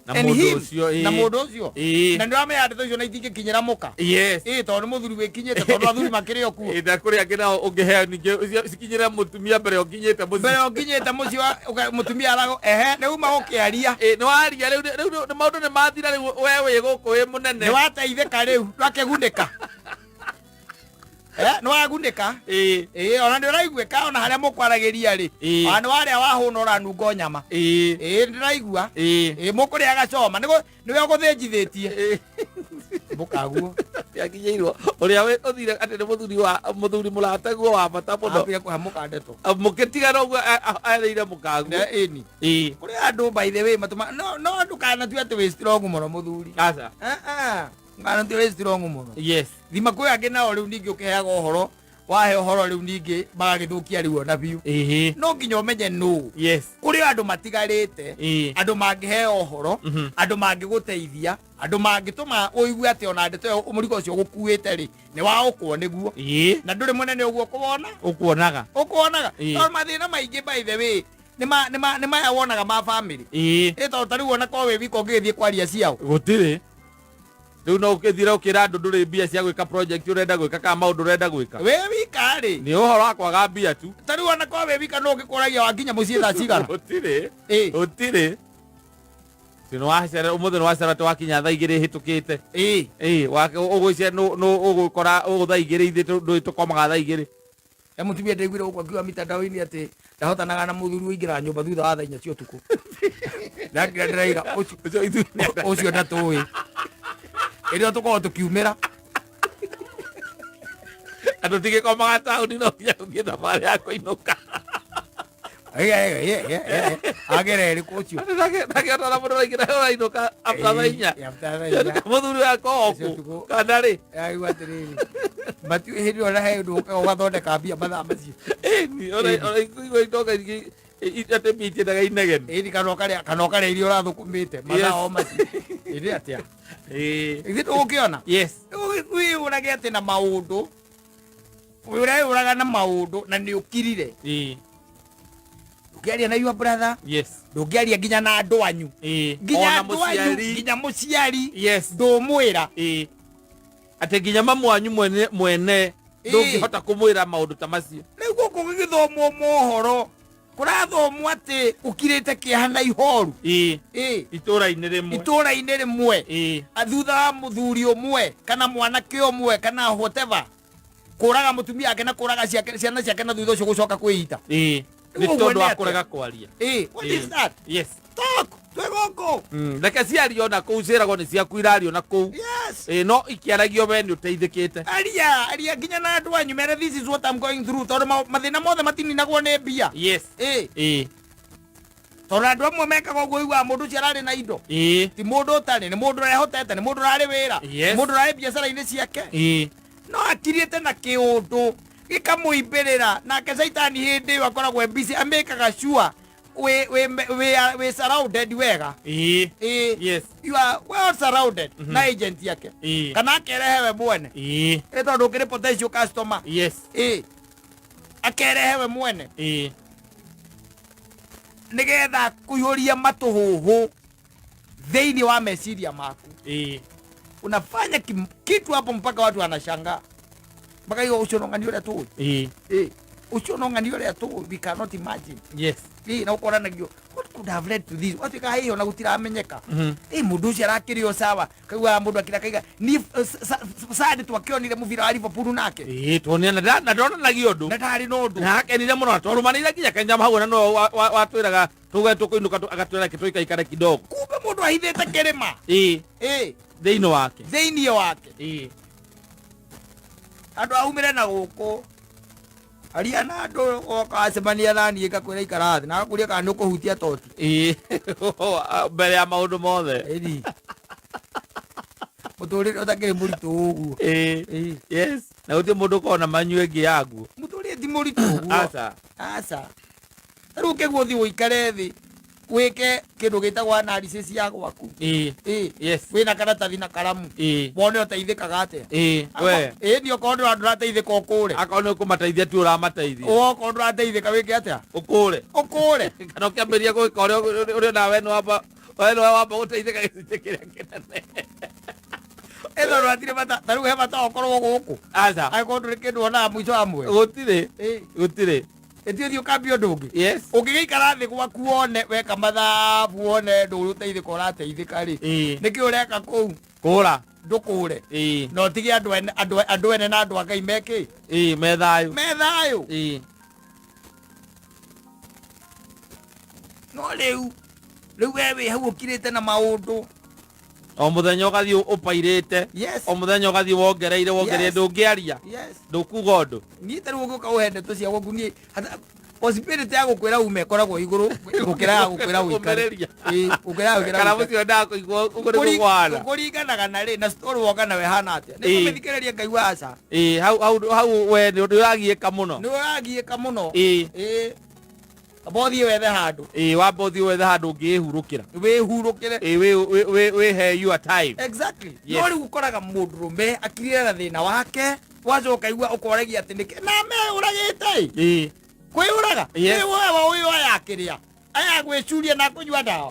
Na and mũndũ him. ũcio, ĩĩ. Na mũndũ ũcio. Na nĩ ũramenya ndeto icio na itingĩkinyĩra mũka. Ĩĩ tondũ nĩ mũthuri wĩkinyĩte tondũ athuri makĩrĩ o kuo. Ĩĩ, na kũrĩ angĩ nao ũngĩheo ningĩ cikinyĩre mũtumia mbere ũkinyĩte mũciĩ. Mbere ũkinyĩte mũciĩ mũtumia arago ehe nĩ uma gũkĩaria. Ĩĩ, nĩ waria rĩu rĩu nĩ maũndũ nĩ mathira rĩu we wĩ gũkũ wĩ mũnene. Nĩ wateithĩka rĩu ndwakĩgunĩka. Nĩ wagunĩka. Ĩĩ ona nĩ ũraiguĩka ona harĩa mũkwaragĩria rĩ. Ona nĩ warĩa wahũna ũranunga nyama. Ĩĩ ndĩraigua. Ĩĩ mũkũrĩaga coma nĩwe ũgũthĩnjithĩtie. Mũkaguo. Nĩakinyĩirwo ũrĩa ũthire atĩ nĩ mũthuri wa mũthuri mũrataguo wa bata mũno. Ambire kũhe mũka ndeto. Mũkĩtigana ũguo erĩire mũkaguo. Ĩni. Kũrĩ andũ by the way matũma no no ndũkanatue atĩ wĩ strong mũno mũthuri. Aca. Ndũkanatue wĩ strong mũno. Yes. Thima kwĩ angĩ nao rĩu ningĩ ũkĩheaga ũhoro wahe ũhoro rĩu ningĩ magagĩthũkia rĩu ona biũ. No nginya ũmenye nũ. Yes. Kũrĩ andũ matigarĩte. Andũ mangĩheo ũhoro, andũ mangĩgũteithia, andũ mangĩtũma ũigue atĩ ona ndeto ĩyo mũrigo ũcio ũgũkuĩte rĩ nĩ waũkwo nĩguo. Na ndũrĩ mũnene ũguo ũkũwona. Ũkuonaga. Ũkuonaga. Tondũ mathĩna maingĩ by the way nĩ maya wonaga ma family. Ĩ tondũ ta rĩu ona korwo wĩ wika ũngĩgĩthiĩ kwaria ciao. Gũtirĩ. Rĩu no ũkĩthire ũkĩra andũ ndũrĩ mbia cia gwĩka project ũrenda gwĩka kana maũndũ ũrenda gwĩka. Wĩ wika rĩ. Nĩ ũhoro wa kwaga mbia tu. Ta rĩu ona korwo wĩ wika no ũngĩkũragia wakinya mũciĩ thaa cigana. Gũtirĩ. Gũtirĩ. Nĩ wacera ũmũthĩ nĩ wacera atĩ wakinya thaa igĩrĩ hĩtũkĩte. Ĩĩ, ũgwĩciria nũ ũgũkora ũgũ thaa igĩrĩ ithuĩ ndũĩ tũkomaga thaa igĩrĩ. He mũtumia ndaiguire gũkũ akiuga mitandao-inĩ atĩ ndahotanaga na mũthuri ũingĩraga nyũmba thutha wa thaa inya cia ũtukũ. Ndakira ndĩraiga ũcio ndatũĩ. Ĩrĩa tũkoragwo tũkiumĩra. Andũ tigĩkomaga taũni no nginya tũthiĩ thabarĩ ya kũinũka. Agere ĩrĩkũ ũcio? Ndakĩona mũndũ ũraingĩra ũrainũka after thaa inya. After thaa inya. Mũthuri wakwa oku kana rĩ? Aigua atĩrĩrĩ. Matiũĩ hĩndĩ ĩyo na he ũndũ ũkaga ũgathondeka mbia mathaa macio. Ĩni, ona ikuigua itonga ingĩ atĩ mbia itiendaga inegene. Ĩni kana ũkarĩa kana ũkarĩa iria ũrathũkũmĩte mathaa o macio. Ĩrĩ atĩa? Ithuĩ tũgũkĩona? Yes. Wĩyũrage atĩ na maũndũ. Ũreyũraga na maũndũ na nĩ ũkirire. Ndũngĩaria na your brother. Yes. Ndũngĩaria nginya na andũ anyu. Nginya andũ anyu, nginya mũciari. Yes. Ndũmwĩra. Atĩ nginya mamu wanyu mwene ndũngĩhota kũmwĩra maũndũ ta macio. Rĩu gũkũ gũgĩthomwo mohoro kũrathomwo atĩ ũkirĩte kĩeha na ihoru. Itũra-inĩ rĩmwe. Itũra-inĩ rĩmwe. Thutha wa mũthuri ũmwe kana mwanake ũmwe kana whatever kũraga mũtumia wake na kũraga ciana ciake na thutha ũcio gũcoka kwĩita. Nĩ tondũ wa kũrega kwaria. What is that? Yes. Talk. Twĩ gũkũ. Reke ciario na kũu ciĩragwo nĩ ciaku irario na kũu. Yes. No ikĩaragio we nĩ ũteithĩkĩte. Aria, aria nginya na andũ anyu mere this is what I'm going through tondũ mathĩna mothe matininagwo nĩ mbia. Yes. Tondũ andũ amwe mekaga ũguo ũiguaga mũndũ ũcio ararĩ na indo. Ti mũndũ ũtarĩ, nĩ mũndũ ũrehotete, nĩ mũndũ ũrarĩ wĩra. Yes. Nĩ mũndũ ũrarĩ biacara-inĩ ciake. No akirĩte na kĩũndũ gĩkamũimbĩrĩra nake caitani hĩndĩ ĩyo akoragwo e busy amĩkaga sure wĩ surrounded wega. Yes. You are well surrounded na agent yake. Kana akerehe we mwene. Ĩ tondũ ũkĩrĩ potential customer. Yes. Akerehe we mwene. Nĩgetha kũihũria matũhũhũ thĩinĩ wa meciria maku. Unafanya kitu hapo mpaka watu wanashangaa. Mpaka hiyo ucio no ng'ani ũrĩa tũĩ. Ucio no ng'ani ũrĩa tũĩ, we cannot imagine. Yes. Na ũkoranagio, what could have led to this? Watuĩka hihi ona gũtiramenyeka. Mũndũ ũcio arakĩrĩ o sawa. Kaigua mũndũ akĩra kaiga, ni sadi twakĩonire mũbira wa Liverpool nake. Tuonire na ndonanagia ũndũ. Na ndarĩ na ũndũ. Na akenire mũno, na twarũmanĩire nginya Kenya hau na no watwĩraga tuge tũkũinũka agatwĩra reke tũikaikare kidogo. Kumbe mũndũ ahithĩte kĩrĩma. Thĩinĩ wake. Thĩinĩ wake. Andũ aumĩre na gũkũ. Aria na andũ oka acemania na niĩ ngakwĩra ikara thĩ, na agakũria kana nĩ ũkũhutia toti. Mbere ya maũndũ mothe. Mũtũrĩre ũtakĩrĩ mũritũ ũguo. Yes. Na gũtirĩ mũndũ ũkoragwo na manyu ĩngĩ yaguo. Mũtũrĩre ti mũritũ ũguo. Aca. Aca, ta rĩu ũkĩguo ũthiĩ ũikare thĩ wĩke kĩndũ gĩtagwo analysis ya gwaku. Ĩ. Wĩna karatathi na karamu. Wone ũteithĩkaga atĩa. We. Ĩ ni okorwo ndũrateithĩka ũkũre. Akorwo nĩ ũkũmateithia tu ũramateithia. Okorwo ndũrateithĩka wĩke atĩa? Ũkũre. Ũkũre. Kana ũkĩambĩrĩria gwĩka ũrĩa ũrĩa nawe nĩ wamba we nĩwe wamba gũteithĩka gĩcunjĩ kĩrĩa kĩnene. Ĩ tondũ hatirĩ bata, ta rĩu he bata ũkorwo gũkũ? Aca. Angĩkorwo ndũrĩ kĩndũ wonaga mũico wa mweri. Gũtirĩ. Ĩ. Gũtirĩ. Ĩti ũthiĩ ũkambie ũndũ ũngĩ. Yes. Ũngĩgĩikara thĩ gwaku wone weka mathabu wone ndũrĩ ũteithĩka ũrateithĩka rĩ, nĩkĩ ũreka kũu? Kũra. Ndũkũre. Na ũtige andũ ene andũ ene na andũ a Ngai mekĩ? Ĩ, me thayũ. Me thayũ. No rĩu we wĩ hau ũkirĩte na maũndũ. O mũthenya ũgathiĩ ũpairĩte. Yes. O mũthenya ũgathiĩ wongereire wongereire. Yes. Ndũngĩaria. Yes. Ndũkuga ũndũ. Niĩ ta rĩu ũngĩũka ũhe ndeto cia gwaku, niĩ possibility ya gũkwĩra ume ĩkoragwo igũrũ gũkĩra ya gũkwĩra ũikare. Ũmĩrĩria. Ĩ, gũkĩra ya gũkwĩra Kana ũikare. mũcio endaga kũigua ũguo nĩguo kũhana. Kũringanaga na rĩ na story woka nawe hana atĩa. Nĩ kũmĩthikĩrĩria ngaigua aca. Ĩ, hau hau hau we nĩ ũragiĩka mũno. Nĩ ũragiĩka mũno. Ĩ. Ĩ. Amba ũthiĩ wethe handũ. Ĩ, wamba ũthiĩ wethe handũ ũngĩĩhurũkĩra. Wĩhurũkĩre. Ĩ, wĩhe your time. Exactly. Yes. No rĩu ũkoraga mũndũrũme akirĩre na thĩna wake, wacoka igua ũkoragia atĩ nĩkĩ na meyũragĩte ĩ. Kwĩyũraga? Yes. Ĩ, wewe ũyũ aya akĩrĩa, aya gwĩcuria na kũnyua ndawa.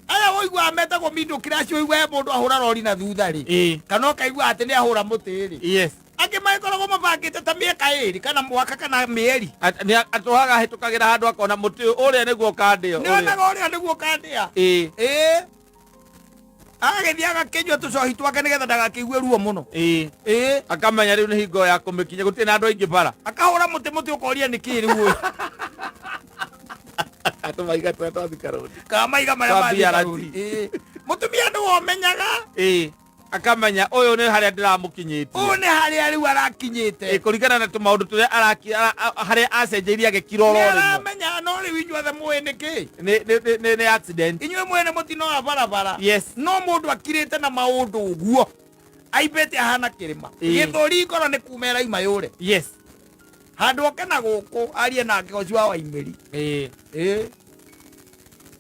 Aya ũiguaga metagwo middle class, ũigua he mũndũ ahũra rori na thutha rĩ. Kana ũkaigua atĩ nĩ ahũra mũtĩ rĩ. Yes. Angĩ magĩkoragwo mabangĩte ta mĩaka 2 kana mwaka kana mĩeri. Nĩ atũhaga ahĩtũkagĩra handũ akona mũtĩ ũyũ, ũrĩa nĩguo ũkandĩa, Nĩ ũrĩa. onaga ũrĩa nĩguo ũkandĩa. Ĩ. Agagĩthiĩ agakĩnyua tũcohi twake nĩgetha ndagakĩigue ruo mũno. Ĩ. Akamenya rĩu nĩ hingo ya kũmĩkinya, gũtirĩ na andũ aingĩ bara. Akahũra mũtĩ, mũtĩ ũkoria nĩ kĩĩ rĩu ũyũ. Tũmaiga tũrĩa twa Thika Road. Kana maiga marĩa Twa ma Thika BRT. Road. Ĩ. Mũtumia nĩwe ũmenyaga. Akamenya ũyũ nĩ harĩa ndĩramũkinyĩtie. Ũyũ nĩ harĩa rĩu arakinyĩte. Ĩ, kũringana na tũmaũndũ tũrĩa harĩa acenjeirie agĩkira oro Nĩ rĩmwe. aramenya, no rĩu inyuothe mũĩ nĩ kĩ? Nĩ accident. Inyuĩ mwene mũtino wa barabara. Yes. No mũndũ akirĩte na maũndũ ũguo. Aimbĩte ahana kĩrĩma. Gĩthũri ngoro nĩ kuma ĩraima yũre. Yes. Handũ oke na gũkũ arie nake ũcio wa Waimĩri.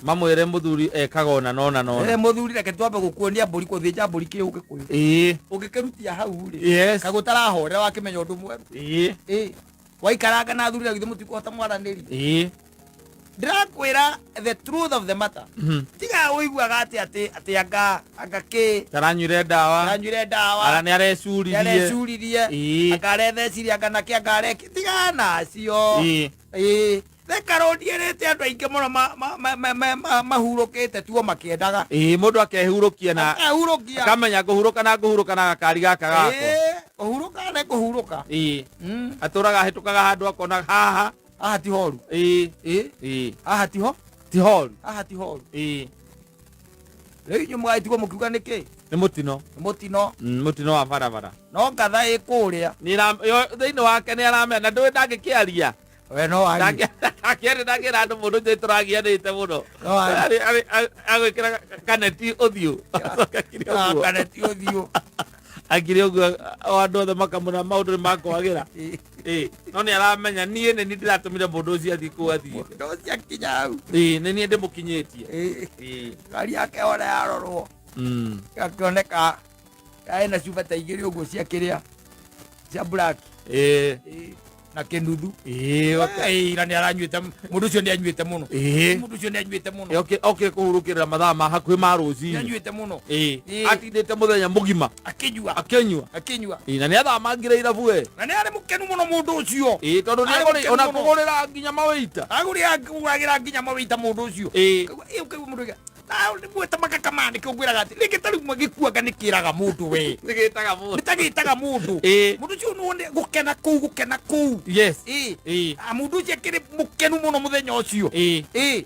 Mamwĩre mũthuri ekaga ona nona nona. Mũthuri reke twambe gũkuonia mbũri gũthĩnja mbũri kĩũgĩkũyũ. Ũngĩkĩrutia hau rĩ. Yes. Kagũtarahorera wakĩmenya ũndũ mwerũ. Waikaranga na athuri na githĩ mũtikũhota mwaranĩrie. Ndĩrakwĩra the truth of the matter. Tiga ũiguaga atĩ atĩ atĩ anga anga kĩ. Taranyuire ndawa. Taranyuire ndawa. Ara nĩ arecuririe. Nĩ arecuririe. Anga arethecirie anga nake anga areki. Tiga nacio. Thika Road ĩrĩte andũ aingĩ mũno mahurũkĩte tuo makĩendaga. Mũndũ akehurũkia na Akehurũkia. Akamenya ngũhurũka na ngũhurũka na gakari gaka gakwa. Kũhurũka nĩ kũhurũka. Atũraga ahĩtũkaga handũ akona haha. Haha ti horu. Haha ti ho? Ti horu. Haha ti horu. Rĩu inyuĩ mũgagĩtigwo mũkiuga nĩ kĩ? Nĩ mũtino. Nĩ mũtino. Mũtino wa barabara. No ngatha ĩ kũrĩa. Thĩinĩ wake nĩ aramenya na ndũĩ ndangĩkĩaria. We no arie. Ndangĩaria, ndangĩra andũ mũndũ njĩ tũragianĩte mũno. No arie. Agwĩkĩra kaneti ũthiũ. Acoke akire ũguo. Kaneti ũthiũ. Akire ũguo, o andũ othe makamũra maũndũ nĩ makwagĩra. No nĩ aramenya niĩ nĩ niĩ ndĩratũmire mũndũ ũcio athiĩ kũu athiĩ. Mũndũ ũcio akinya hau. Nĩ niĩ ndĩmũkinyĩtie. Ngari yake ona yarorwo. Gakĩoneka ena cuba ta igĩrĩ ũguo cia kĩrĩa cia black. Na kĩnuthu. Ira nĩ aranyuĩte, mũndũ ũcio nĩ anyuĩte mũno. Mũndũ ũcio nĩ anyuĩte mũno. Okire kũhurũkĩrĩra mathaa ma hakuhĩ ma rũcinĩ. Nĩ anyuĩte mũno. Atindĩte mũthenya mũgima. Akĩnyua. Akĩnyua. Akĩnyua. Na nĩ athamangire irabu we. Na nĩ arĩ mũkenu mũno mũndũ ũcio. Tondũ nĩ Arĩ agũrĩ, mũkenu ona mũno. kũgũrĩra nginya mawĩita. Agũrĩra nginya mawĩita mũndũ ũcio. Ũkaigua, ũkaigua mũndũ ũcio. Na nĩ muoete makaka ma nĩkĩo ngwĩraga atĩ rĩngĩ ta rĩu gĩkuanga nĩ kĩraga mũndũ we. Nĩ gĩtaga mũndũ. Nĩ ta gĩtaga mũndũ. Mũndũ ũcio nĩ wone gũkena kũu, gũkena kũu. Yes. Mũndũ ũcio akĩrĩ mũkenu mũno mũthenya ũcio. Thĩ.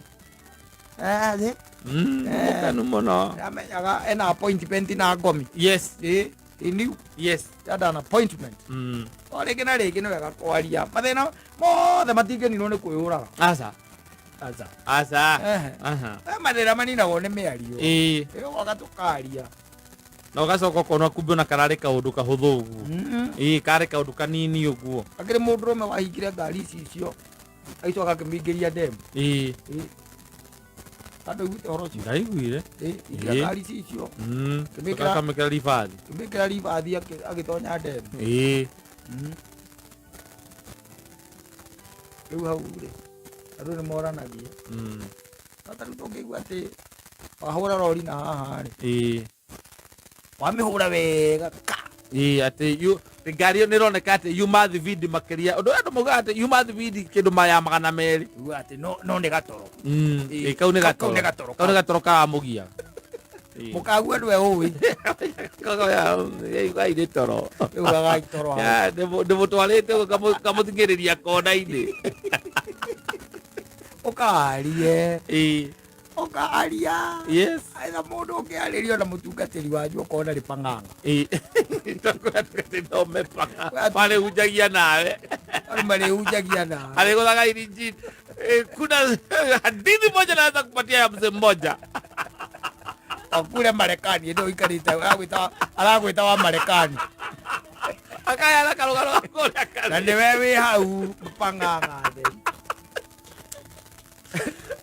Mũkenu mũno. Ndamenyaga ena appointment na ngomi. Yes. He knew. Yes. He had an appointment. O rĩngĩ na rĩngĩ nĩ wega kwaria. Mathĩna mothe matingĩninwo nĩ kwĩyũraga. Aca. Aca. Aca. Mathĩna maninagwo nĩ mĩario. Ĩĩ, ũgoka tũkaria. Na ũgacoka ũkona kumbe ona kararĩ kaũndũ kahũthũ ũguo. Ĩĩ, karĩ kaũndũ kanini ũguo. Akĩrĩ mũndũrũme wahingire ngari ici icio agĩcoka akĩmĩingĩria ndemu. Ĩĩ. Andũ aiguĩte ũhoro ũcio? Ndaiguire. Ĩĩ, ingĩra Ĩĩ. ngari ici icio. Kĩmĩkĩra- Akamĩkĩra ribathi. Akĩmĩkĩra ribathi agĩtonya ndemu. Ĩĩ. Rĩu hau rĩ, andũ nĩ moranagia. No ta rĩu tũngĩigua atĩ wahũra rori na haha rĩ, Ĩĩ. wamĩhũra wega ka. Ĩĩ, atĩ ngari ĩyo nĩ ĩroneka atĩ yuma thibindi makĩria. Ũndũ ũrĩa andũ maugaga atĩ yuma thibindi kĩndũ maya 200. Uga atĩ no nĩ gatoro. Ĩĩ, kau nĩ Kau gatoro. nĩ gatoro. Kau nĩ gatoro karamũgia. Ĩĩ. Mũkagua ndwe ũĩ. Kau nĩ toro. Rĩu gagaitoro hau. Ya, ndĩmũtwarĩte ũguo kamũthing'ĩrĩria kona-inĩ. Ũkarie. Ĩĩ. Ũkaria. Yes. Aitha mũndũ ũngĩarĩrio na mũtungatĩri wanyu ũkona nĩ pang'ang'a. Ĩĩ. Marĩhunjagia nawe. Andũ marĩhunjagia nawe. Arĩgũthaga irinji. Kuna hadithi moja naweza kupatia ya mzee mmoja. Akure Marekani ĩndĩ ũikarĩte aragwĩta wa Marekani. Akayana karũgano ga kũrĩa karĩ. Na nĩwe wĩ hau pang'ang'a theri.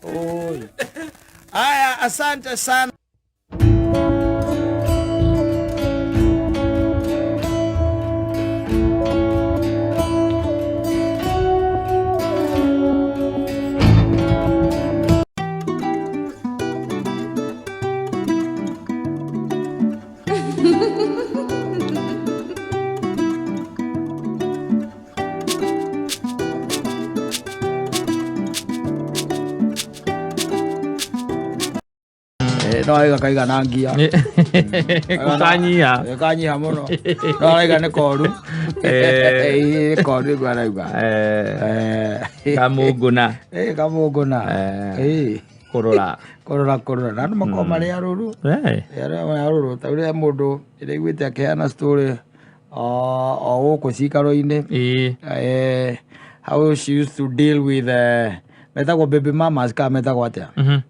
Oi. Haya, asante sana. No aiga kaigana ngia. Gũkanyiha. Kanyiha mũno. No araiga nĩ koru. Nĩ koru nĩguo arauga. Kamũngũna. Kamũngũna. Kũrora. Kũrora kũrora. Na andũ makoragwo marĩ arũrũ. Arĩa arũrũ. Ta ũrĩa mũndũ ndĩraiguĩte akĩheana story o gũkũ cikaro-inĩ. How she used to deal with metagwo baby mamas kana metagwo atĩa?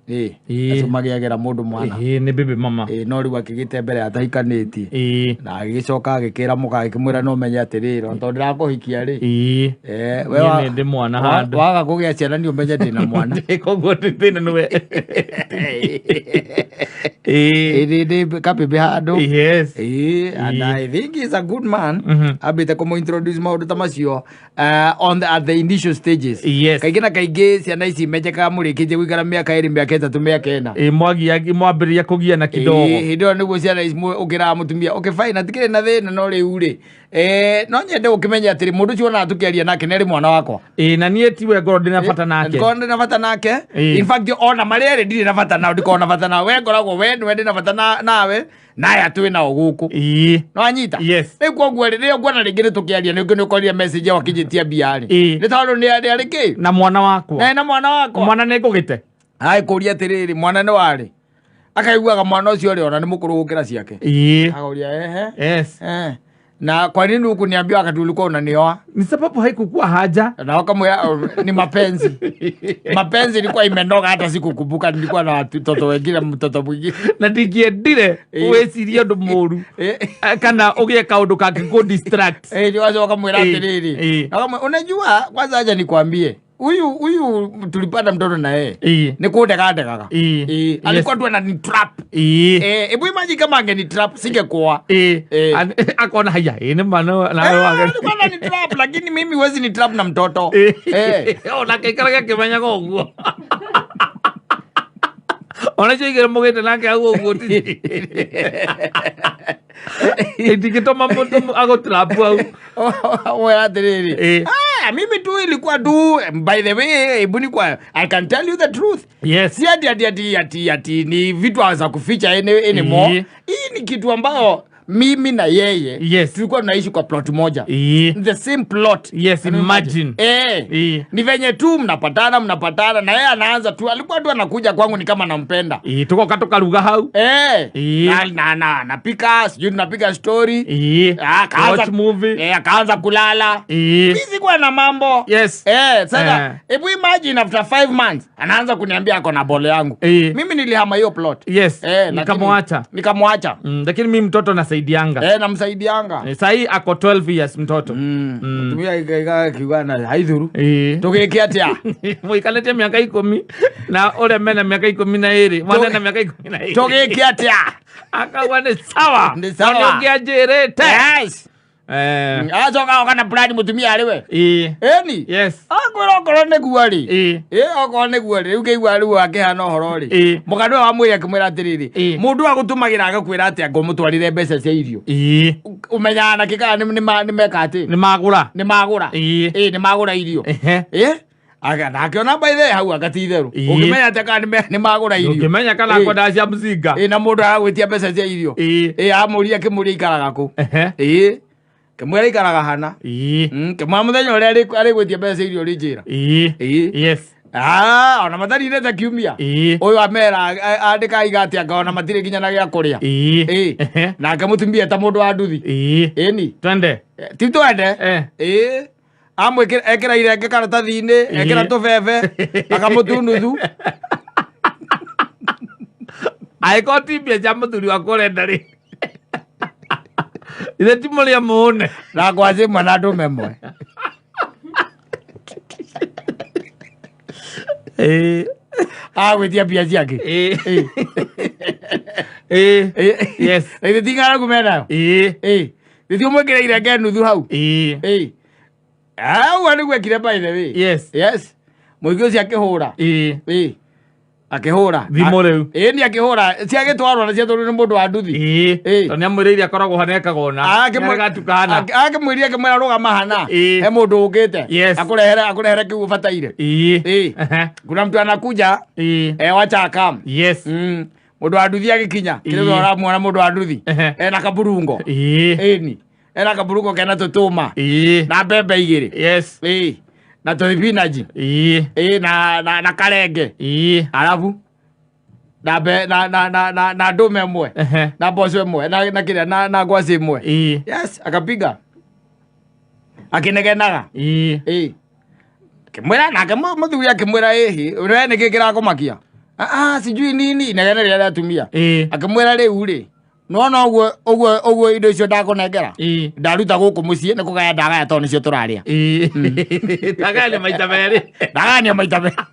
Ĩĩ. Acio magĩagĩra mũndũ mwana. Ĩĩ, nĩ baby mama. Ĩĩ, no rĩu akĩgĩte mbere atahikanĩtie. Ĩĩ. Na agĩgĩcoka agĩkĩra mũka agĩkĩmwĩra no menye atĩrĩrĩ, ona tondũ ndĩrakũhikia rĩ. Ĩĩ. We Niĩ nĩ ndĩ mwana handũ. waga kũgĩa ciana nĩ ũmenye ndĩna mwana. Koguo thĩna nĩwe. Ĩĩ. Ĩĩ, ndĩ kabebe handũ. Yes. Ĩĩ, and I think he's a good man. Ambĩte kũmũ introduce maũndũ ta macio on the, at the initial stages. Yes. Kaingĩ na kaingĩ ciana ici imenyekaga mũrĩkĩtie gũikara mĩaka ĩrĩ, mĩaka ĩtatũ, mĩaka ĩna. Ĩĩ, mwambĩrĩria kũgiana kidogo. Ĩĩ, hĩndĩ ĩyo nĩguo ciana ici ũkĩraga mũtumia okay fine, hatikĩrĩ na thĩna no rĩu rĩ, no nyende ũkĩmenye atĩrĩ mũndũ ũcio wonaga tũkĩaria nake nĩ arĩ mwana wakwa. Ĩĩ, na niĩ tiwe ngorwo ndĩna bata nake. Ndikorwo ndĩna bata nake. Ĩĩ. In fact ona marĩa erĩ ndirĩ na bata nao, ndikorwo na bata nao. We ngoragwo we nĩwe ndĩna bata nawe, naya twĩ nao gũkũ. Ĩĩ. No anyita? Yes. Rĩu koguo rĩ, rĩrĩa nguona rĩngĩ nĩ tũkĩaria, nĩ ũkorire message wakinyĩtie mbia rĩ. Ĩĩ. Nĩ tondũ nĩ arĩ kĩ? Na mwana wakwa. Na mwana wakwa. Mwana nĩ ngũgĩte. Ai kũria atĩrĩrĩ, mwana nĩ warĩ? Akaiguaga mwana ũcio rĩ, ona nĩ mũkũrũ gũkĩra ciake. Ĩĩ. Akauria ehe. Yes. Na kwa nini hukuniambia wakati ulikuwa unanioa? Ni sababu haikukuwa haja. Na wakamwambia, ni mapenzi. Mapenzi ilikuwa imenoga hata sikukumbuka nilikuwa na watoto wengine, mtoto mwingine. Na ndingĩendire wĩcirie ũndũ mũru. Kana ũgĩe kaũndũ kangĩkũ distract. Ndio wacha wakamwĩra atĩrĩrĩ. Wakamwĩra, unajua kwanza acha nikwambie. Huyu tulipata mtoto na yeye. Ni kundegaga ndegaga. Alikuwa tu anani trap. Hebu imagine kama angeni trap singekuwa. Akona haya, ni mano na wewe wake. Alikuwa anani trap lakini mimi huwezi ni trap na mtoto. Ona kaikaraga akimenyaga ũguo. Ona cio igĩrĩ mũgĩte nake hau ũguo ti. Itingĩtũma mũndũ agũtrap hau. Wewe atĩrĩrĩ. Mimi tu ilikuwa tu, by the way, hebu ni kwa, I can tell you the truth. Yes. Si ati ati ati ati ati ni vitu za kuficha anymore. Hii ni kitu ambayo Mimi na yeye tulikuwa tunaishi kwa plot moja. The same plot. Yes, Can you imagine. Ni venye tu mnapatana mnapatana na yeye anaanza tu, alikuwa tu anakuja kwangu ni kama nampenda. Ĩĩ, tũgoka tũkaruga hau. Na napika, sijui tunapiga story. Ah, Watch movie. Akaanza kulala. Mimi sikuwa na mambo. Sasa hebu imagine after 5 months anaanza kuniambia ako na bole yangu. Mimi nilihama hiyo plot. Lakini Nikamwacha. Nikamwacha. Lakini mimi mtoto nasaidianga. Namsaidianga. Sahi ako 12 years mtoto. Tumia kiugana haithuru. Tugike atia? Muikalete miaka 10 na ule mena miaka 12, mwana na miaka 12. Tugike atia? Akauga nĩ sawa. Nĩ sawa. Na nĩ ũngĩanjĩrĩte. Yes. Acoka oka na plan mutumia arĩ we. Eni. Akwĩra okorwo nĩguo rĩ. Okorwo nĩguo rĩ, rĩu ngĩigua rĩu akĩhana ũhoro rĩ. Mũgani ũyũ wamwĩra akĩmwĩra atĩrĩrĩ, mũndũ agũtũmagĩra agakwĩra atĩ ngũmũtwarĩre mbeca cia irio. Ũmenyaga na kĩ kana nĩ meka atĩ? Nĩ magũra. Nĩ magũra. Nĩ magũra irio. Aga na akiona by the hau agati itheru. Ũngĩmenya atĩa kana nĩ magũra irio? Ũngĩmenya kana kwendaga cia mzinga. Na mũndũ aragwĩtia mbeca cia irio. Amũria akĩmũria ikaraga kũ? Kĩmwĩra ikaraga hana. Kĩmwĩra mũthenya ũrĩa arĩgwĩtia mbeca cia irio rĩ njĩra. Ah, ona matarire ta kiumia. Ũyũ amera andĩka aiga atĩ anga ona matirĩ nginya na gĩa kũrĩa. Nake mũtumia ta mũndũ wa nduthi. Ĩni. Twende. Ti twende. Amwĩkĩra ekĩra irenge karatathi-inĩ, ekĩra tũbebe, akamũtu nuthu. Angĩkorwo ti mbia cia mũthuri waku ũrenda rĩ, ithe ti mũrĩa mũne. Na ngwacĩ ĩmwe na ndũme ĩmwe. Agwĩtia mbia ciake. Na ithe ti ng'aragu menayo. Githĩ ũmwĩkĩre irenge nuthu hau. Ah, ũguo nĩguo ekire by the way. Yes. Mũingĩ ũcio akĩhũra. Akĩhũra. Thimũ rĩu. Nĩ akĩhũra. Ciagĩtwarwo na ciatwarwo nĩ mũndũ wa nduthi. Tondũ nĩamwĩrĩire akoragwo hana ekagwo na. Nĩarĩgatukana. Akĩmwĩria akĩmwĩra rũgama hana. He mũndũ ũkĩte. Akũrehere kĩu ũbataire. Kuna mtu anakuja. Wacha akam. Mũndũ wa nduthi agĩkinya. Kĩrĩa ũramuona mũndũ wa nduthi. Ena kaburungo. Ĩni. Ena kaburungo kena tũtũma. Na mbembe igĩrĩ. Na tũthibinaji. Na karenge. Arabu na be na na na na na ndũme ĩmwe. Na mboco ĩmwe na kĩrĩa na ngwacĩ ĩmwe. Yes, akapiga. Akĩnegenaga. Akĩmwĩra nake mũthuri akĩmwĩra ĩhĩ, we nĩkĩ kĩrakũmakia? Ah, ah, sijui nini inegene rĩrĩa rĩa atumia. Akĩmwĩra rĩu rĩ, nĩwona ũguo ũguo ũguo indo icio ndakũnengera? Ndaruta gũkũ mũciĩ nĩ kũgaya ndagaya tondũ nĩcio tũrarĩa. Ndagayania maita merĩ. Ndagayania maita merĩ.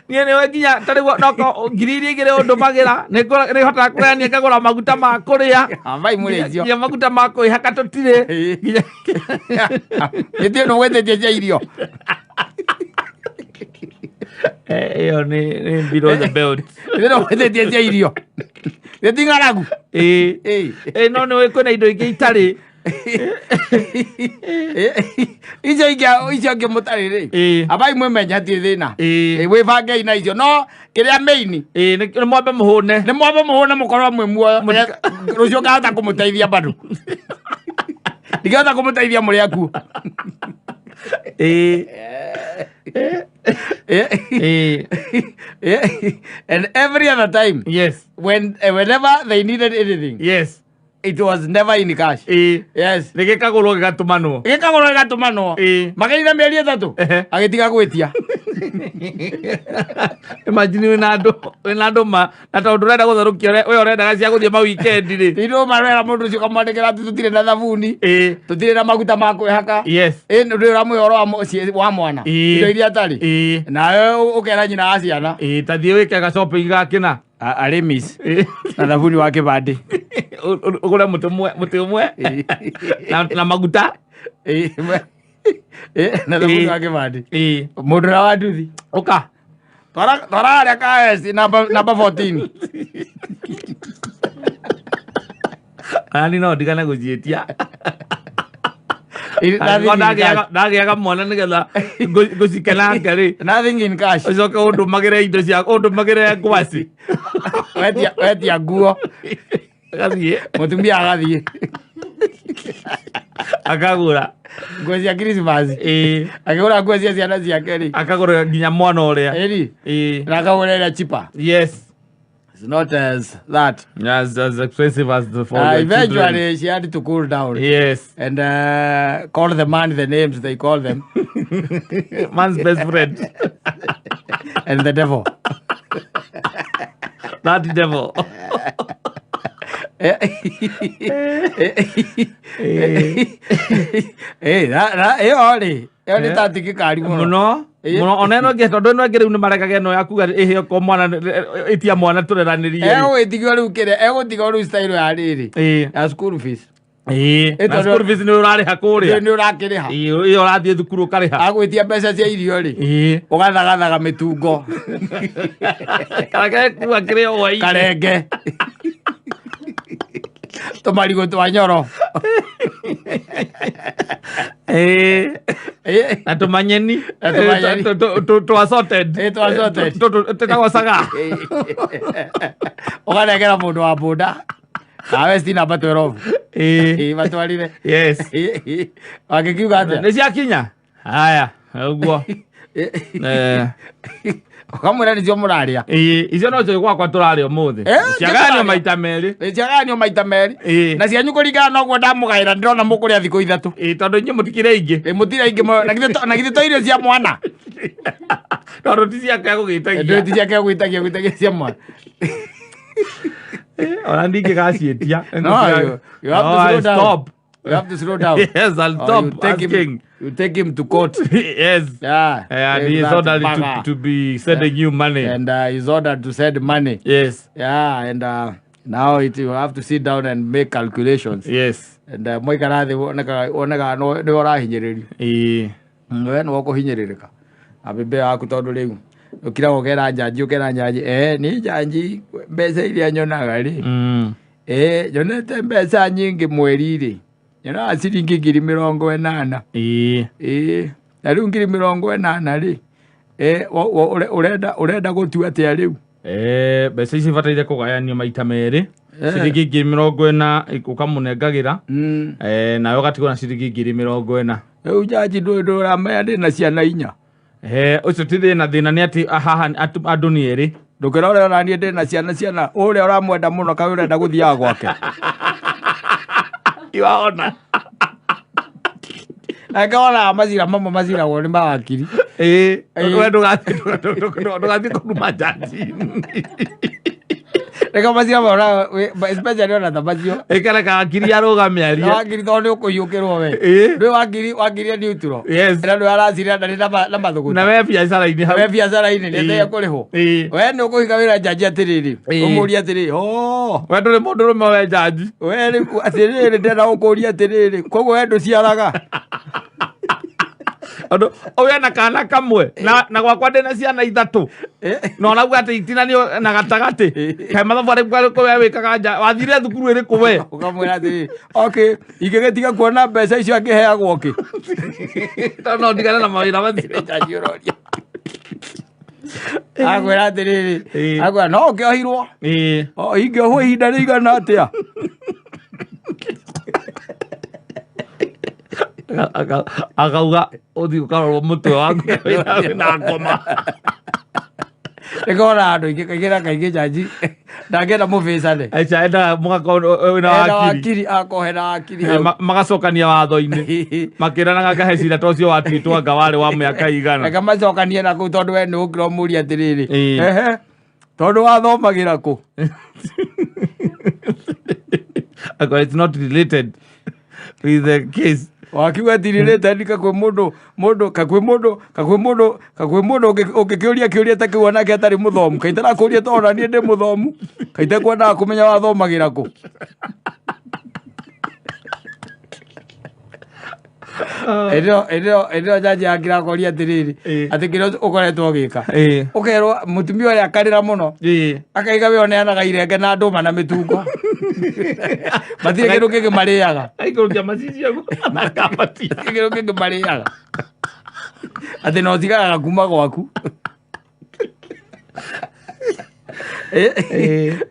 Niĩ nĩwe nginya ta rĩu noko ngiri iria igĩrĩ ũndũmagĩra nĩhotaga kũgayania ngagũra maguta ma kũrĩa. Ambai mũrĩ icio. Nginya maguta ma kwĩhaka tũtirĩ. Nginya Gĩtirĩ nĩ gwĩtĩtie cia irio. Ĩyo nĩ below the belt. Gĩtirĩ nĩ gwĩtĩtie cia irio. Gĩti ng'aragu. No nĩũĩ kwĩna indo ingĩ itarĩ. Icio ingĩ icio ingĩ mũtarĩ rĩ. Ambai mwĩmenye hatirĩ thĩna. Wĩbangei na icio no kĩrĩa main. Nĩ mwambe mũhũne. Nĩ mwambe mũhũne mũkorwo mwĩ muoyo. Rũciũ ngahota kũmũteithia bado. Ndingĩhota kũmũteithia mũrĩ akuũ. And every other time when whenever they needed anything, it was never in cash. Yes. Nĩ gĩkagũrwo gĩgatũmanwo. Gĩkagũrwo gĩgatũmanwo. Makĩrina mĩeri 3. Agĩtiga gwĩtia. Imagine wĩna andũ ma na tondũ ndũrenda gũtherũkia we ũrendaga cia gũthiĩ ma weekend rĩ. Tindũ marwera mũndũ ũcio ũkamwandĩkĩra atĩ tũtirĩ na thabuni. Tũtirĩ na maguta ma kwĩhaka. Nĩ ũramũhe ũhoro wa mũciĩ wa mwana. Indo iria atarĩ. Nawe ũkera nyina wa ciana. Ta thiĩ wĩke ga shopping gakĩna. Arĩ miss. Na thabuni wa kĩbandĩ. Ũgũre mũtĩ ũmwe. Na maguta. Na thabuni wa kĩbandĩ. Mũndũ ũrĩa wa nduthi. Ũka. Twara harĩa ka S namba 14. Nani no ndigane gũciĩtia. Nothing in cash. Ndagĩaga mwana nĩgetha ngũcikenange rĩ. Nothing in cash. Ũcoke ũndũmagĩre indo cia ũndũmagĩre ngwacĩ. Wetia nguo. Agathiĩ. Mũtumia agathiĩ. Akagũra. Nguo cia Christmas. Ĩĩ. Akĩgũra nguo cia ciana ciake rĩ. Akagũra nginya mwana ũrĩa. Ĩri. Ĩĩ. Na akagũra ĩrĩa cheaper. Yes. It's not as that. As expensive as the for your children. Eventually she had to cool down. Yes. And call the man the names they call them. Man's best friend. And the devil. That devil. Ĩyo rĩ, ĩyo nĩ tatikikari mũno. Mũno. Mũno ona ĩno ĩngĩ tondũ ĩno ĩngĩ rĩu nĩ marekage ĩno yakuga ĩheo ko mwana ĩtia mwana tũreranĩrie. Egũgĩtigio rĩu kĩrĩa, egũtigwo rĩu style ya rĩrĩ. Ya school fees. Ĩĩ. Na school fees nĩ ũrarĩha kũrĩa. Nĩ ũrakĩrĩha. Ĩĩ, ĩyo ũrathiĩ thukuru ũkarĩha. Agwĩtia mbeca cia irio rĩ. Ĩĩ. Ũgathagathaga mĩtungo. Karenge kua kĩrĩa hwaĩ-inĩ. Karenge. Tũmarigũ twa nyoro. Ĩĩ. Na tũmanyeni. Na tũmanyeni. Twa sorted. Ĩĩ, twa sorted. Tũtagwo saga. Ũkanengera mũndũ wa boda. Nawe si namba 12. Ĩĩ. Matwarire. Yes. Wangĩkiuga atĩa? Nĩ ciakinya? Haya, ũguo. Ũkamwĩra nĩcio mũrarĩa. Ĩĩ, icio no cio gwakwa tũrarĩa ũmũthĩ. Ciagayanio maita merĩ. Ciagayanio maita merĩ. Na cianyu kũringana na ũguo ndamũgaĩra ndĩrona mũkũrĩa thikũ ithatũ. Ĩĩ, tondũ inyuĩ mũtikĩrĩ aingĩ. Ĩĩ, mũtirĩ aingĩ na githĩ to irio cia mwana. Tondũ ti ciake agũgĩtagia. Ti ciake agũgĩtagia, agũgĩtagia cia mwana. Ona ndingĩgaciĩtia. No, you have to slow down. Stop. You have to slow down. Yes, I'll stop asking. You take him to court. Yes. Yeah. And he is ordered to be sending you money. And he's ordered to send money. Yes. Yeah, and now you have to sit down and make calculations. Yes. And mwaikara thĩ wonaga nĩ ũrahinyĩrĩrio. Ĩĩ. We nĩ ũkũhinyĩrĩrĩka. Na bebe yaku tondũ rĩu ũkiraga ũkera njanji ũkera njanji nĩ njanji mbeca iria nyonaga rĩ. Nyonete mbeca nyingĩ mweri rĩ. Nyonaga ciringi 80,000. Ĩĩ. Na rĩu 80,000 rĩ. Ũrenda gũtua atĩa rĩu? Mbeca ici ibataire kũgayanio maita merĩ. Ciringi 40,000 ũkamũnengagĩra. Nawe ũgatigwo na ciringi 40,000. Rĩu njanji ndũramenya ndĩna ciana inya. Ũcio ti thĩna, thĩna nĩ atĩ haha andũ nĩ erĩ. Ndũkĩrore ona niĩ ndĩna ciana ũrĩa ũramwenda mũno kaĩ ũrenda gũthiaga gwake. Iwaona. Na ngona macira mamwe maciragwo nĩ mawakiri. Ĩĩ, we ndũgathiĩ kũruma njanji. Reke macira mona, especially ona ta macio. Ĩkareka wakiri arũgame arie. Wakiri tondũ nĩ ũkũhiũkĩrwo we. Ndũĩ wakiri e neutral. Yes. Na ndũĩ aracira ndarĩ na mathũgũta. Na we biacara-inĩ hau. We biacara-inĩ nĩ endagia kũrĩhwo. We nĩ ũkũhinga wĩra njanji atĩrĩrĩ. Ũmũrie atĩrĩrĩ, oh. We ndũrĩ mũndũrũme we njanji. We rĩu atĩrĩrĩ ndĩrenda gũkũria atĩrĩrĩ. Koguo we ndũciaraga. Andũ, ũyũ ena kana kamwe na gwakwa ndĩna ciana ithatũ. Na ũrauga atĩ itinanio na gatagatĩ. Kaĩ mathabu arĩkũ we wĩkaga nja, wathire thukuru ĩrĩkũ we? Ũkamwĩra atĩrĩrĩ, okay, ingĩgĩtiga kuona mbeca icio angĩheagwo kĩ? Tondũ no ndigane na mawĩra macio. Njanji ũroria. Akwĩra atĩrĩrĩ, akwĩra no ũkĩohirwo. Ingĩohwo ihinda rĩigana atĩa? Akauga ũthiĩ ũkarorwo mũtwe waku na ngoma. Nĩkona andũ aingĩ kaingĩ na kaingĩ njanji ndangĩenda mũbĩcane. Aca, endaga mũgakorwo wĩna Enda wakiri. wakiri, akohe na wakiri hau. Magacokania watho-inĩ. Makĩranaga kahe cira ta ũcio watuĩtwo anga warĩ wa mĩaka igana. Reke macokanie na kũu tondũ we nĩ ũkĩra ũmũrie atĩrĩrĩ. Ĩĩ. Ehe. Tondũ wathomagĩra kũ? Akwa, it's not related with the case. Wakiuga ti related kakwĩ mũndũ, mũndũ, kakwĩ mũndũ, kakwĩ mũndũ, kakwĩ mũndũ ũngĩkĩũria kĩũria ta kĩu onake atarĩ mũthomu. Kaĩ itarakũria tondũ ona niĩ ndĩ mũthomu. Kaĩ itekwendaga kũmenya wathomagĩra kũ. Ĩno njanji yakĩrakoria atĩrĩrĩ, atĩ kĩrĩa ũkoretwo ũgĩka. Ũkerwo mũtumia ũrĩa akarĩra mũno. Akaiga we ũneanaga irenge na ndũma na mĩtungo. Matirĩ kĩndũ kĩngĩ marĩaga. Aikũrũkia macicio na akabatia. Matirĩ kĩndũ kĩngĩ marĩaga. Atĩ no ũtigaraga kuma gwaku. Ĩĩ.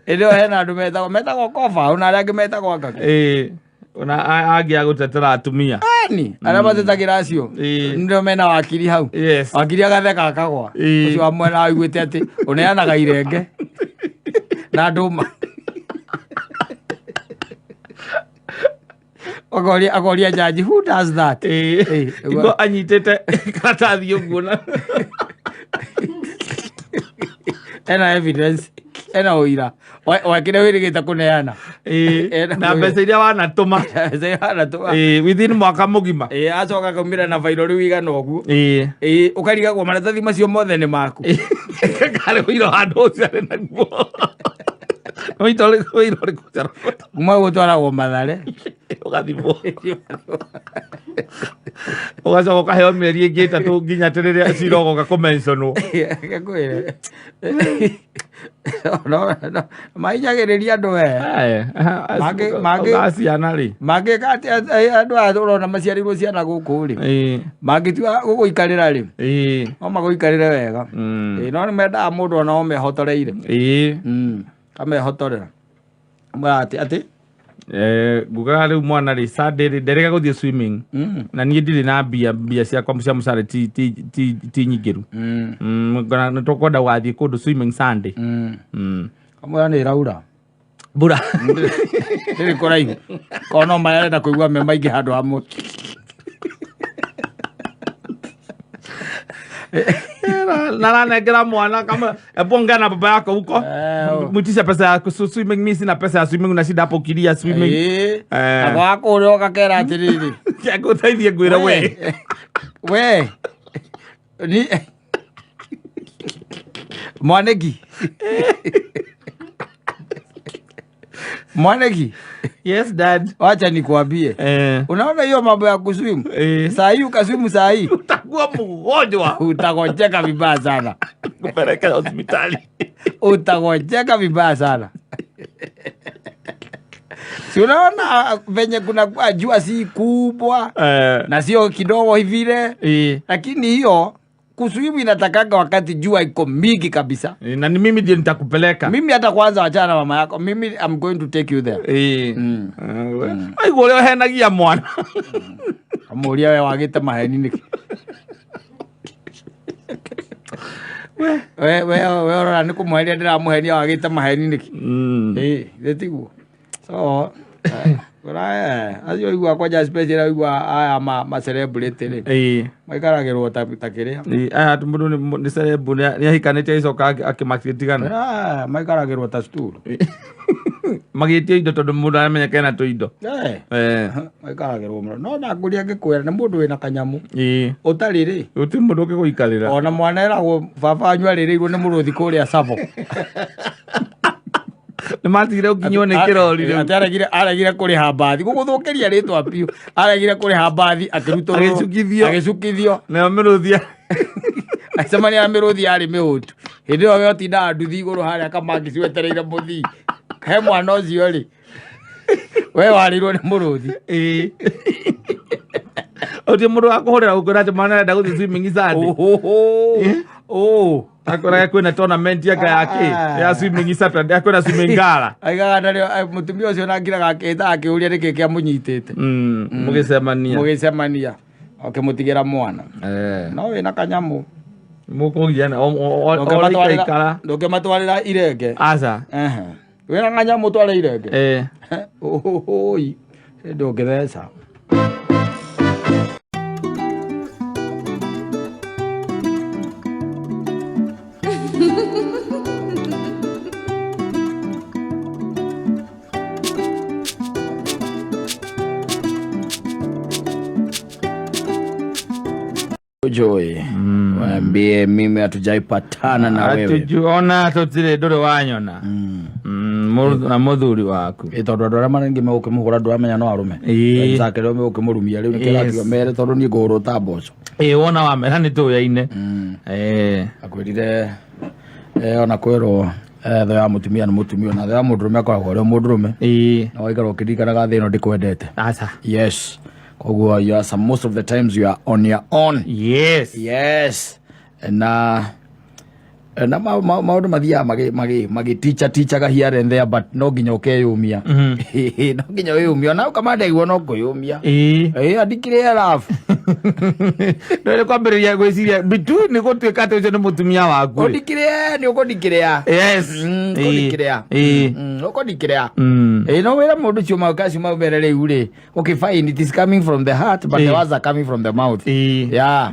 Ĩndĩ ĩyo hena andũ metagwo metagwo koba ona arĩa angĩ metagwo angaki. Ĩĩ. Ona angĩ a gũtetera atumia. Ani arĩa matetagĩra acio Ĩĩ. nĩo mena wakiri hau. Yes. Wakiri agatheka akagwa. Ĩĩ. Ũcio wa mwena aiguĩte atĩ ũneanaga irenge na ndũma. Akoria akoria jaji who does that? Ĩĩ. Ĩĩ. Iko anyitĩte karatathi ũguo na Ena evidence ena ũira wa kĩrĩa wĩrĩgĩte kũneana. Ĩĩ. Ena na ũira. mbeca iria wanatũma. Mbeca iria wanatũma. Ĩĩ, within mwaka mũgima. Ĩĩ acoka akaumĩra na bairo rĩu igana ũguo. Ĩĩ. Ĩĩ ũkarigagwo maratathi macio mothe nĩ maku. Karĩ ũira handũ ũcio arĩ naguo. Ũira ũrĩkũ ũira ũrĩkũ ũcio Kuma gũtwaragwo Mathare. ũgathimwo. Ũgacoka ũkaheo mĩeri ĩngĩ ĩtatũ nginya atĩ rĩrĩa cira ũgoka kũmentionwo. Ngĩkwĩre. No, no, mahinyagĩrĩria andũ we. Ciana rĩ. Mangĩka atĩ andũ aya ũrona maciarĩirwo ciana gũkũ rĩ. Ĩĩ. Mangĩtua gũgũikarĩra rĩ. Ĩĩ. No magũikarĩre wega. Ĩĩ no nĩ mendaga mũndũ ona o mehotoreire. Ĩĩ. Kamehotorera. Mwĩra atĩ atĩ Ngugaga rĩu mwana rĩ Sunday rĩ nderĩga gũthiĩ swimming na niĩ ndirĩ na mbia mbia ciakwa cia mũcara ti ti ti ti nyingĩru. Ngona nĩ tũkwenda gũgathiĩ kũndũ swimming Sunday. Kamwĩra nĩ ĩraura. Mbura. Ndĩrĩ kũraihu. Korwo no maĩ arenda kũigua me maingĩ handũ hamwe. Naranengera mwana kama hebu ongea na baba yako huko. Mwitishe pesa ya swimming, mimi sina pesa ya swimming, una shida hapo ukilia swimming. Ĩĩ. Eh. Nako gakũrĩa ũgakera atĩrĩrĩ. Ngũteithie ngwĩre we. We. Ni Mwaniki. Mwaniki. Yes dad. Wacha nikuambie. Unaona hiyo mambo ya kuswim? Saa hii ukaswimu saa hii. Utakuwa mgonjwa. Utagonjeka vibaya sana. Kupeleka hospitali. Utagonjeka vibaya sana. Si unaona venye kuna kwa jua si kubwa na sio kidogo vile. Lakini hiyo kuswimu inatakanga wakati jua iko mingi kabisa. Na ni mimi ndiye nitakupeleka. Mimi hata kwanza wachana na mama yako. Mimi I'm going to take you there. Aigua ũrĩa ũhenagia mwana. Kamũria we wagĩte maheni nĩkĩ? We we we ũrora nĩ kũmũhenia ndĩramũhenia wagĩte maheni nĩkĩ? Ĩĩ, githĩ tiguo? So, acio ũiguaga kwanja special ũiguaga aya ma celebrity rĩ. Maikaragĩrwo ta kĩrĩa. Aya atĩ mũndũ nĩ celeb nĩ ahikanĩtie agĩcoka akĩmatigana. Maikaragĩrwo ta stool. Magĩtio indo tondũ mũndũ aramenya kena tũindo. Maikaragĩrwo mũno. No ndakũria ngĩkwĩra nĩ mũndũ wĩna kanyamũ. Ũtarĩ rĩ. Gũtirĩ mũndũ ũngĩgũikarĩra. Ona mwana eragwo baba wanyu arĩrĩirwo nĩ mũrũthi kũrĩa Tsavo. Nĩ matigire gũkinywo nĩ kĩrori rĩu. Atĩ aregire kũrĩha mbathi. Gũgũthũkĩria rĩtwa biũ. Aregire kũrĩha mbathi akĩrutũrũrwo. Agĩcukithio. Agĩcukithio. Nayo mĩrũthi Acemania na mĩrũthi yarĩ mĩhũtu. Hĩndĩ ĩyo we ũtindaga nduthi igũrũ harĩa kamangisi wetereire mũthii. He mwana ũcio rĩ. We warĩirwo nĩ mũrũthi. Ĩĩ. Ũtirĩ mũndũ wa kũhũrĩra gũkwĩra atĩ mwana arenda gũthiĩ swimming Sunday. Akoraga kwĩna tournament anga ya kĩ? Ya swimming Saturday, kwĩna swimming gala. Aigaga ndarĩ mũtumia ũcio nangiraga akĩĩta akĩũria nĩkĩ kĩamũnyitĩte. Mũgĩcemania. Mũgĩcemania. Ũkĩmũtigĩra mwana. No wĩna kanyamũ. Mũkũgiana, o Ndũngĩmatwarĩra irenge. Aca. Wĩna kanyamũ tware irenge. Ũhũhũi. Ndũngĩtheca. Joy, waambie mimi hatujaipatana na wewe. Hatujuona tutire nduri wanyona. Na muthuri waku. Tondu andu aria marengi megũkĩmũhũra ndũramenya no arũme. Wenzake rĩo megũkĩmũrumia rĩu nĩkĩo arakiuga mere tondũ niĩ ngũhũrwo ta mboco. Wona wamera nĩ tũyaine. Akwĩrire ona kwĩrwo thũ ya mũtumia nĩ mũtumia na thũ ya mũndũrũme akoragwo arĩ o mũndũrũme. Na waikara ũkĩririkanaga thĩ ĩno ndĩkwendete. Aca. Yes. Koguo you are some, most of the times you are on your own. Yes. Yes. Na Na maũndũ mathiaga magĩticha tichaga here and there, but no nginya ũkeyũmia. No nginya wĩyũmia, ona ũkamandaigua no kwĩyũmia. Ĩ andikire rafu. Ndwere kwambĩrĩria gwĩciria bitu nĩ gũtuĩka atĩ ũcio nĩ mũtumia waku rĩ. Ũndikire nĩ ũkũndikĩrĩa. Ũkũndikĩrĩa. Ũkũndikĩrĩa. Ĩ no wĩra mũndũ ũcio kacio mere rĩu rĩ, okay, fine, it is coming from the heart, but the words are coming from the mouth. Yeah.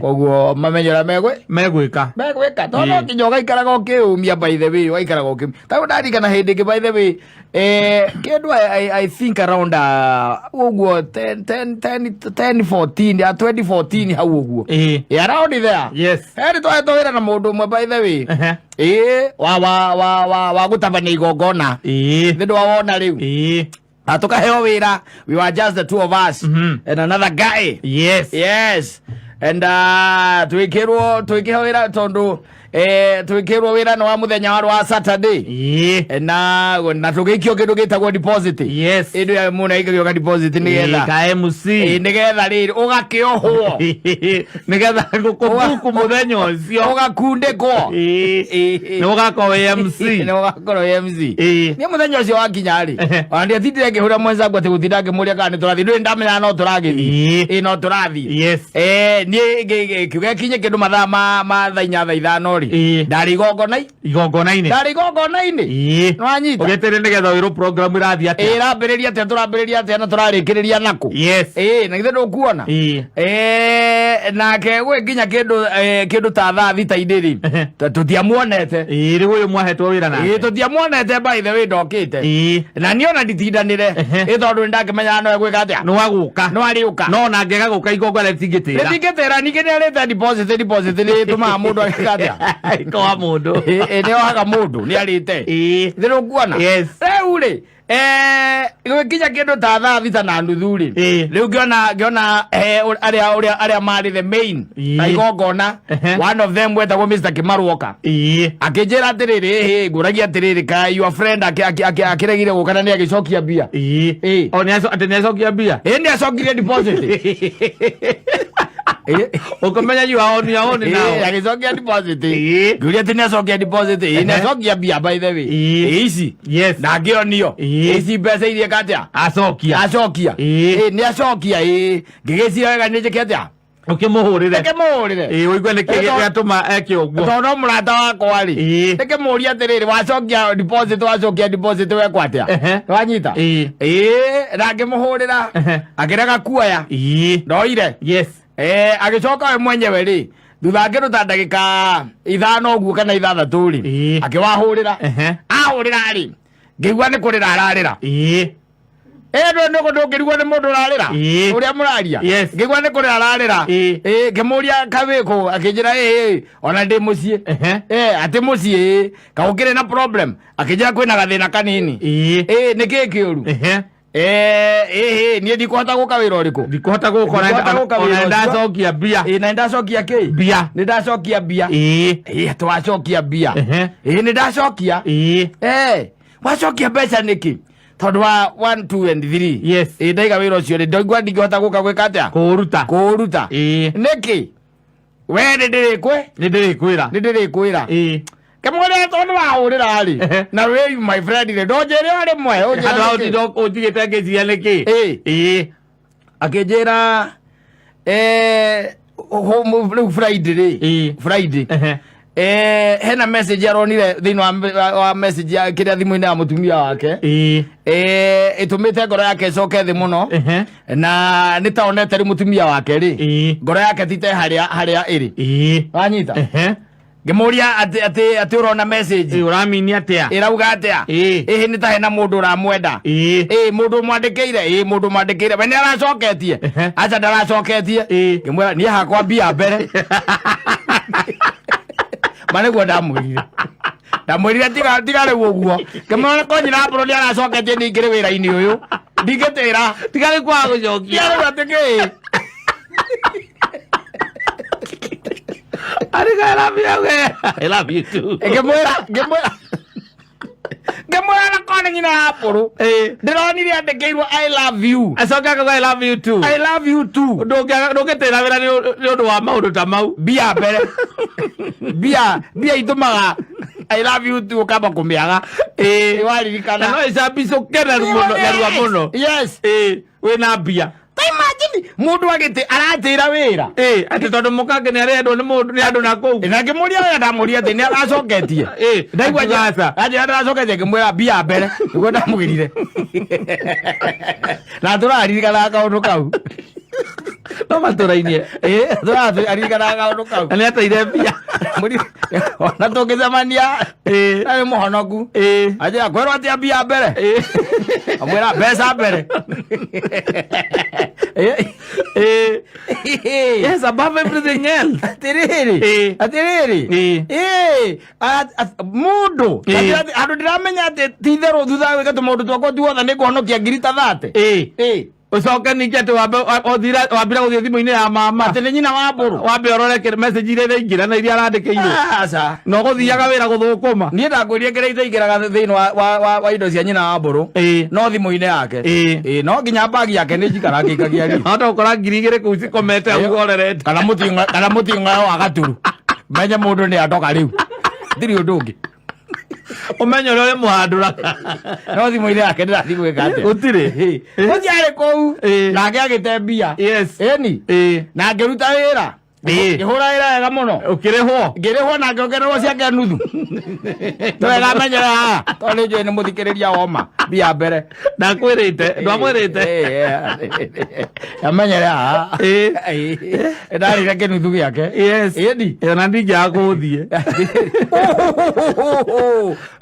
Koguo mamenye ũrĩa megwĩ Megwĩka. Megwĩka, tondũ no nginya ũgaikaraga ũkĩyũmia. By the way, ũgaikaraga ũkĩyũmia. Tondũ ndarikana hĩndĩ ĩngĩ, by the way, kĩndũ I think around ũguo 10 10 10 10 14 ya 2014 hau ũguo. Around there. Heri twahetwo wĩra na mũndũ ũmwe, by the way, ĩ wa gũtabania igongona. Nĩ ndwawona rĩu. Na tukaheo wĩra, we were just the two of us and another guy. Yes, and twikirwo twikiheo wĩra tondu twikirwo wĩra nĩ wa mũthenya warĩ wa Saturday. Na tũgĩikio kĩndũ gĩtagwo deposit. Ĩndũ ya mũndũ aikagio ka deposit nĩgetha Ka MC. Nĩgetha rĩrĩ ũgakĩohwo. Nĩgetha gũkũbuku mũthenya ũcio. Ũgakundĩkwo. Nĩ ũgakorwo wĩ MC. Nĩ ũgakorwo wĩ MC. Nĩ mũthenya ũcio wakinya rĩ, ona ndiatindire ngĩhũra mwenzangu atĩ gũtinda ngĩmũria kana nĩ tũrathiĩ, ndũrĩ ndamenyaga no tũragĩthiĩ. Ĩ no tũrathiĩ. Niĩ kiuga kinye kĩndũ mathaa ma thaa 4, thaa 5 rĩ, ndarĩ igongona Igongona-inĩ. Ndarĩ igongona-inĩ. Nĩwanyita. Ũgĩtĩre nĩgetha wĩrwo program ĩrathiĩ atĩa. Ĩrambĩrĩria atĩa, tũrambĩrĩria atĩa na tũrarĩkĩrĩria nakũ. Na githĩ ndũkuona? Nake gwĩ nginya kĩndũ ta thaa 6-inĩ rĩ, tũtiamuonete. Rĩu ũyũ mwahetwo wĩra nake. Tũtiamuonete, by the way, ndokĩte. Na niĩ ona nditindanĩre. Ĩ tondũ nĩndakĩmenyaga no egwĩka atĩa, Nĩ wagũka. No arĩũka. No ona angĩaga gũka, igongona rĩtingĩtĩra. Rĩtingĩtĩra. Ningĩ nĩ arĩte deposit. Deposit nĩ ĩtũmaga mũndũ agĩka atĩa? Ikoa mũndũ. Ĩ nĩ ohaga mũndũ nĩ arĩte. Thĩ ndũkuona. Rĩu rĩ, gwĩkinya kĩndũ ta thaa 6:30 rĩ, rĩu ngĩona arĩa ũrĩa arĩa marĩ the main na igongona, one of them wetagwo Mr. Kimaruoka, akĩnjĩra atĩrĩrĩ, ĩhĩ ngũragia atĩrĩrĩ, ka your friend akĩregire gũka na nĩ agĩcokia mbia. O nĩ atĩ nĩ acokia mbia. Ĩ nĩ acokirie deposit. Ũkũmenya you are on your own now. Agĩcokia deposit. Ngĩũria atĩ nĩ acokia deposit. Ĩ nĩ acokia mbia, by the way. Ĩ ici na ngĩonio ici mbeca iria atĩa Acokia. Acokia. Ĩ nĩ acokia. Ĩ ngĩgĩciria wega nĩ njĩke atĩa. Ũkĩmũhũrĩre. Ndĩkĩmũhũrĩre. Ũigue nĩkĩ gĩatũma eke ũguo. Tondũ no mũrata wakwa rĩ, ndĩkĩmũria atĩrĩrĩ, wacokia deposit, wacokia deposit wekwo atĩa? Wanyita. Ĩ na ngĩmũhũrĩra, akĩrega kuoya. Ndoire. Agĩcoka we mwenyewe rĩ, thutha kĩndũ ta ndagĩka 5 ũguo kana 6 rĩ, akĩwahũrĩra. Ahũrĩra rĩ, ngĩigua nĩ kũrĩra ararĩra. Ĩndũ ndũngĩrigwo nĩ mũndũ ũrarĩra ũrĩa mũraria. Ngĩigua nĩ kũrĩra ararĩra. Ngĩmũria kawĩkũ, akĩnjĩra ĩ ona ndĩ mũciĩ. Atĩ mũciĩ ĩ kaũkĩrĩ na problem, akĩnjĩra kwĩna gathĩna kanini. Ĩ nĩ kĩĩ kĩũru? Ĩ niĩ ndikũhota gũka wĩra ũrĩkũ. Ndikũhota gũka. Ndikũhota gũka ona wĩra ũcio. Ndacokia mbia. Ĩ na nĩndacokia kĩ? Mbia. Nĩ ndacokia mbia. Ĩ twacokia mbia. Ĩ nĩ ndacokia. Wacokia mbeca nĩkĩ? Tondũ wa 1 2 and 3. Ĩ ndaiga wĩra ũcio rĩ, ndaigua ndingĩhota gũka gwĩka atĩa? Kũũruta. Kũũruta. Nĩkĩ we nĩ ndĩrĩkwĩ Nĩ ndĩrĩkwĩra. Nĩ ndĩrĩkwĩra. Kĩmũrĩa tondũ wahũrĩra rĩ, na wĩ my friend rĩ, ndũnjĩre o rĩmwe, ũnjĩre Handũ hau nĩkĩ? ndinda ũnjigĩte ngĩciria nĩkĩ. Akĩnjĩra rĩu Friday rĩ, Friday, hena message aronire thĩinĩ wa message ya kĩrĩa thimũ-inĩ ya mũtumia wake, ĩtũmĩte ngoro yake ĩcoke thĩ mũno, na nĩ ta onete rĩ mũtumia wake rĩ, ngoro yake ti te harĩa ĩrĩ. Wanyita. Ngĩmũria atĩ ũrona message Ũramini atĩa? Ĩrauga atĩa? Ĩhĩ nĩ ta hena mũndũ ũramwenda. Ĩ mũndũ mwandĩkĩire, ĩ mũndũ mwandĩkĩire, we nĩ aracoketie? Aca, ndaracoketie. Ngĩmwĩra niĩ hakwa mbia mbere ma nĩguo ndamwĩrire tiga rĩu ũguo. Ngĩmwĩra ko nyina mbũrũ nĩ aracoketie, ningĩ rĩ wĩra-inĩ ũyũ ndingĩtĩra. Tiga rĩu kwaga gũcokia. Tiga rĩu atĩ kĩ. Arika, I love you. I love you too. Ngĩmwĩra Ngĩmwĩra na kone nyina wa mbũrũ. Ndĩronire andĩkĩirwo "I love you." Acoke akauga, "I love you too." "I love you too." Ndũngĩtĩra wĩra nĩ ũndũ wa maũndũ ta mau. Mbia mbere, mbia, mbia itũmaga "I love you too" ũkamba kũmĩaga. Na Waririkana. No ĩcambicũke narua mũno. Wĩna mbia. Ta imagine mũndũ agĩtĩ aratĩra wĩra. Atĩ tondũ mũkange nĩ arendwo nĩ mũndũ nĩ andũ na kũu. Na ngĩmũria wega, ndamũria atĩ nĩ aracoketie. Ndaigua. Akiuga aca. Anjĩra ndaracoketie, ngĩmwĩra mbia mbere, nĩguo ndamũgĩrire na tũraririkanaga kaũndũ kau. No matũrainie. Tũraririkanaga kaũndũ kau. Na nĩ ateire mbia. Ona tũngĩcemania na nĩ mũhonoku, anjĩra kwĩrwo atĩa, mbia mbere. Amwĩra mbeca mbere. Yes, above everything else. Atĩrĩrĩ. Atĩrĩrĩ. Mũndũ andũ ndĩramenya atĩ ti itherũ thutha wa gwĩka tũmaũndũ twakwa tuothe nĩ kũhonokia ngiri ta 30. Ũcoke ningĩ atĩ wambe wambire gũthiĩ thimũ-inĩ ya mama. Atĩ nĩ nyina wa mbũrũ. Wambe ũrore message iria iraingĩra na iria arandĩkĩirwo. Aca. Na ũgũthiaga wĩra gũthũkũma. Niĩ ndakwĩria kĩrĩa itaingĩraga thĩinĩ wa indo cia nyina wa mbũrũ no thimũ-inĩ yake. Ĩĩ, no nginya bagi yake nĩ njikara ngĩikagia ri. Hota gũkora 2000 kũu cikomete hau ũrorete. Kana mũting'oyo wa gaturu menye mũndũ nĩ atoka rĩu ndirĩ ũndũ ũngĩ. Ũmenye ũrĩa ũrĩmũhandũra. No thimũ-inĩ yake ndĩrathiĩ gwĩka atĩa? Gũtirĩ. Ũcio arĩ kũu nake agĩte mbia. Ĩni. Na ngĩruta wĩra. Ngĩhũra wĩra wega mũno. Ũkĩrĩhwo. Ngĩrĩhwo na ngĩongererwo ciake nuthu. Nĩwega menyera haha tondũ nĩ njũĩ nĩ mũthikĩrĩria woma mbia mbere. Ndakwĩrĩte, ndwamwĩrĩte. Amenyere haha. Ndarĩire kĩnuthu gĩake. Ĩni. Ona ndingĩaga kũũthiĩ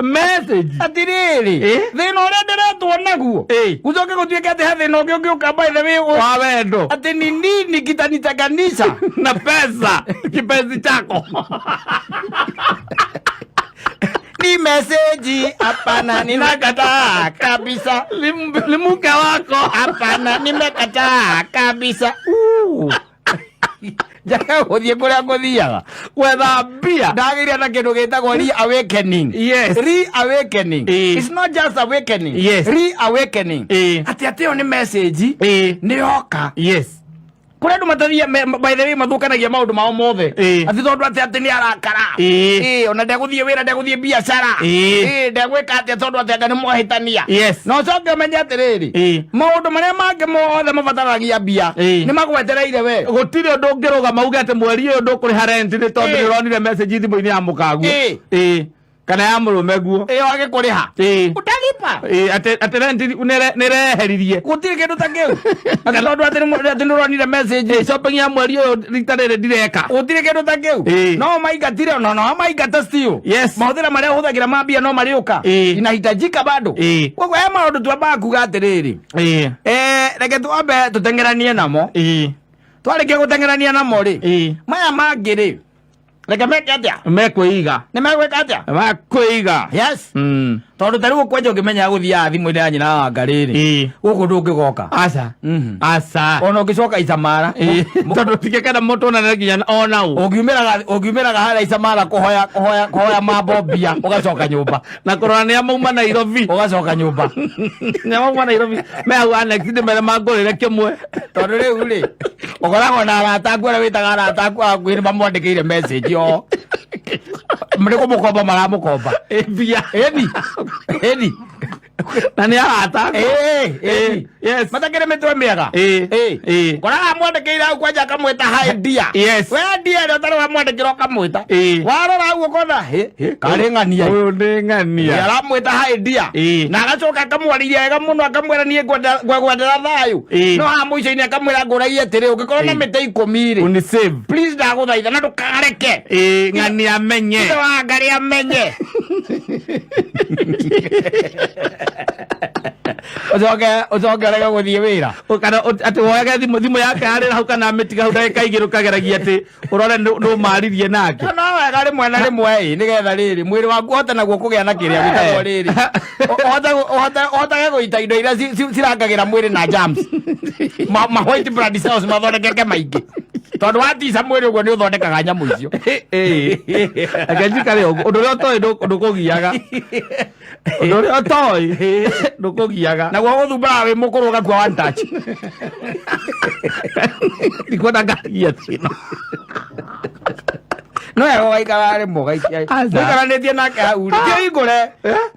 message. Atirĩrĩ, thĩna ũrĩa ndĩretwo naguo gũcoke gũtuĩke atĩ he thĩna ũngĩ ũngĩũka, by the way, wa wendo. Atĩ ni nini kitanitenganisha na pesa, kipenzi chako? Ni meseji? Hapana, ninakataa kabisa. Ni mke wako. Hapana, nimekataa kabisa. Njaga gũthiĩ kũrĩa ngũthiaga gwetha mbia. Ndagĩire na kĩndũ gĩtagwo reawakening. Reawakening. It's not just awakening. Reawakening. Atĩ ĩyo nĩ message nĩ yoka. Kũrĩ andũ matathia by the way mathũkanagia maũndũ mao mothe atĩ tondũ atĩ nĩ arakara. Ona ndegũthiĩ wĩra, ndegũthiĩ biacara. Ndegwĩka atĩa tondũ atĩ anga nĩ mwahĩtania. Na ũcoke ũmenye atĩrĩrĩ, maũndũ marĩa mangĩ mothe mabataranagia mbia nĩ magwetereire we. Gũtirĩ ũndũ ũngĩrũgama uge atĩ mweri ũyũ ndũkũrĩha rent nĩ tondũ nĩ ũronire message thimũ-inĩ ya mũkaguo. Kana ya mũrũme guo. Ĩyo agĩkũrĩha utalipa. Atĩ rent nĩ reheririe. Gũtirĩ kĩndũ ta kĩu atĩ tondũ atĩ nĩ ũronire message. Shopping ya mweri ũyũ rita rĩrĩ ndireka. Gũtirĩ kĩndũ ta kĩu. No maingatire, no maingata still. Mahũthĩra marĩa ũhũthagĩra ma mbia no marĩũka. Inahitajika bado. Koguo he maũndũ twambaga kuga atĩrĩrĩ, reke twambe tũteng'eranie namo. Twarĩkia gũteng'erania namo rĩ, maya mangĩ rĩ, reke meke atĩa? Mekwĩiga. Nĩ megwĩka atĩa? Mekwĩiga. Yes. Tondũ ta rĩu ũkwenja ũngĩmenya gũthiaga thimũ-inĩ ya nyina wa ngarĩrĩ, gũkũ ndũngĩgoka. Aca. Aca. Ona ũngĩcoka Isamara. Tondũ tingĩkenda mũndũ onane nginya ona ũ. Ũngiumĩraga harĩa Isamara kũhoya mambo mbia, ũgacoka nyũmba. Na kũrora nĩ mauma Nairobi. Ũgacoka nyũmba. Nĩ mauma Nairobi me hau annex ndĩmere mangũrĩre kĩmwe. Tondũ rĩu rĩ, ũkoragwo na arata aku arĩa wĩtaga arata aku a hakuhĩ nĩ mamwandĩkĩire message o nĩ kũmũkomba maramũkomba. Mbia. Ĩni, ĩni. Na nĩ arata aku. Ĩni. Matakĩrĩ mĩtwe mĩega. Koraga amwandĩkĩire hau kwanja akamwĩta, "Hi dear." We dear ĩrĩa ũtarĩ wamwandĩkĩra ũkamwĩta. Warora hau ũkona hĩ hĩ, karĩ ng'ania. Ũyũ nĩ ng'ania. Aramwĩta "Hi dear." Na agacoka akamwarĩria wega mũno, akamwĩra niĩ ngwendera thayũ. No haha mũico-inĩ akamwĩra ngũragie atĩrĩ, ũngĩkorwo na mĩtĩ 10 rĩ, Unisave. please ndagũthaitha na ndũkareke Ng'ania amenye. Ithe wa ngarĩ amenye. Ũcoke ũrege gũthiĩ wĩra. Kana atĩ woyage thimũ yake harĩ hau kana amĩtiga hau ndagĩka 2 ũkageragia atĩ ũrore nĩ ũmaririe nake. No wega rĩmwe na rĩmwe ĩ nĩgetha rĩrĩ mwĩrĩ waku ũhote naguo kũgĩa na kĩrĩa gĩtagwo rĩrĩ ũhotage gũita indo iria cirangagĩra mwĩrĩ na germs, ma white blood cells mathondekeke maingĩ. Tondũ watica mwĩrĩ ũguo nĩ ũthondekaga nyamũ icio. Reke njikare ũguo. Ũndũ ũrĩa ũtoĩ ndũkũgiaga. Ũndũ ũrĩa ũtoĩ ndũkũgiaga. Naguo gũthumbũraga wĩ mũkũrũ ũgakua one touch. Ndikwenda ngagia thĩna. No wega ũgaikara rĩmwe ũgaikia. Aca. Mũikaranĩtie nake hau rĩ. Kĩhingũre.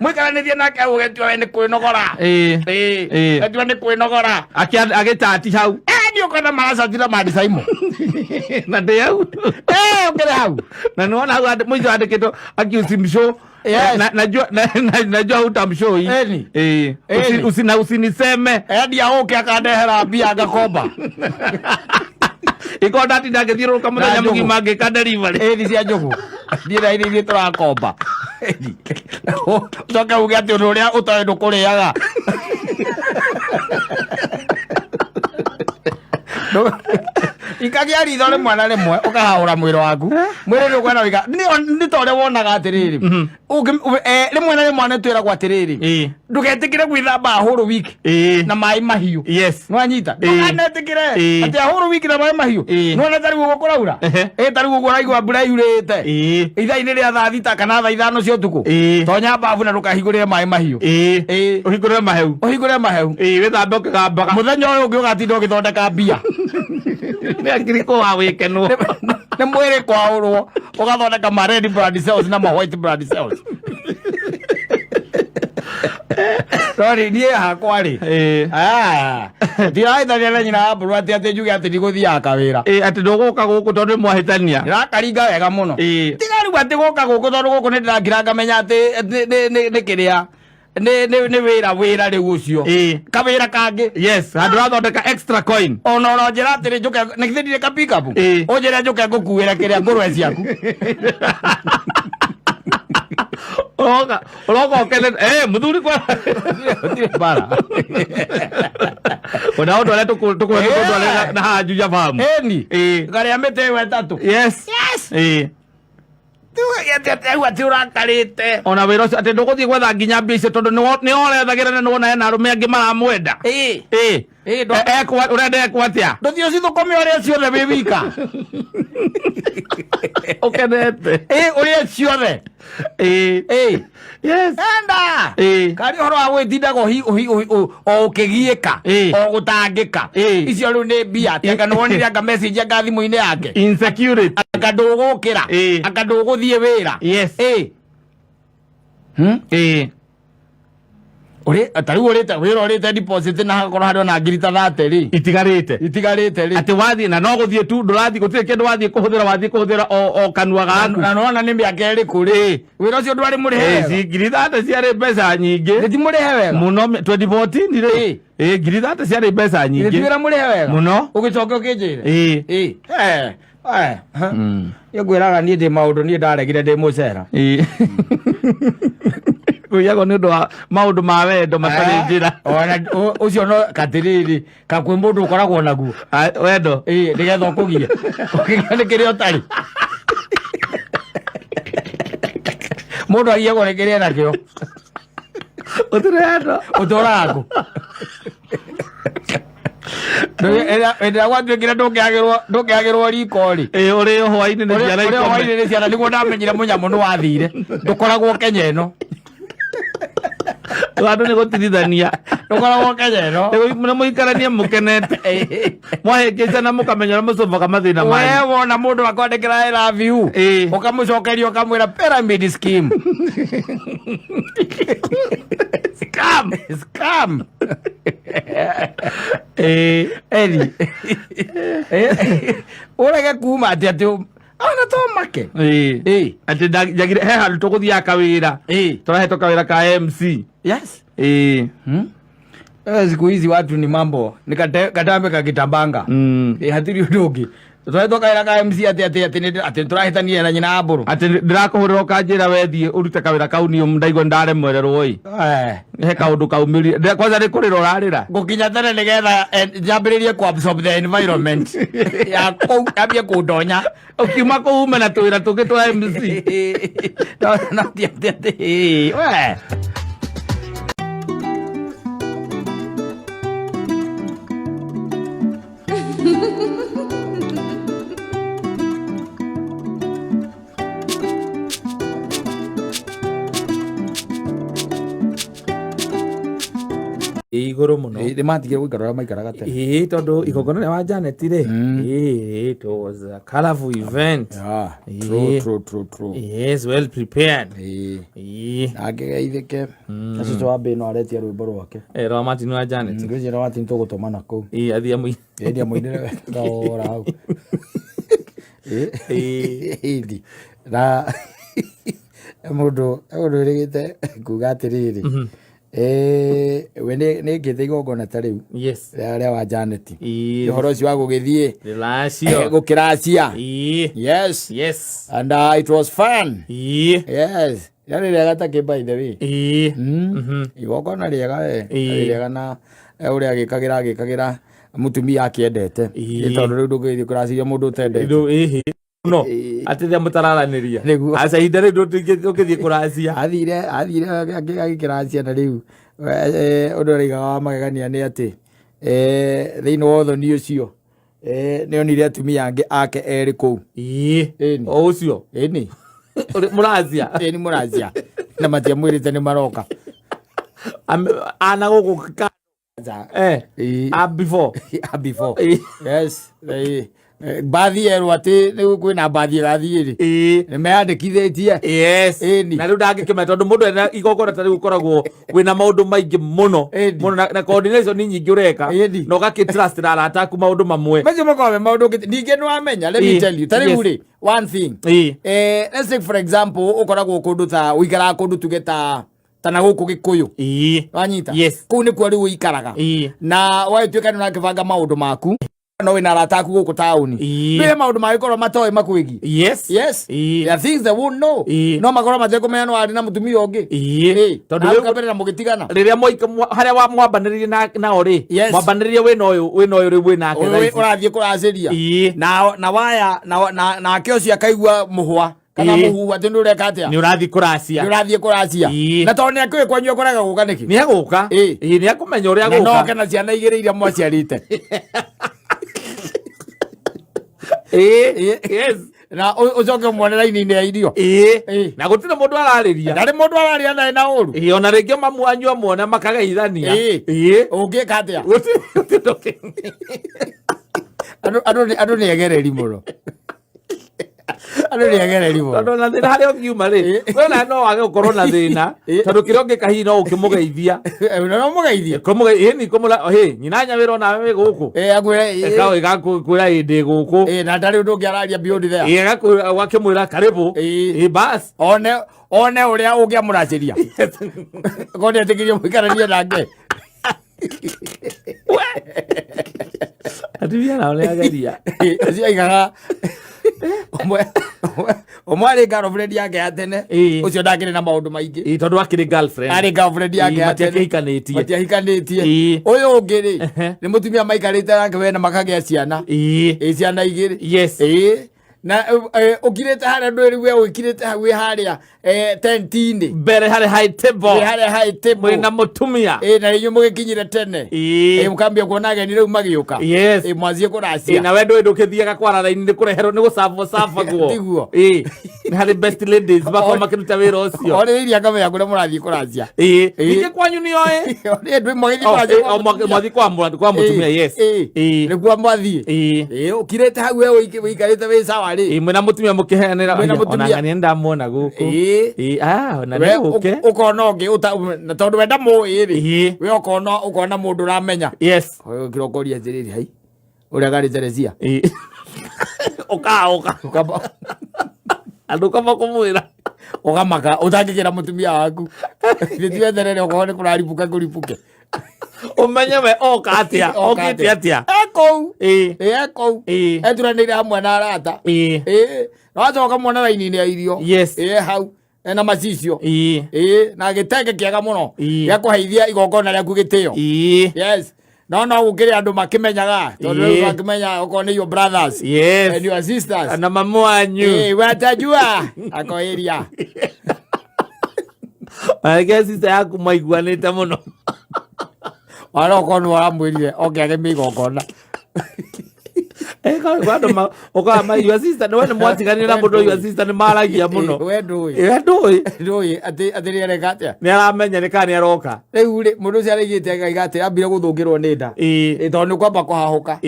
Mũikaranĩtie nake hau ũgetua we nĩ kwĩnogora. Ĩĩ. Ĩĩ. Ĩĩ. Ũgetua nĩ kwĩnogora. Agĩtati hau. Nĩ ũkona maracatira mandicaimo. Na ndĩ hau. Ũkĩrĩ hau. Na nĩwona hau mũico andĩkĩtwo akiusimshow. Yes. Najua najua hutamshow hii. Eni. Eh. Eni. Na usiniseme. Endia ũke akandehera mbia ngakomba. Iko ndatinda ngĩthiũrũrũka mũthenya Na njũgũ. mũgima ngĩka delivery. Ĩni cia njũgũ. Niĩ na ithuĩ tũrakomba. Ũcoke uge atĩ ũndũ ũrĩa ũtoĩ ndũkũrĩaga. Ikagia ritho rĩmwe na rĩmwe ũkahaũra mwĩrĩ waku. Mwĩrĩ nĩ ũkwenda wĩka. Nĩ ta ũrĩa wonaga atĩrĩrĩ. Rĩmwe na rĩmwe nĩ twĩragwo atĩrĩrĩ. Ĩĩ. Ndũgetĩkĩre gwĩthamba hũrũ wiki Ĩĩ. na maĩ mahiũ. Yes. Nĩwanyita? Ĩĩ. Ndũkanetĩkĩre Ĩĩ. atĩ ahũrũ wiki na maĩ mahiũ. Ĩĩ. Nĩwona ta rĩu ũguo kũraura? Ehe. Ĩ ta rĩu ũguo ũraigua mbura yurĩte. Ĩĩ. Ithaa-inĩ rĩa thaa thita kana thaa ithano cia ũtukũ. Ĩĩ. Tonya babu na ndũkahingũrĩre maĩ mahiũ. Ĩĩ. Ĩĩ. Ũhingũrĩre maheu. Ũhingũre maheu. Ĩĩ, wĩthambe ũkĩgambaga. Mũthenya ũyũ ũngĩ ũgatinda ũgĩthondeka mbia. Nĩ akiri kũwa wĩkenwo. Nĩ mwĩrĩ kwaũrwo ũgathondeka ma red blood cells na ma white blood cells. Sorry, niĩ hakwa rĩ. Ĩĩ. Ah, ndirahĩtania na nyina wa mbũrũ atĩ atĩ njuge atĩ ndigũthiaga kawĩra. Ĩĩ, atĩ ndũgũka gũkũ tondũ nĩ mwahĩtania. Ndĩrakaringa wega mũno. Ĩĩ. Tiga rĩu atĩ gũka gũkũ tondũ gũkũ nĩ ndĩrakira ngamenya atĩ nĩ kĩrĩa nĩ wĩra rĩu ũcio. Ĩĩ. Kawĩra kangĩ. Yes, handũ ũrathondeka extra coin. Ona ũronjĩra atĩrĩ njũke nĩ githĩ ndirĩ ka pick up? Ĩĩ. Ũnjĩre njũke ngũkuĩre kĩrĩa ngũrwe ciaku. Ũroka ũroka ũkenete. Eh, mũthuri kwa. Gũtirĩ mbara. Ona ũndũ arĩa tũkũrĩa Ĩĩ. tũndware na haha Juja Farm. Ĩni. Ĩĩ. Ngarĩa mĩtĩ ĩyo ĩtatũ. Yes. Yes. Ĩĩ. Rĩu atĩ ũrakarĩte. Ona wĩra ũcio atĩ ndũgũthiĩ gwetha nginya mbia icio tondũ nĩ orethagĩra na nĩwona hena arũme angĩ maramwenda. Ĩĩ. Ĩĩ. Ĩĩ, Ũrenda ekwo atĩa? Ndũthiĩ ũcithũkũme ũrĩe ciothe wĩ wika. Ũkenete. Ĩĩ, ũrĩe ciothe. Ĩĩ. Ĩĩ. Yes. Enda. Ĩĩ. Karĩ ũhoro wa gwĩtindaga o ũkĩgiĩka. Ĩĩ. O gũtangĩka. Ĩĩ. Icio rĩu nĩ mbia. Atĩ anga nĩwonire anga message anga thimũ-inĩ yake. Insecurity. Anga ndũgũkĩra. Ĩĩ. Anga ndũgũthiĩ wĩra. Yes. Ĩĩ. Ĩĩ. Ũrĩ ta rĩu ũrĩte wĩra ũrĩte deposit na hagakorwo harĩ ona ngiri ta 30 rĩ. Itigarĩte. Itigarĩte rĩ. Atĩ wathiĩ na no gũthiĩ tu ndũrathiĩ gũtirĩ kĩndũ wathiĩ kũhũthĩra wathiĩ kũhũthĩra o kanua gaku. Na nĩwona nĩ mĩaka ĩrĩkũ rĩ. Wĩra ũcio ndwarĩ mũrĩhe Ĩĩ, wega. ci ngiri 30 ciarĩ mbeca nyingĩ. Nĩ ti mũrĩhe wega. Mũno 2014 rĩ. Ĩĩ. Ĩĩ, ngiri 30 ciarĩ mbeca Nĩ ti nyingĩ. wĩra mũrĩhe wega. Mũno. Ũgĩcoke ũkĩnjĩre. Ĩĩ. Ĩĩ. Eh. Eh. Niĩ ngwĩraga niĩ ndĩ maũndũ niĩ ndaregire ndĩ mũcera. Ĩĩ. Kũiyagwo nĩ ũndũ wa maũndũ ma wendo matarĩ njĩra. Ona ũcio no katĩrĩrĩ kakwĩ mũndũ ũkoragwo naguo. Ah, wendo. Ĩĩ nĩgetha ũkũgie. Ũkĩgĩa nĩ kĩrĩa ũtarĩ. Mũndũ agiagwo nĩ kĩrĩa enakĩo. Ũtirĩ wendo. Ũtũraga kũ? Hĩndĩ ĩrĩa gwatuĩkire ndũngĩagĩrwo riko rĩ. Ĩĩ, ũrĩo hwainĩ nĩ ciana Ũrĩa ikome. hwainĩ nĩ ciana nĩguo ndamenyire mũnyamũ nĩ wathire. Ndũkoragwo Kenya ĩno. Andũ nĩ gũtirithania. Ndũkoragwo Kenya ĩno. Nĩ mũikaranie mũkenete. Mwahĩngĩcana mũkamenya ũrĩa mũcovaga mathĩna We manyu. wona mũndũ akwandĩkĩra I love you. Ĩĩ. Ũkamũcokeria ũkamwĩra pyramid scheme. Scam. Scam. Ĩĩ. Eri. Ũrege kuma atĩ atĩ ona to make. Ĩĩ. Ĩĩ. Atĩ njagire he handũ tũgũthiaga kawĩra. Ĩĩ. Tũrahetwo kawĩra ka MC. Yes. Ĩĩ. Siku hizi watu ni mambo ni katambe kakitambanga. Ĩ hatirĩ ũndũ ũngĩ. Tũretwo kawĩra ka MC atĩ atĩ atĩ atĩ tũrahĩtania na nyina wa mbũrũ. Atĩ ndĩrakũhũrĩra ũkanjĩra wethiĩ ũrute kawĩra kau niĩ ndaigua nĩndaremwererwo ĩ. Eh. He kaũndũ kaumĩrire. Kwanza nĩ kũrĩra ũrarĩra. Ngũkinya tene nĩgetha njambĩrĩrie ku absorb the environment ya kũu yambie kũndonya. Ũkiuma kũu ume na tũwĩra tũngĩ twa MC. No no ti atĩ atĩ we. Ĩ igũrũ mũno. Nĩ matigire gũikara ũrĩa maikaraga tene. Ĩĩ, tondũ igongona rĩa wa Janet rĩ, ĩĩ, it was a colorful event. Yeah, Ĩĩ. true, true, true, true. Yes, well prepared. Ĩĩ. Ĩĩ. Angĩgeithĩke na cũcũ wa mbĩ no aretia rwĩmbo rwake. Eh, rwa Martin wa Janet. Ngwĩciria rwa Martin tũgũtũmana kũu. Ĩĩ, athiĩ amũi. Ĩĩ amũinĩre kahora hau. Ĩĩ. Ĩĩ. Na mũndũ mũndũ wĩrĩgĩte kuga atĩrĩrĩ, eh, we nĩ ngĩte igongona ta rĩu Yes. rĩa rĩa wa Janet. Ĩĩ. Ũhoro ũcio wa gũgĩthiĩ Rĩracio. gũkĩracia. Ĩĩ. Yes. Yes. And it was fun. Ĩĩ. Yes. Yarĩ rĩega ta kĩ by the way. Ĩĩ. Igongona rĩega we. Ĩĩ. Rĩega na ũrĩa agĩkagĩra agĩkagĩra mũtumia akĩendete. Ĩĩ. Tondũ rĩu ndũngĩgĩthiĩ kũraciria mũndũ ũtendete. Rĩu, ĩhĩ. No, Ĩĩ. atĩ rĩrĩa mũtararanĩria. Nĩguo. Aca ihinda rĩu ndũngĩthiĩ kũracia. Athire agĩkĩracia na rĩu ũndũ ũrĩa aigaga wa magegania nĩ atĩ thĩinĩ wa ũthoni ũcio nĩ onire atumia angĩ ake erĩ kũu. Ĩĩ. Ĩni. O ũcio. Ĩni. Mũracia. Ĩni mũracia. Na matiamwĩrĩte nĩ maroka. Ana gũkũ ka. Ĩĩ. A before. A before. Ĩĩ. Yes. Ĩĩ. Mbathi yerwo atĩ rĩu kwĩna mbathi ĩrathiĩ rĩ. Ĩĩ. Nĩ meyandĩkithĩtie. Yes. Ĩni. Na rĩu ndangĩkĩmenya tondũ mũndũ ena igongona ta rĩu ũkoragwo wĩna maũndũ maingĩ mũno. Ĩni. Mũno na coordination nyingĩ ũreka. Ĩni. Na ũgakĩ trust na arata aku maũndũ mamwe. Macio makoragwo me maũndũ ningĩ nĩ wamenya, let me Ĩĩ. tell you, ta rĩu Yes. rĩ, one thing. Ĩĩ. Let's take for example, ũkoragwo kũndũ ta ũikaraga kũndũ tuge ta ta na gũkũ Gĩkũyũ. Ĩĩ. Wanyita? Yes. Kũu nĩkuo rĩu ũikaraga. Ĩĩ. Na wagĩtuĩka nĩ ũrakĩbanga maũndũ maku no wĩna arata aku gũkũ taũni. Ĩĩ. Nĩ maũndũ mangĩkorwo matoĩ makwĩgiĩ. Yes. Yes. Ĩĩ. There are things they won't know. Ĩĩ. No makorwo matekũmenya no arĩ na mũtumia ũngĩ. Ĩĩ. Ĩĩ. Tondũ Hau rĩu- kabere na mũgĩtigana. Rĩrĩa harĩa mwambanĩrĩrie nao rĩ, Yes. mwambanĩrĩrie wĩna ũyũ wĩna ũyũ rĩu wĩnake Ũyũ thaa ici. ũrathiĩ kũracĩria. Ĩĩ. Na waya na nake ũcio akaigua mũhwa kana Ĩĩ. mũhuhu atĩ nĩ ũreka atĩa? Nĩ ũrathiĩ kũracia. Nĩ ũrathiĩ kũracia. Ĩĩ. Na tondũ nĩ akĩũĩ kwanyu ekũrega gũka nĩkĩ? Nĩ egũka. Ĩĩ. Ĩĩ, nĩ ekũmenya ũrĩa Na agũka. noke na ciana igĩrĩ iria mwaciarĩte. Ĩĩ. Yes. Na ũcoke ũmuone raini-inĩ ya irio. Ĩĩ. Ĩĩ. Na gũtirĩ mũndũ ararĩria. Ndarĩ mũndũ araria naye na ũru. Ĩĩ, ona rĩngĩ mamu wanyu amuona makageithania. Ĩĩ. Ĩĩ. Ũngĩka atĩa? Gũtirĩ ũndũ. Andũ nĩ egereri mũno. Andũ nĩ egereri mũno. Tondũ na thĩna harĩa ũngiuma rĩ, we ona no wage gũkorwo na thĩna, tondũ kĩrĩa ũngĩka hihi no ũkĩmũgeithia. No mũgeithie. Ĩni kũmũra, hĩ, nyina Nyawĩra onawe wĩ gũkũ. Ĩĩ, akwĩre, ĩĩ. Ĩgakwĩra ĩĩ ndĩ gũkũ. Ĩĩ, na ndarĩ ũndũ ũngĩ araria beyond there. Ĩĩ, ũgakĩmwĩra karibu. Ĩĩ. Ĩĩ, bas. One ũrĩa ũngĩamũracĩria. Korwo nĩetĩkĩrie mũikaranie nake. Atumia nao nĩ ageria. Ũcio aigaga ũmwe arĩ girlfriend yake ya tene. Ĩĩ. Ũcio ndakĩrĩ na maũndũ maingĩ. Ĩĩ, tondũ akĩrĩ girlfriend. Arĩ girlfriend yake Ĩĩ, ya tene. matiakĩhikanĩtie. Matiahikanĩtie. Ĩĩ. Ũyũ ũngĩ rĩ, Ehe. nĩ mũtumia maikarĩte nake we na makagĩa ciana. Ĩĩ. Ĩĩ, ciana igĩrĩ. Yes. Ĩĩ. Na ũkirĩte harĩa ndũĩ rĩu we ũkirĩte hau wĩ harĩa tent-inĩ. Mbere harĩ high table. Wĩ harĩa high table. Mwĩna mũtumia. Ĩĩ, na inyuĩ mũgĩkinyire tene. Ĩĩ. Ĩĩ, mũkambia kuona ageni rĩu magĩũka. Yes. Ĩĩ, mwanjie kũracia. Ĩĩ, na we ndũĩ ndũkĩthiaga kwara raini nĩ kũreherwo nĩ gũcabwo cabagwo. Tiguo. Ĩĩ. Nĩ harĩ best ladies makorwo makĩruta wĩra ũcio. Orĩrĩirie akamenya kũrĩa mũrathiĩ kũracia. Ĩĩ. Ĩĩ. Ningĩ kwanyu nĩ oĩ. Ĩĩ, ndũĩ mwagĩthiĩ Oh, kũracia ĩĩ, kwa o, mũtumia. mwathiĩ kwa mũtumia, yes. Ĩĩ. Ĩĩ. Nĩkuo mwathiĩ. Ĩĩ. Ĩĩ, ũkirĩte hau we ũikarĩte wĩ sawa rĩ. Ĩĩ, mwĩna mũtumia mũkĩheanĩra. Mwĩna Ona mũtumia. ng'ania nĩndamuona gũkũ. Ĩĩ. Ĩĩ, ona We nĩ gũke. ũkona ũngĩ na tondũ we ndamũĩ rĩ. Ĩĩ. We ũkona mũndũ ũramenya. Yes. Ũkĩra ũkoria atĩrĩrĩ, hai. Ũrĩa garĩ Teresia. Ĩĩ. Ũkaũka. Andũ kaba kũmwĩra. Ũkamaka ũtangĩkĩra mũtumia waku. Githĩ weterere okorwo nĩ kũraribũka kũribũke. Ũmenye we oka atĩa, okĩte atĩa. Ekũu. Ĩĩ. Ĩĩ, ekũu. Ĩĩ. Eturanĩire hamwe na arata. Ĩĩ. Ĩĩ. Na wacoka muona raini-inĩ ya irio. Yes. Ĩĩ, hau. Ena macicio. Ĩĩ. Ĩĩ, na gĩtenge kĩega mũno. Ĩĩ. Gĩa kũheithia igongona rĩaku gĩtĩo. Ĩĩ. Yes. No no gũkĩrĩ andũ makĩmenyaga. Tondũ rĩu Ĩĩ. makĩmenya okorwo nĩ your brothers. Yes. And your sisters. Na mamu wanyu. Ĩĩ, watajua. Ako area. Reke sister yaku maiguanĩte mũno. Ona okorwo nĩ waramwĩrire oke ageme igongona. Andå ũkaga ma your sister nĩ we nĩ mwatiganire na mũndũ your sister nĩ maragia mũno. We ndũĩ. We ndũĩ. Ndũĩ atĩ nĩ areka atĩa. Nĩ aramenya nĩ kana nĩ aroka. Rĩu rĩ, mũndũ ũcio araigĩte akaiga atĩ ambire gũthũkĩrwo nĩ nda. Tondũ nĩ kwamba kũhahũka.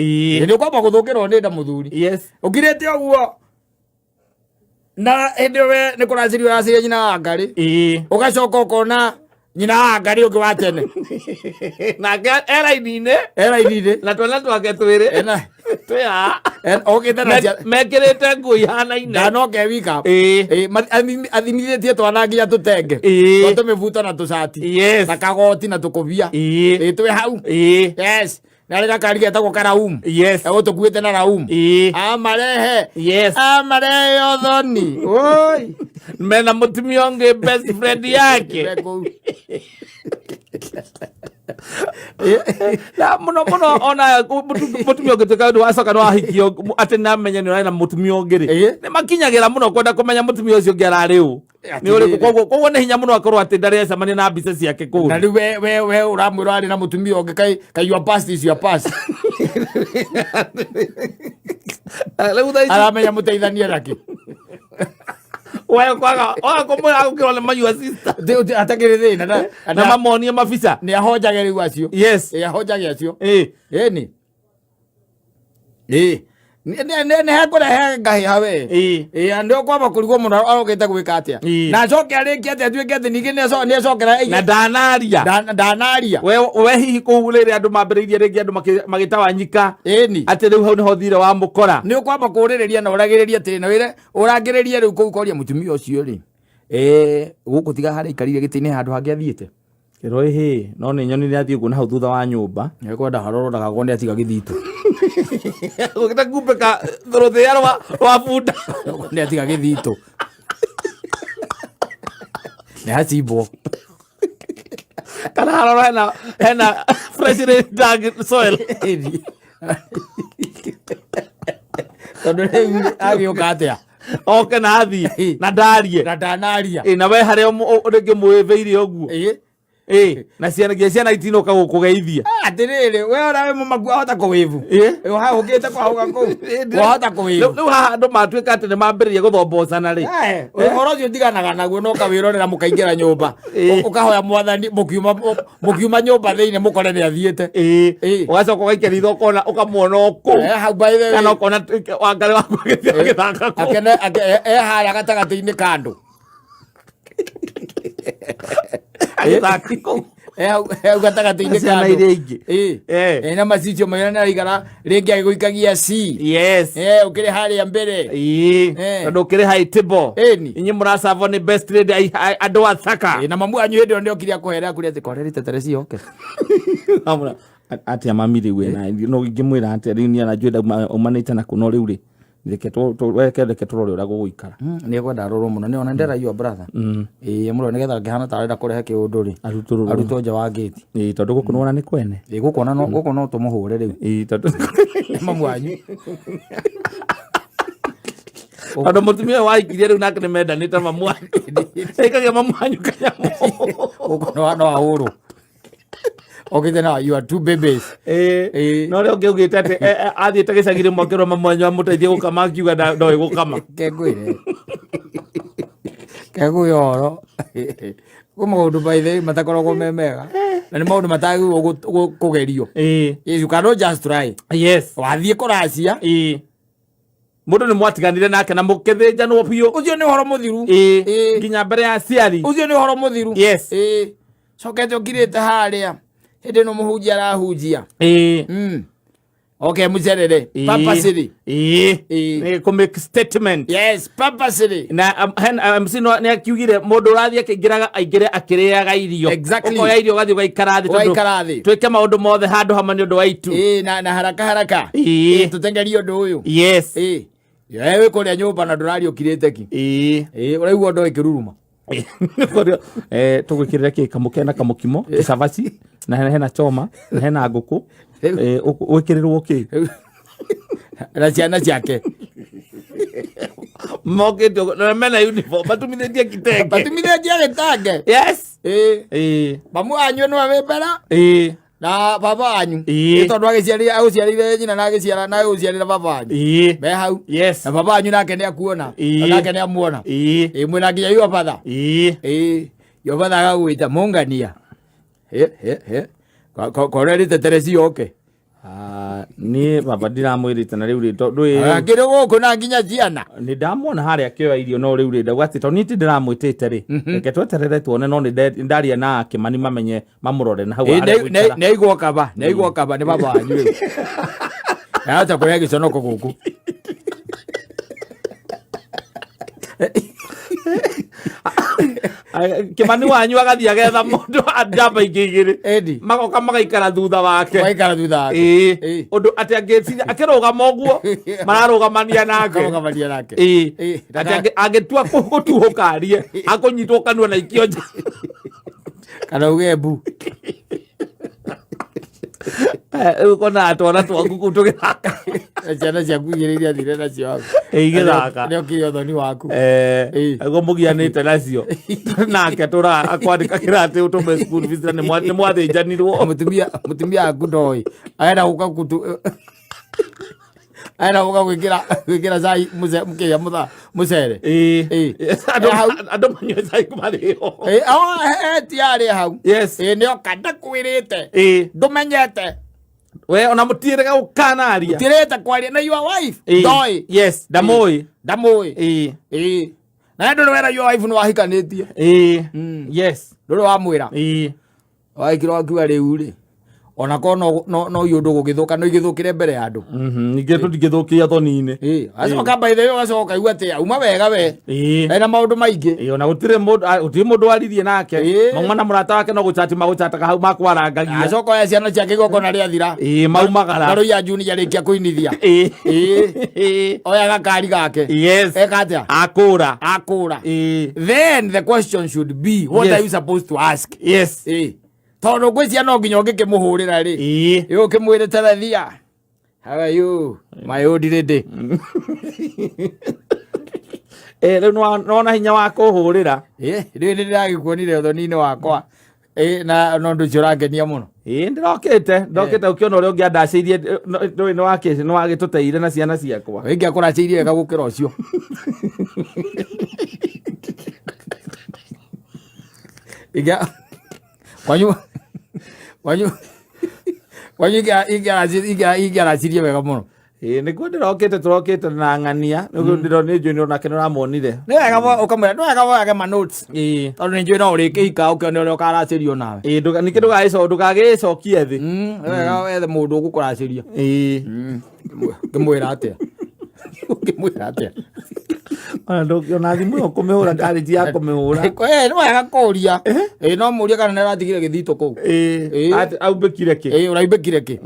Nĩ kwamba gũthũkĩrwo nĩ nda mũthuri. Ũkirĩte ũguo na hĩndĩ ĩyo we nĩ kũracirio ũraciria nyina wa ngarĩ. Ũgacoka ũkona nyina wa ngarĩ ũngĩ wa tene. Nake e raini-inĩ. E raini-inĩ. Na twana twake twĩrĩ. Ena twĩ haha. Okĩte na Mekĩrĩte nguo ihanaine. Ndanoka e wika. Athimithĩtie twana nginya tũtenge. Twa tũmĩbuto na tũcati. Na kagoti na tũkũbia. Twĩ hau. Yes. Na rĩ gakari getagwo Karaum. Egũtũkuĩte na Raum. Amarehe. Amarehe ũthoni. Oi. Mena mũtumia ũngĩ best friend yake. Me kũu. Na mũno mũno ona mũtumia ũngĩtuĩka nĩ wacoka nĩ wahikio atĩ namenye nĩ ũrarĩ na mũtumia ũngĩ rĩ, nĩ makinyagĩra mũno kwenda kũmenya mũtumia ũcio ũngĩ ararĩ ũ. Nĩ ũrĩkũ. Koguo nĩ hinya mũno akorwo atĩ ndarĩ acemania na mbica ciake kũu. Na rĩu we ũramwĩra arĩ na mũtumia ũngĩ, kai your past is your past. Rĩu thaa ici aramenya mũteithanie nakĩ. We kwaga waga kũmwĩra gũkĩrwo nĩ ma your sister. Atakĩrĩ thĩna na mamonie mabica. Nĩ ahonjage rĩu acio. Ĩ ahonjage acio. Ĩni ĩ nĩ hekũrehe ngahĩha we. Ĩ nĩ ũkwamba kũrigwo mũno arokĩte gwĩka atĩa. Na acoke arĩkie atĩ atuĩke atĩ ningĩ nĩ acokera Na ndanaria. Ndanaria. We hihi kũu rĩrĩa andũ mambĩrĩirie rĩngĩ andũ magĩtawanyika Ĩni. Atĩ rĩu hau nĩho thire wa mũkora. Nĩ ũkwamba kũrĩrĩria na ũragĩrĩrie atĩrĩ na wĩre ũrangĩrĩrie rĩu kũu koria mũtumia ũcio rĩ, gũkũ tiga harĩa aikarire gĩtĩ-inĩ handũ hangĩ athiĩte. Ĩro ĩhĩ no nĩ nyonire athiĩ ũguo na hau thutha wa nyũmba. Nĩ kwenda harorwo ndagakorwo nĩ atiga gĩthitũ. Gũkĩta kumbĩka rũthĩa rwa bunda. Nĩ atiga gĩthitũ. Nĩ hacimbwo. Kana harorwo hena freshly dug soil. Ĩni. Tondũ rĩu agĩũka atĩa? Oke na athiĩ na ndarie. Na ndanaria. Ĩ na we harĩa rĩngĩ mwĩvĩire ũguo. Ĩ na ciana nginya ciana itinoka gũkũgeithia. Atĩrĩrĩ, we ona wĩ mũmaku wahota kũwĩvu. Ũhahũkĩte kwahũka kũu. Wahota kũwĩvu. Rĩu haha andũ matuĩka atĩ nĩ mambĩrĩria gũthombocana rĩ. Ũhoro ũcio ndiganaga naguo no ũkawĩrorera mũkaingĩra nyũmba. Ũkahoya mwathani mũkiuma nyũmba thĩinĩ mũkore nĩ athiĩte. Ũgacoka ũgaikia ritho ũkona ũkamuona o kũu. Hau by the way. Kana ũkona Wangarĩ waku agĩthiĩ agĩthaka kũu. Akene e harĩa gatagatĩ-inĩ ka andũ. Agĩthaka kũu. E hau gatagatĩ-inĩ ka Ciana andũ. iria ingĩ. Na macicio maigana nĩ araigara rĩngĩ agĩgũikagia C. Ũkĩrĩ harĩa mbere. Tondũ ũkĩrĩ high table. Ĩni. Inyuĩ mũracabwo nĩ best lady andũ a Thaka. Na mamu wanyu hĩndĩ ĩyo nĩ okire akũhera akũria atĩ korera itetere cioke. Amũra, atĩa mami rĩu ena no ingĩmwĩra atĩa rĩu niĩ ananjũĩ aumanĩte na kũ no rĩu rĩ reke reke reke tũrore ũrĩa gũgũikara. Nĩ ekwenda arorwo mũno nĩ ona ndera your brother. Ĩĩ mũrore nĩgetha angĩhana ta arenda kũrehe kĩũndũ rĩ. Arutũrũrwo. Arutwo nja wa gate. Ĩĩ tondũ gũkũ nĩwona nĩ kwene. Ĩĩ gũkũ no tũmũhũre rĩu. Ĩĩ tondũ mamu wanyu. Tondũ mũtumia ũyũ waikirie rĩu nake nĩ mendanĩte mamu wanyu. Ĩkagia mamu wanyu kanyamũ. Gũkũ no ahũrwo. Okĩte na you are two babies. Ĩĩ. No ũrĩa ũngĩ augĩte atĩ athiĩte gĩcagi rĩmwe akĩrwo mamu wanyu amũteithie gũkama akiuga ndoĩ gũkama. Kengwĩre. Kengwĩre ũhoro. Kwĩ maũndũ by the way matakoragwo me mega. Na nĩ maũndũ matagĩrĩirwo kũgerio. Yes, you cannot just try. Wathiĩ kũracia. Mũndũ nĩ mwatiganire nake na mũkĩthĩnjanwo biũ. Ũcio nĩ ũhoro mũthiru. Nginya mbere ya aciari. Ũcio nĩ ũhoro mũthiru. Cokete ũkirĩte harĩa. Hĩndĩ ĩno mũhunjia arahunjia. Okay, mucerere. Purposely. Nĩ kũ make statement. Yes, purposely. Na hen MC no nĩ akiugire mũndũ ũrathiĩ akĩingĩraga aingĩre akĩrĩaga irio. Ũkoya irio ũgathiĩ ũgaikara thĩ tondũ Ũgaikara thĩ. twĩke maũndũ mothe handũ hamwe nĩ ũndũ wa itu. Na haraka haraka. Tũtengerie ũndũ ũyũ. We wĩ kũrĩa nyũmba na ndũraria ũkirĩte ki. Ũraigua ũndũ ĩkĩruruma. Tũgwĩkĩrĩra kĩ kamũke na kamũkimo, cabaci, na hena choma, na hena ngũkũ. Wĩkĩrĩrwo kĩ? Na ciana ciake. Mokĩte ũguo, na mena uniform, matumithĩtie kitenge. Matumithĩtie gĩtenge. Yes. Mamu wanyu nĩwe wĩ mbere. Na baba wanyu. Ĩĩ. Ĩ tondũ agĩciarire agũciarire nyina na agĩciara na agũciarĩra baba wanyu. Ĩĩ. Me hau. Yes. Na baba wanyu nake nĩ akuona. Ĩĩ. Nake nĩ amuona. Ĩĩ. Ĩ mwĩna nginya your father. Ĩĩ. Ĩ your father agagwĩta mũngania. He he he. Korerĩte tereci yoke. Ah, niĩ baba ndiramwĩrĩte na rĩu rĩ tondũ ĩ Akĩrĩ gũkũ na nginya ciana. Nĩ ndamwona harĩa akĩoya irio, no rĩu rĩ ndauga atĩ tondũ niĩ ti ndĩramwĩtĩte rĩ, reke tweterere tuone, no nĩ ndaria na Kĩmani mamenye mamũrore na hau Ĩ, harĩa gũikara. Nĩ aigwo kaba, nĩ aigwo kaba nĩ baba wanyu rĩu. Ahota kũrĩa gĩconoko gũkũ. Kĩmani wanyu agathiĩ agetha mũndũ njamba ingĩ igĩrĩ. Edi. Magoka magaikara thutha wake. Magaikara thutha wake. Ĩĩ. Ĩĩ. Ũndũ atĩ angĩciria akĩrũgama ũguo mararũgamania nake. Karũgamania nake. Ĩĩ. Ĩĩ. Atĩ angĩtua gũtuhũka arie akũnyitwo kanua na ikio nja. Kana uge mbu. Rĩu konaga twana twaku kũu tũgĩthaka. Na ciana ciaku igĩrĩ iria thire nacio hau. Ĩ, igĩthaka. Nĩ okire ũthoni waku. Eh, Ĩĩ. Aguo mũgianĩte nacio nake tũra akwandĩkagĩra atĩ ũtũme school fees na nĩ mwathĩnjanirwo. Mũtumia waku ndoĩ. Arenda gũka kutu. Arenda gũka gwĩkĩra cai mũkĩrĩa mũcere. Ĩĩ. Ĩĩ. Andũ Eh, hau. Andũ manyue cai marĩo. Ĩ, oh, ti arĩ hau. Yes. Ĩ, nĩ oka ndakwĩrĩte. Ĩĩ. Ndũmenyete. We ona mũtiĩrĩga gũkanaria. Tirĩte kwaria na your wife. Ĩĩ. Ndoĩ. Yes, ndamũĩ. Ndamũĩ. Ĩĩ. Ĩĩ. Na ndũrĩ wera your wife nĩ wahikanĩtie. Ĩĩ. Yes. Ndũrĩ wamwĩra. Ĩĩ. Waikira wakiuga rĩu rĩ ona korwo no iũndũ gũgĩthũka no igĩthũkĩre mbere ya andũ. Ningĩ tũtingĩthũkia thoni-inĩ. Ĩĩ, acoka by the way ũgacoka ũkaigua atĩ auma wega we. Ĩĩ. Ena maũndũ maingĩ. Ĩĩ, ona gũtirĩ mũndũ gũtirĩ mũndũ waririe nake. Ĩĩ. Mauma na mũrata wake no gũchati magũchataga hau makwarangagia. Acoka oya ciana ciake igongona rĩathira. Ĩĩ, maumagara. Na rũiya Junior arĩkia kũinithia. Ĩĩ. Ĩĩ. Ĩĩ. Oya gakari gake. Yes. Eka atĩa? Akũra. Akũra. Ĩĩ. Then the question should be, what Yes. are you supposed to ask? Yes. Ĩĩ. Tondũ ngwĩciria no nginya ũngĩkĩmũhũrĩra rĩ. Ĩĩ. Ĩ ũkĩmwĩre tarathia. How are you? My old lady. Eh, rĩu nĩwona hinya wa kũhũrĩra. Ĩ, rĩu nĩ ndĩragĩkuonire ũthoni-inĩ wakwa. Ĩ, na no ũndũ ũcio ũrangenia mũno. Ĩĩ, ndĩrokĩte ũkĩona ũrĩa ũngĩ andacĩirie ndũĩ nĩwagĩtũteire na ciana ciakwa. Wĩngĩ akũracĩirie wega gũkĩra ũcio. Ingĩa kwanyu ingĩaracirie wega mũno. Ĩĩ, nĩguo ndĩrokĩte tũrokĩte na ng'ania nĩguo ndĩro nĩ njũĩ onake nĩũramuonire. Nĩ wega ũkamwĩra nĩ wega woyage ma notes. Ĩĩ. Tondũ nĩ njũĩ no ũrĩkĩhika ũkĩone ũrĩa ũkaracĩrio nawe. Ĩĩ, ningĩ ndũgagĩcokie thĩ. Nĩ wega wethe mũndũ ũgũkũracĩria. Ĩĩ. Ũkĩmwĩra atĩa? Ũkĩmwĩra atĩa? Ona ndũngĩona thimũ ĩyo kũmĩhũra karĩti ya kũmĩhũra. Ĩ, nĩ wega kũria. Ĩ, no mũrie kana nĩ aratigire gĩthito kũu. Ĩĩ. Ĩĩ. Atĩ aumbĩkire kĩ? Ĩ, ũraimbĩkire kĩ?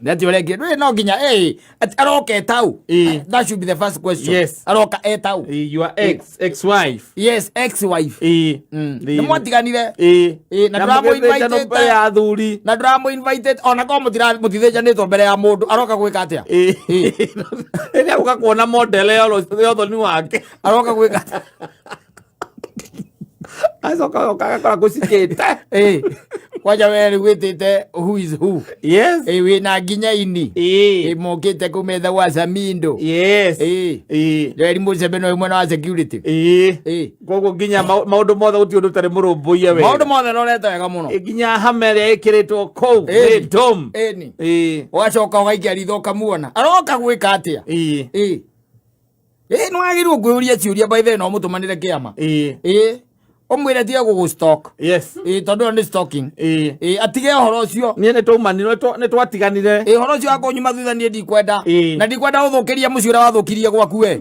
Nĩ atĩ ũrĩa ndũĩ no nginya ĩ atĩ aroka etau. Ĩĩ. That should be the first question. Yes. Aroka etau. Ĩĩ, your ex wife. Yes, ex wife. Ĩĩ. Nĩ mwatiganire. Ĩĩ. Ĩĩ, na Na ndũramũ mũgĩthĩnjana invitĩte. mbere ya athuri. Na ndũramũ invited ona korwo mũtithĩnjanĩtwo mbere ya mũndũ aroka gwĩka atĩa? Ĩĩ. Rĩrĩa ũka kuona model ya ũthoni wake. Aroka gwĩka atĩa? Acoka oka agakora gũcikĩte. Ĩĩ. Kwanja we rĩu wĩtĩte who is who. Yes. Ĩĩ, wĩna nginya ini. Ĩĩ. Ĩĩ, mokĩte kũu metha gwa Samindo. Yes. Ĩĩ. Ĩĩ. Joel Museveni ũyũ mwena wa security. Ĩĩ. Ĩĩ. Koguo nginya maũndũ mothe gũtirĩ ũndũ ũtarĩ mũrũmbũiye wega. Maũndũ mothe norete wega mũno. Ĩ, nginya hama ĩrĩa ĩkĩrĩtwo kũu Ĩĩ. nĩ dom. Ĩni. Ĩĩ. Ũgacoka ũgaikia ritho ũkamuona. Aroka gwĩka atĩa? Ĩĩ. Ĩĩ. Ĩĩ, nĩ wagĩrĩirwo kwĩyũria ciũria by the way no ũmũtũmanĩre kĩama. Ĩĩ. Ĩĩ. Ũmwĩre atige gũgũ stalk. Yes. Ĩĩ, tondũ ĩyo nĩ stalking. Ĩĩ. Ĩĩ, atige ũhoro ũcio. Niĩ nĩ twaumanire nĩ twatiganire. Ĩĩ, ũhoro ũcio wa kũnyuma thutha niĩ ndikwenda. Ĩĩ. Na ndikwenda ũthũkĩrie mũciĩ ũrĩa wathũkirie gwaku we.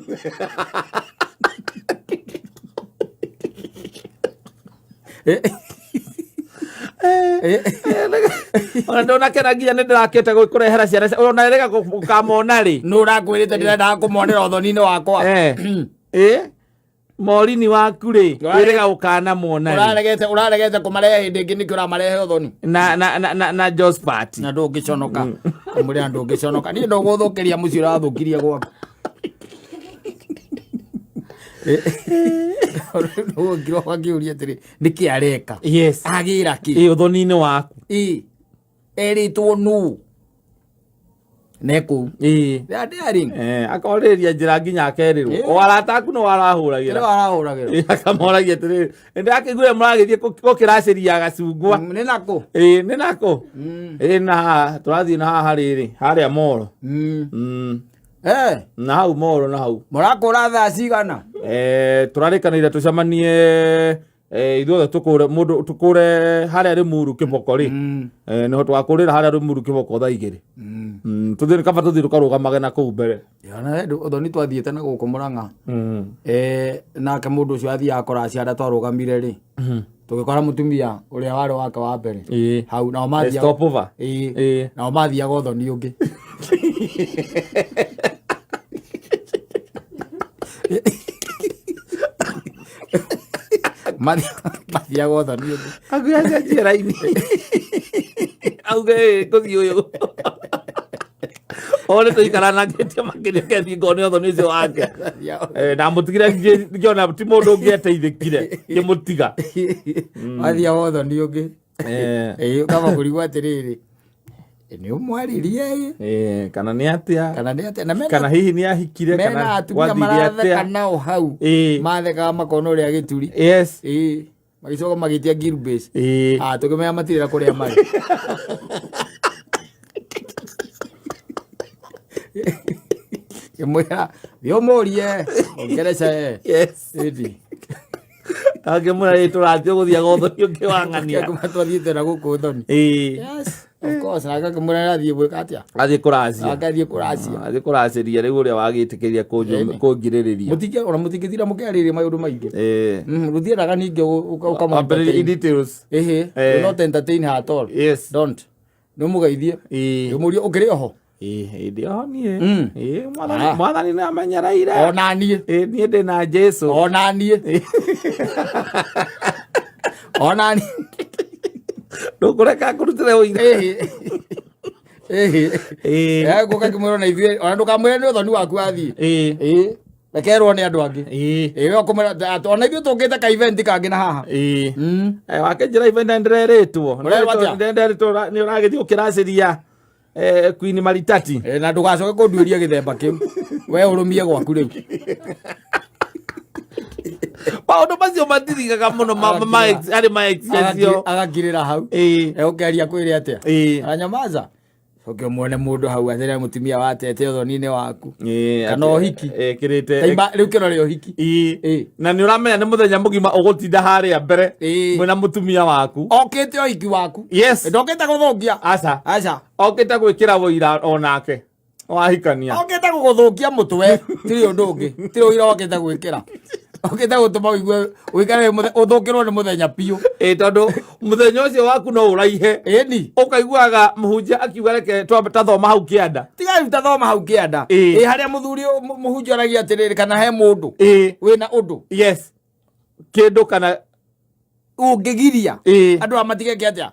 Ĩĩ. Ĩĩ. Ona ndonakena nginya nĩ ndĩrakĩte kũrehera ciana ona rĩga gũkamona rĩ. Nũ ũrakwĩrĩte ndĩrendaga kũmonera ũthoni-inĩ wakwa? Eh. Ĩ? Morini waku rĩ, wĩrĩga gũkanamuona rĩ. Ũraregete kũmarehe hĩndĩ ĩngĩ nĩkĩo ũramarehe ũthoni. Na Jospat. Na ndũngĩconoka. Kamũrĩa ndũngĩconoka. Niĩ ndũgũthũkĩria mũciĩ ũrathũkirie gwaku. Ndũgũkira ũgakĩũria atĩrĩ, nĩkĩ areka? Yes. Agĩra kĩ? Ĩ, ũthoni-inĩ waku. Ĩ. Erĩtwo nũ nekũu. Ĩĩ. They are daring. Eh, akorĩria njĩra nginya akerĩrwo. Ĩĩ. O arata aku no arahũragĩra. Kĩrĩa arahũragĩrwo. Ĩĩ, akamoragia atĩrĩrĩ, nĩndakĩiguire mũragĩthiĩ gũkĩracĩria gacungwa. Nĩ nakũ? Ĩĩ, nĩ nakũ? Ĩĩ, na haha tũrathiĩ na haha rĩrĩ, harĩa moro. Eh, Na hau moro na hau. Mũrakũra thaa cigana? Eh, tũrarĩkanĩire tũcemanie ithuothe tũkũre mũndũ tũkũre harĩa Rĩmuru kĩboko rĩ. Nĩho twakũrĩra harĩa Rĩmuru kĩboko thaa 2. Tũthiĩ kaba tũthiĩ tũkarũgamage na kũu mbere. Ona ũthoni twathiĩte na gũkũ Mũrang'a. Nake mũndũ ũcio athiaga kũracia harĩa twarũgamire rĩ. Tũgĩkora mũtumia ũrĩa warĩ wake wa mbere. Hau nao mathiaga. Stop over. Ĩĩ. Nao mathiaga ũthoni ũngĩ. Mathiaga ũthoni ũngĩ. Akuya cenjie raini. Auge ngũthiĩ ũyũ. One tũikaranangĩtie makĩria kethiĩ ngone ũthoni ũcio wake. Ndamũtigire ngĩona ti mũndũ ũngĩeteithĩkire ngĩmũtiga. Mathiaga ũthoni ũngĩ. Ĩĩ, ũkamba kũrigwo atĩrĩrĩ, nĩ ũmwaririe ĩ? Kana nĩ atĩa? Kana nĩ atĩa? Na Kana hihi nĩ ahikire mena kana atumia gwathire maratheka atĩa? nao hau. Mathekaga makona ũrĩa gĩturi. Yes. Ĩĩ. Magĩcoka magĩtia Gilbert. Ĩĩ. Ah, tũkĩmenya matirĩ kũrĩa marĩ. Ngĩmwĩra, thiĩ ũmũrie, ongereca ye. Yes. Ĩndi. Angĩmwĩra ĩ tũrathiĩ gũthiaga ũthoni ũngĩ wa ng'ania. Akĩmwĩra twathiĩte na gũkũ ũthoni. Ĩĩ. Yes, of course. Nake akĩmwĩra nĩathiĩ gwĩka atĩa? Athiĩ kũracia. Nake athiĩ kũracia. Athiĩ kũracĩria rĩu ũrĩa wagĩtĩkĩria Ĩni. kũngirĩrĩria. Mũtingĩ ona mũtingĩtira mũkĩarĩria maũndũ maingĩ. Ĩĩ. Rũthiendaga ningĩ ũkamũ Ambĩrĩria in entertain. details. Ĩhĩ, do not entertain her at all. Yes. Don't. Nĩ ũmũgeithie. Ĩĩ. Ũmũrie ũkĩrĩ oho. Ĩĩ, hĩndĩ ĩyo niĩ. Ĩĩ, Ah. mwathani nĩ amenyereire. Ona niĩ. Ĩĩ, niĩ ndĩ na Jesũ. Ona niĩ. Ona niĩ. Ndũkũreka ngũrutĩre ũira. Ĩhĩ. Ĩhĩ. Ĩĩ. Ngũka ngĩmwĩra ona ithuĩ, ona ndũkamwĩre nĩ ũthoni waku athiĩ. Ĩĩ. Ĩĩ. Rekerwo nĩ andũ angĩ. Ĩĩ. Ĩĩ, we ũkũmwĩra atĩ ona ithuĩ tũkĩte ka event kangĩ na haha. Ĩĩ. Wakĩnjĩra event nĩndĩrerĩtwo. Ũrerwo atĩa? Nĩndĩrerĩtwo nĩ ũragĩthiĩ ũkĩracĩria Queen Maritati. Na ndũgacoke kũnduĩria gĩthemba kĩu. We ũrũmie gwaku rĩu. Maũndũ macio matirigaga mũno harĩ ma ex acio. Agakirĩra hau. Ĩĩ. Egũkĩaria kwĩre atĩa? Ĩĩ. Aranyamaza. Ũke muone mũndũ hau atĩrĩ mũtumia watete ũthoni-inĩ waku. Ĩĩ, Kana ũhiki. Ĩkĩrĩte. Taima rĩu kĩrore ũhiki. Ĩĩ. Ĩĩ. Na nĩ ũramenya nĩ mũthenya mũgima ũgũtinda harĩa mbere Ĩĩ. mwĩna mũtumia waku. Okĩte ũhiki waku. Yes. Ndokĩte gũthũkia. Aca. Aca. Okĩte gwĩkĩra ũira onake. Wahikania. Okĩte gũgũthũkia mũtwe. Tirĩ ũndũ ũngĩ. Tirĩ ũira okĩte gwĩkĩra. Okĩte gũtũma ũigue ũikare ũthũkĩrwo nĩ mũthenya biũ. Ĩĩ, tondũ mũthenya ũcio waku no ũraihe. Ĩni. Ũkaiguaga mũhunjia akiuga reke twambe tathoma hau kĩanda. Tiga rĩu tathoma hau kĩanda. Ĩĩ. Ĩĩ, harĩa mũthuri mũhunjia aragia atĩrĩrĩ kana he mũndũ. Ĩĩ. Wĩna ũndũ. Yes. Kĩndũ kana Ũngĩgiria. Ĩĩ. Andũ aya matigeke atĩa?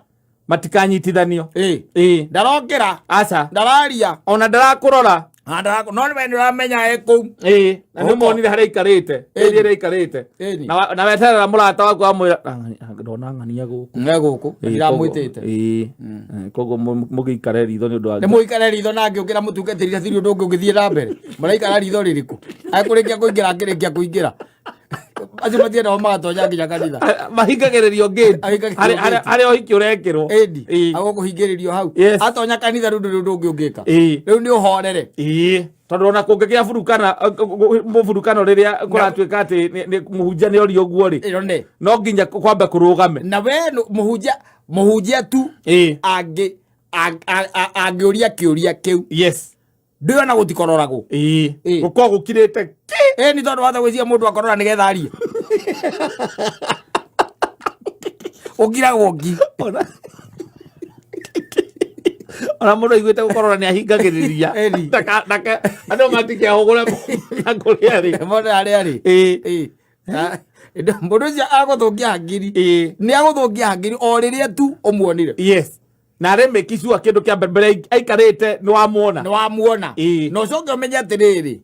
Matikanyitithanio. Ĩĩ. Ĩĩ. Ndarokĩra. Aca. Ndararia. Ona ndarakũrora. Ah, no nĩ ũramenya e kũu. Ĩĩ. Na nĩ Ũko. ũmuonire harĩa aikarĩte. Ĩni. Ĩĩ, harĩa aikarĩte. Ĩni. Na weterera mũrata waku amwĩra, ndona ng'ania gũkũ. Nge gũkũ. Ĩĩ, Ndiramwĩtĩte. Ĩĩ. Koguo mũgĩikare ritho nĩ ũndũ wa Nĩ mũikare ritho na ngĩũkĩra mũtungatĩri hatirĩ ũndũ ũngĩ ũngĩthiĩ na mbere. Mũraikara ritho rĩrĩkũ? Akũrĩkia kũingĩra akĩrĩkia kũingĩra. Acio matiendaga magatonya nginya kanitha. Mahingagĩrĩrio gate. Ahingagĩrĩrio gate. Harĩa ũhiki ũrekĩrwo. Ĩni. Ĩĩ. Agũkũhingĩrĩrio hau. Yes. Atonya kanitha rĩu ndũrĩ ũndũ ũngĩ ũngĩka. Ĩĩ. Rĩu nĩ ũhorere. Ĩĩ. Tondũ ona kũngĩgĩa burukana, mũburukano rĩrĩa kũratuĩka atĩ mũhunjia nĩ oria ũguo rĩ, Ĩyo nĩ. no nginya kwambe kũrũgame. Na we mũhunjia tu Ĩĩ. angĩũria kĩũria kĩu. Yes. Ndĩona gũtikororagwo. Ĩĩ. Ĩĩ. Gũkorwo gũkirĩte ki. Ĩĩ, nĩ tondũ watha gwĩciria mũndũ akorora nĩgetha arie. Ũkiragwo ngi. Ona mũndũ aiguĩte gũkorora nĩ ahingagĩrĩria. Ĩni. Andũ matikehũgũre na kũrĩa arĩ. Mũndũ harĩa arĩ. Ĩĩ. Ĩĩ. Mũndũ ũcio agũthũkia hakiri. Ĩĩ. Nĩ agũthũkia hakiri o rĩrĩa tu ũmuonire. Yes. Na arĩ make sure kĩndũ kĩa mbere mbere aikarĩte nĩ wamuona. Nĩ wamuona. Ĩĩ. Na ũcoke ũmenye atĩrĩrĩ,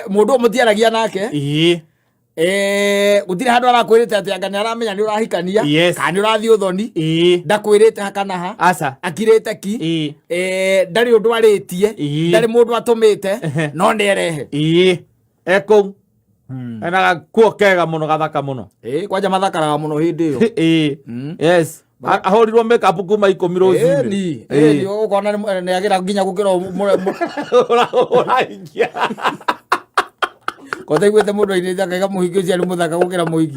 mũndũ ũyũ mũtiaragia nake. Ĩĩ. Gũtirĩ handũ arakwĩrĩte atĩ anga nĩ aramenya nĩ ũrahikania Yes. kana nĩ ũrathiĩ ũthoni. Ndakwĩrĩte ha kana ha. Aca. Akirĩte ki. Ndarĩ ũndũ arĩtie. Ndarĩ mũndũ atũmĩte. No nĩ erehe. Ĩĩ, ekũu ena gakuo kega mũno, gathaka mũno. Kwanja mathakaraga mũno hĩndĩ ĩyo. Ĩĩ, yes. Ahũrirwo makeup kuma 10 rũcinĩ. Ĩni ĩni, ũkona nĩ agĩra nginya gũkĩra Ũrahingia. Kotaiguĩte mũndũ ainĩte akaiga mũhiki ũcio arĩ mũthaka gũkĩra mũhiki,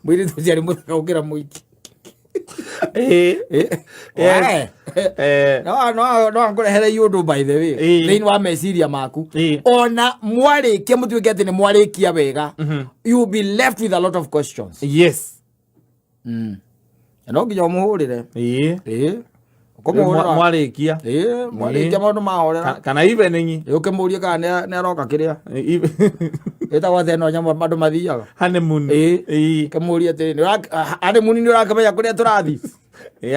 mũirĩtu ũcio arĩ mũthaka gũkĩra mũhiki. Yes. No angũrehere ũndũ, by the way, thĩinĩ wa meciria maku. Ona mwarĩkia, mũtuĩke atĩ nĩ mwarĩkia wega, you will be left with a lot of questions. Na no nginya ũmũhũrĩre. Ũkũmũhũrĩra. Mwarĩkia. Mwarĩkia maũndũ mahorera. Kana evening. Ũkĩmũrie kana nĩ aroka kĩrĩa ĩtagwo atĩa ĩno nyamũ andũ mathiaga. Honeymoon. Kĩmũrie atĩrĩ, honeymoon nĩ ũrakĩmenya kũrĩa tũrathiĩ?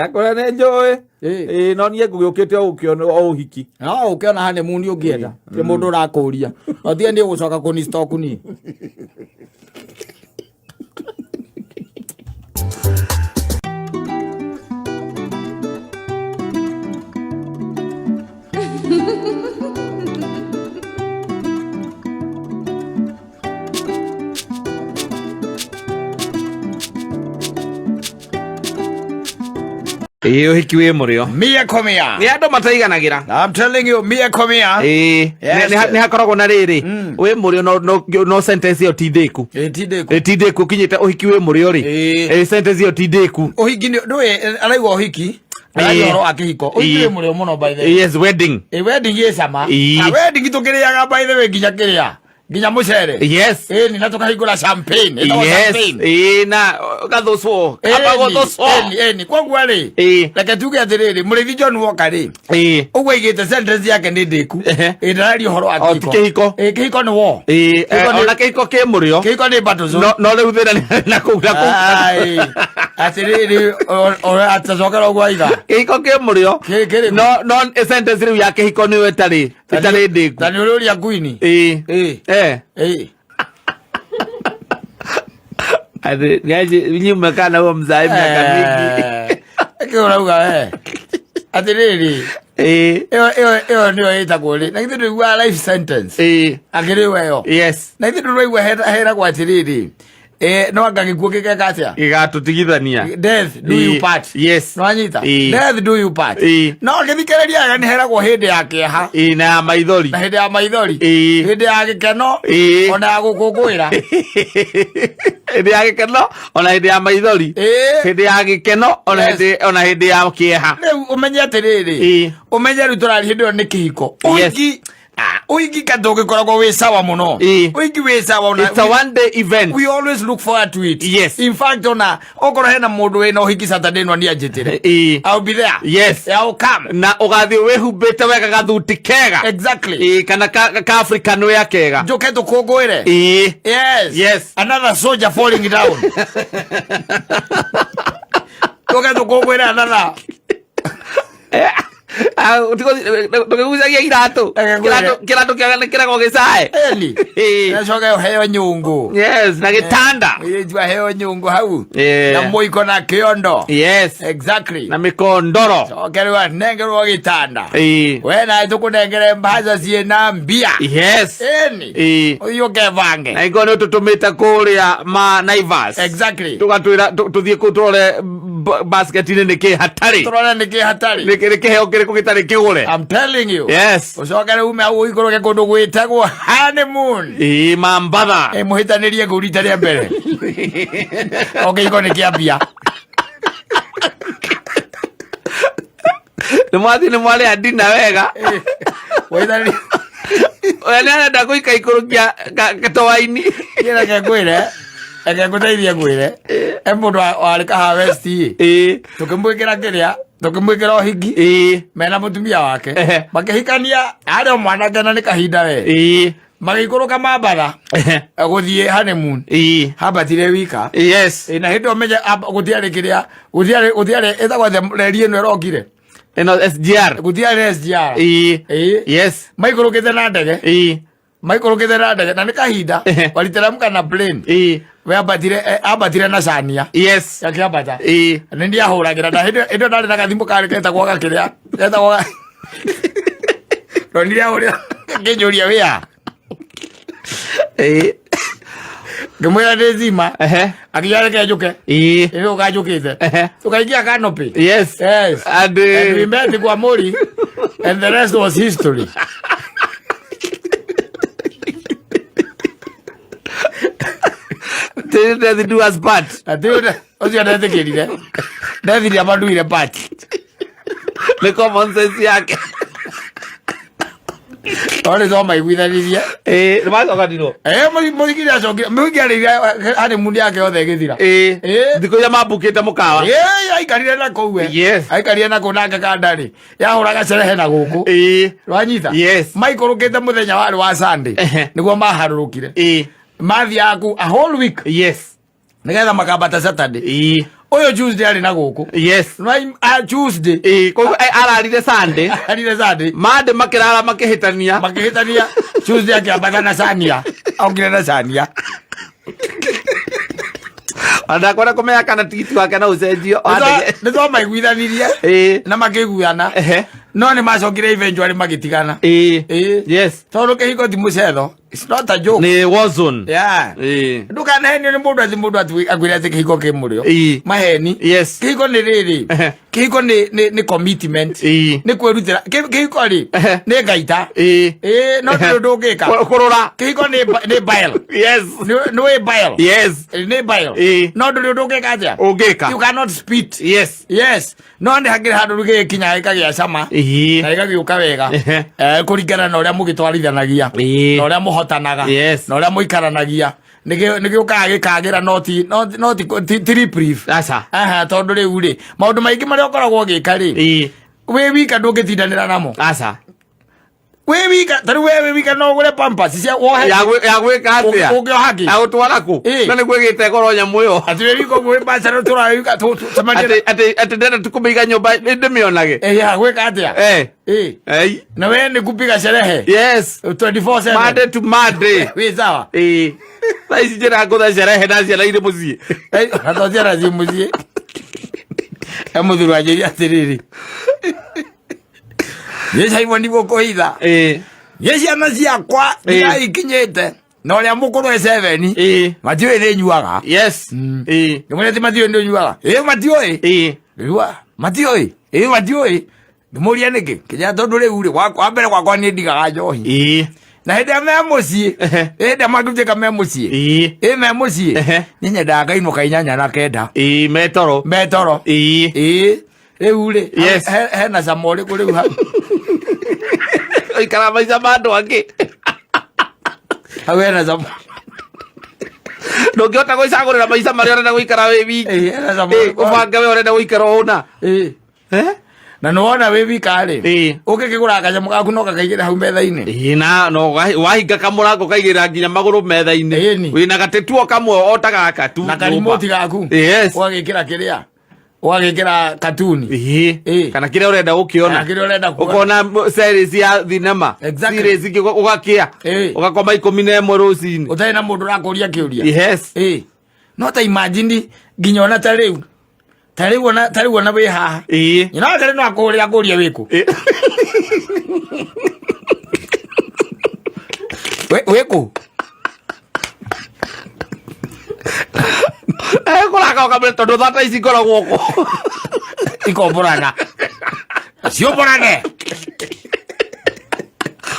Akorwo nĩ njũĩ. No niĩ ngũgĩũkĩte o gũkĩona o ũhiki. No ũkĩona honeymoon ũngĩenda ti mũndũ ũrakũria, no tiga niĩ gũcoka kũni stock niĩ. Ĩĩ, ũhiki wĩ mũrĩo. Mia komia. Nĩ andũ mataiganagĩra. I'm telling you, mia komia. Yes. Nĩ hakoragwo na rĩrĩ wĩ mũrĩo, no sentence ĩyo ti ndĩku. Ti ndĩku. Ti ndĩku ũkinyĩte ũhiki wĩ mũrĩo rĩ. Sentence ĩyo ti ndĩku. Ũhiki nĩ ndũĩ araigua ũhiki. Araigua ũhoro wa kĩhiko. Ũhiki wĩ mũrĩo mũno, by the way. Yes, wedding. Wedding ĩ cama. Na wedding tũkĩrĩaga, by the way, nginya kĩrĩa, nginya mũcere. Ĩni, na tũkahingũra champagne. Ĩtagwo champagne. Ĩĩ, na gathũcwo kaba gũthũcwo. Ĩni, koguo rĩ, reke tuge atĩrĩrĩ, mũrĩithi John Walker rĩ, ũguo aigĩte sentence yake nĩ ndĩku. Ndararia ũhoro wa O, ti kĩhiko. Kĩhiko nĩ wo. Kĩhiko ona kĩhiko kĩ mũrĩo. Kĩhiko nĩ battle zone. No rĩu thĩna nĩ na kũu na kũu. Ai, atĩrĩrĩ, atacokera ũguo aiga. Kĩhiko kĩ mũrĩo. Kĩrĩkũ? No sentence rĩu ya kĩhiko nĩyo ĩtarĩ ndĩku. Ta nĩ ũrĩũria nguini. Ati, niaje nyinyi mmekaa na huo mzae miaka mingi. Ĩkĩ ũrauga we atĩrĩrĩ? Ĩyo nĩyo ĩtagwo rĩ, na githĩ ndũiguaga life sentence? Akĩrĩ weyo. Na githĩ ndũraigua heragwo atĩrĩrĩ, no anga gĩkuũ gĩgeka atĩa? Gĩgatũtigithania. Death do you part. Nĩwanyita? Death do you part. No gĩthikĩrĩria wega, nĩ heragwo hĩndĩ ya kĩeha. Na ya maithori. Na hĩndĩ ya maithori. Hĩndĩ ya gĩkeno. Ona ya gũkũngũĩra. Hĩndĩ ya gĩkeno ona hĩndĩ ya maithori. Hĩndĩ ya gĩkeno ona hĩndĩ, ona hĩndĩ ya kĩeha. Rĩu ũmenye atĩrĩrĩ, ũmenye rĩu tũrari hĩndĩ ĩyo nĩ kĩhiko. Ũhiki, ũhiki ka tũngĩkoragwo wĩ sawa mũno. Ũhiki wĩ sawa ona It's a one day event. We always look forward to it. In fact, ona okorwo hena mũndũ wĩna ũhiki Saturday no niĩ anjĩtĩre, I'll be there. I'll come. Na ũgathiĩ wĩhumbĩte wega, gathuti kega. Kana ka African wear kega. Njũke tũkũngũĩre. Yes. Another soldier falling down. Tũke tũkũngũĩre another. Tũkĩgucagia iratũ. Reke ngwĩre. Kĩratũ kĩega nĩ kĩragwo gĩcae. Eni. Nacoke ũheo nyũngũ. Yes, na gĩtanda. Mũirĩtu aheo nyũngũ hau. Na mũiko na kĩondo. Na mĩkondoro. Coke rĩu anengerwo gĩtanda. We nawe tũkũnengere mbaca ciĩna mbia. Eni. Ũthiĩ ũkebange. Na ingorwo nĩ ũtũtũmĩte kũrĩa ma Naivas. Tũgatwĩra tũthiĩ kũu tũrore basket-inĩ nĩ kĩ hatarĩ. Tũrore nĩ kĩ hatarĩ. Nĩ kĩheo kĩrĩkũ gĩtarĩ kĩgũre. I'm telling you. Ũcoke rĩu ume hau ũikũrũke kũndũ gwĩtagwo honeymoon. Mambatha. Mũhĩtanĩrie kũu rita rĩa mbere. O kĩhiko nĩ kĩambia. Nĩ mwathiĩ nĩ mwarĩa ndina wega. Mũhĩtanĩrie. Ũrĩa nĩ arenda gũikaikũrũkia gatoa-inĩ. Niĩ reke ngwĩre, reke ngũteithie ngwĩre, e mũndũ warĩ Kahawa West ĩ, tũkĩmwĩkĩra kĩrĩa, tũkĩmwĩkĩra ũhiki mena mũtumia wake. Makĩhikania arĩ o mwanake na nĩ kahinda we. Magĩikũrũka Mambatha gũthiĩ honeymoon. Hambatire wika. Na hĩndĩ ĩyo menye gũtiarĩ kĩrĩa, gũtiarĩ ĩtagwo atĩa reri ĩno ĩrokire? Ĩno SGR. Gũtiarĩ SGR. Maikũrũkĩte na ndege. Maikũrũkĩte na ndege na nĩ kahinda Ehe. waliteremka na plane. Ĩĩ. We ambatire ambatire na cania. Yes. Akĩambata. Ĩĩ. Nĩ ndiahũragĩra na hĩndĩ ĩyo ndarĩ na gathimũ karĩ ketagwo gakĩrĩa getagwo ronire ahũrĩra ngĩnjũria wĩa. Ĩĩ. Ngĩmwĩra ndĩ zima. Ehe. Akiuga reke njũke. Ĩĩ. Ĩrĩ ũkanjũkĩte. Ehe. Tũkaingia canopy. Yes. Yes. And, And we met Gwamori and the rest was history. Till death do us part. Ati ũcio ndetĩkĩrire. Ndethirie amanduire part. Nĩ common sense yake. No nĩ twamaiguithanirie. Ĩĩ, nĩ macokanirwo. Eh, mũhiki nĩacokire. Mũhiki arĩire honeymoon yake yothe ĩgĩthira. Ĩĩ. Ĩĩ. Thikũ iria mambukĩte mũkawa. Ĩĩ, aikarire na kũu we. Yes. Aikarire na kũu nake kandarĩ. Yahũraga cerehe na gũkũ. Ĩĩ. Wanyita? Yes. Maikũrũkĩte mũthenya warĩ wa Sunday. Ehe. Nĩguo maharũrũkire. Ĩĩ. Mathiaga kũu a whole week. Yes. Nĩgetha makambata Saturday. Ĩĩ. Ũyũ Tuesday arĩ na gũkũ. Yes. Tuesday. Ĩĩ, koguo ararire Sunday. Arire Sunday. Monday makĩrara makĩhĩtania. Makĩhĩtania. Tuesday akĩambata na Sania. Okire na Sania. Ona ndakwenda kũmenya kana tigiti wake no ũcenjio wa ndege. Nĩ twamaiguithanirie Ĩĩ. na makĩiguana. Ehe. No nĩ macokire eventually magĩtigana. Ĩĩ. Ĩĩ. Yes. Tondũ kĩhiko ti mũcetho. It's not a joke. Nĩ war zone. Yeah. Ĩĩ. Ndũkanahenio nĩ mũndũ atĩ mũndũ akwĩre atĩ kĩhiko kĩ mũrĩo. Ĩĩ. Maheni. Yes. Kĩhiko nĩ rĩrĩ. Ehe. Kĩhiko nĩ commitment. Ĩĩ. Nĩ kwĩrutĩra. Kĩhiko rĩ Ehe. nĩ ngaita. Ĩĩ. Ĩĩ no ndũrĩ ũndũ ũngĩka. Kũrũra. Kĩhiko nĩ bile. Yes. Nĩ wĩ bile. Yes. Nĩ bile. Ĩĩ. No ndũrĩ ũndũ ũngĩka atĩa? Ũngĩka. You cannot spit. Yes. Yes. No nĩ hakĩrĩ handũ rĩu gĩgĩkinya gĩkagĩa cama. Ĩĩ. Na gĩgagĩũka wega. Ehe. Kũringana na ũrĩa mũgĩtwarithanagia. Ĩĩ. Na ũrĩa mũhotanaga. Yes. Na ũrĩa mũikaranagia. Nĩgĩũkaga gĩkagĩra no ti reprieve. Aca. Aha, tondũ rĩu rĩ maũndũ maingĩ marĩa ũkoragwo ũgĩka rĩ Ĩĩ. wĩ wika ndũngĩtindanĩra namo. Aca. Wĩ wika ta rĩu we wĩ wika no ũgũre pampers cia wohe Ya gwĩka atĩa? Ũngĩoha kĩ? Ya gũtwara kũ? Ĩĩ. Na nĩguo ĩgĩte goro nyamũ ĩyo. Atĩ wĩ wika ũguo wĩ bachelor tũra wĩ wika tũcemanie Atĩ ndĩrenda tu kũmĩiga nyũmba ndĩmĩonage. Ya gwĩka atĩa? Eh. Ĩĩ. Ei. Na we nĩ kupiga sherehe Yes. 24/7. Monday to Monday. Wĩ sawa? Ĩĩ. Thaa ici njĩra ngũtha sherehe na ciana irĩ mũciĩ. Na to ciana ciĩ mũciĩ. E mũthuri wanjĩria atĩrĩrĩ. Niĩ Simon gũkũhitha. Ĩĩ. Niĩ ciana ciakwa Ĩĩ. ndigaikinyĩte na ũrĩa mũkũrũ e seven. Ĩĩ. Matiũĩ nĩ nyuaga. Yes. Ĩĩ. Ngĩmwĩra atĩ matiũĩ nĩ ũnyuaga. Ĩĩ matiũĩ. Ĩĩ. Rĩu matiũĩ. Ĩĩ matiũĩ. Ngĩmũria nĩkĩ? Kĩnja tondũ rĩu rĩ wa mbere gwakwa niĩ ndigaga njohi. Ĩĩ. Na hĩndĩ ĩrĩa me mũciĩ, Ehe. hĩndĩ ĩrĩa mangĩtuĩka me mũciĩ, Ĩĩ. ĩ me mũciĩ, Ehe. niĩ nyendaga ngainũka 8:30 Ĩĩ metoro. me toro. Ĩĩ. Ĩĩ. Rĩu rĩ, Yes. hena cama ũrĩkũ rĩu hau? Ikara maica ma andũ angĩ. Hau hena cama. Ndũngĩhota gwĩcagũrĩra maica marĩa ũrenda gũikara wĩ wiki. Ĩĩ, hena cama Ĩĩ, ũrĩkũ hau? ũbange we ũrenda gũikara ũna. Ĩĩ. Eh? Na nĩwona wĩ wika rĩ, Ĩĩ. ũngĩkĩgũra kanyamũ gaku no gakaigĩra hau metha-inĩ. Ĩĩ, na no wahinga kamũrango kaigĩrĩra nginya magũrũ metha-inĩ. Ĩni. Wĩna gatetuo kamwe o ta gaka tu. Na karimoti gaku. Yes. Ũgagĩkĩra kĩrĩa? Ũgagĩkĩra katuni. Ĩĩ. Ĩĩ. Kana kĩrĩa ũrenda gũkĩona. Kana kĩrĩa ũrenda kuona. Ũkona series ya thinema. Exactly. Series ingĩ ũgakĩa. Ĩĩ. Ũgakoma 11 rũcinĩ. Ũtarĩ na mũndũ ũrakũria kĩũria. Yes. Ĩĩ. No ta imagine nginya ona ta rĩu. Ta rĩu ona ta rĩu ona wĩ haha. Ĩĩ. Nyina wake no akũhũrĩra akũrie wĩkũ. Ĩĩ. Wĩkũ? Kũraka ũkamenya tondũ thata ici ngoragwo kũ. Ikombũrana. Ciũmbũrane.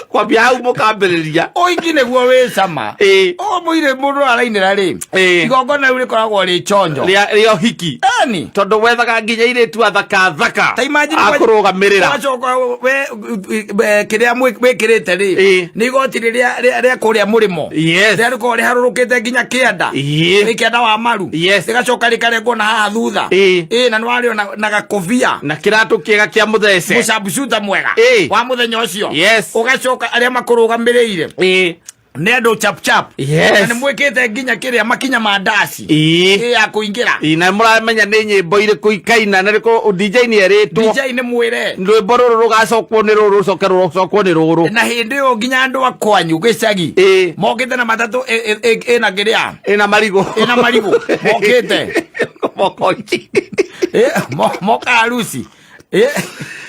Kwambia hau mũkambĩrĩria. Ũiki nĩguo wĩ cama. Ĩĩ. Ũguo mũirĩ mũndũ arainĩra rĩ. Ĩĩ. Igongona rĩu rĩkoragwo rĩ chonjo. Rĩa ũhiki. Ĩni. Tondũ wethaga nginya airĩtu athaka thaka. Ta imagine Akũrũgamĩrĩra. Ũgacoka we kĩrĩa wĩkĩrĩte rĩ. Ĩĩ. Nĩ igoti rĩrĩa rĩa kũrĩa mũrĩmo. Yes. Rĩrĩa rĩkoragwo rĩharũrũkĩte nginya kĩanda. Ĩĩ. Nĩ kĩanda wa maru. Yes. Rĩgacoka rĩkarengwo na haha thutha. Ĩĩ. Ĩĩ na nĩwarĩo na gakobia. Na kĩratũ kĩega kĩa mũthece. Mũcambucuta mwega. Ĩĩ. Wa mũthenya ũcio. Yes. Ũgacoka arĩa makũrũgamĩrĩire. Ĩĩ. Nĩ andũ chap chap. Yes. Na nĩ mwĩkĩte nginya kĩrĩa makinya ma ndaci. Ĩĩ. Ĩ ya kũingĩra. Ĩĩ, na mũramenya nĩ nyĩmbo irĩkũ ikaina na rĩkũ DJ nĩ erĩtwo. DJ nĩ mwĩre. Rwĩmbo rũrũ rũgacokwo nĩ rũrũ rũcoke rũcokwo nĩ rũrũ. Na hĩndĩ ĩyo nginya andũ a kwanyu gĩcagi. Ĩĩ. Mokĩte na matatũ ĩna kĩrĩa. Ĩna marigũ. Ĩna marigũ. Mokĩte. Mokoici. Moka harusi.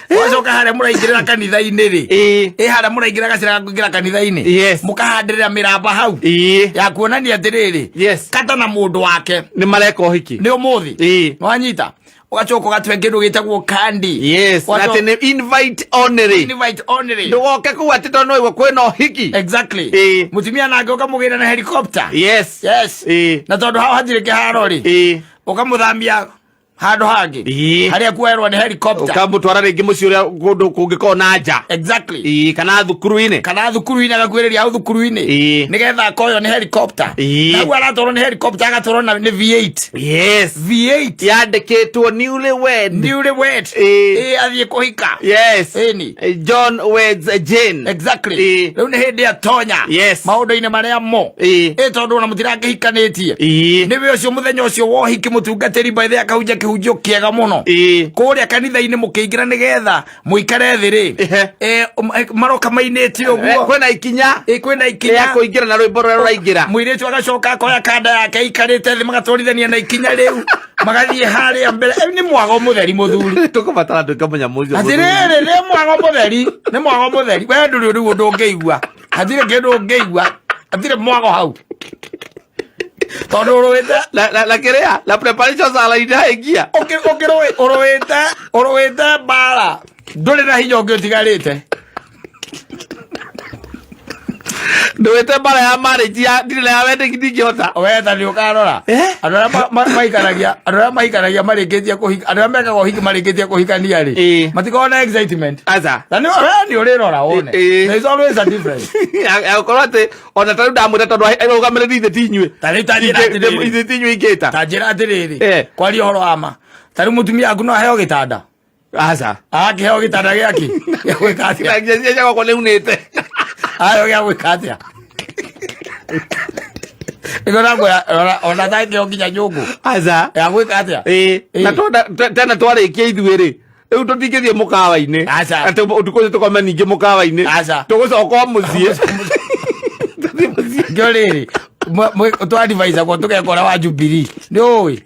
Wacoka harĩa mũraingĩrĩra kanitha-inĩ rĩ. Ĩĩ. Ĩ harĩa mũraingĩra gacĩra ga kũingĩra kanitha-inĩ. Yes. Mũkahandĩrĩra mĩramba hau. Ĩĩ. Ya kuonania atĩrĩrĩ. Yes. Kata na mũndũ wake. Nĩ mareka ũhiki. Nĩ ũmũthĩ. Ĩĩ. Wanyita. Ũgacoka ũgatue kĩndũ gĩtagwo kandi. Yes. Na atĩ nĩ invite only. Invite only. Ndũgoke kũu atĩ tondũ nĩwaigua kwĩna ũhiki. Exactly. Ĩĩ. Mũtumia nake ũkamũgĩra na helicopter. Yes. Yes. Ĩĩ. Na tondũ hau hatirĩ kĩharo rĩ. Ĩĩ. Ũkamũthamia handũ hangĩ. Ĩĩ. Harĩa kuoerwo nĩ helicopter. Ũkamũtwara rĩngĩ mũciĩ ũrĩa kũndũ kũngĩkorwo na nja. Exactly. Ĩĩ, kana thukuru-inĩ. Kana thukuru-inĩ agakuĩrĩria hau thukuru-inĩ. Ĩĩ. Nĩgetha akoywo nĩ helicopter. Ĩĩ. Na hau aratwarwo nĩ helicopter agatwarwo na nĩ V8. Yes. V8. Yandĩkĩtwo newly wed. Newly wed. Ĩĩ. Ĩĩ athiĩ kũhika. Yes. Ĩni. John weds Jane. Exactly. Ĩĩ. Rĩu nĩ hĩndĩ atonya. Yes. Maũndũ-inĩ marĩa mo. Ĩĩ. Ĩ tondũ ona mũtirakĩhikanĩtie. Ĩĩ. Nĩwe ũcio mũthenya ũcio wa ũhiki mũtungatĩri by the way akahunjia kĩhunjio kĩega mũno. Ĩĩ. Kũrĩa kanitha-inĩ mũkĩingĩra nĩgetha mũikare thĩ rĩ. Ehe. Maroka mainĩte ũguo. Kwĩna ikinya. Ĩ kwĩna ikinya. Rĩa kũingĩra na rwĩmbo rũrĩa rũraingĩra. Mũirĩtu agacoka akoya kanda yake aikarĩte thĩ magatwarithania na ikinya rĩu magathiĩ harĩa mbere. Nĩ mwago mũtheri mũthuri. Tũkũbatara nduĩke mũnyamũ ũcio. Atĩrĩrĩ nĩ mwago mũtheri. Nĩ mwago mũtheri. We ndũrĩ rĩu ũndũ ũngĩigua. Hatirĩ kĩndũ ũngĩigua. Hatirĩ mwago hau. Tondũ ũrũĩte Na kĩrĩa na preparation sala ingia. Ũkĩrũĩ ũrũĩte ũrũĩte mbara. Ndũrĩ na hinya ũngĩ ũtigarĩte. Ndũĩte mbara ya marriage ya ndirĩ na ya wedding ndingĩhota. We ta nĩ ũkarora. Andũ arĩa maikaragia andũ arĩa maikaragia marĩkĩtie kũhika andũ arĩa mekaga ũhiki marĩkĩtie kũhikania rĩ. Ĩĩ. Matikoragwo na excitement. Aca. Na nĩ we nĩ ũrĩrora wone. Ĩĩ. There is always a difference. Ya gũkorwo atĩ ona ta rĩu ndamwĩra tondũ arũgamĩrĩri ithe ti inyuĩ. Ta rĩu ta njĩra atĩrĩrĩ. Ithe ti inyuĩ ingĩta. Ta njĩra atĩrĩrĩ. Eh. Kwaria ũhoro wa ma. Ta rĩu mũtumia waku no aheo gĩtanda. Aca. Akĩheo gĩtanda gĩake. Gĩa gwĩka atĩa? Ngia cia gwakwa nĩ unĩte. Aheo gĩa gwĩka atĩa? Nĩguo ndakwĩra ona ndangĩheo nginya nyũngũ. Aca. Ya gwĩka atĩa? Ĩĩ. Ĩĩ. Na tena twarĩkia ithuĩ rĩ. Rĩu tũtingĩthiĩ mũkawa-inĩ. Aca. Atĩ ũtukũ ũcio tũkome ningĩ mũkawa-inĩ. Aca. Tũgũcoka o mũciĩ. Tũthiĩ mũciĩ. Ngĩo rĩrĩ twadivicagwo tũgekora wa Jubilee. Nĩ ũĩ?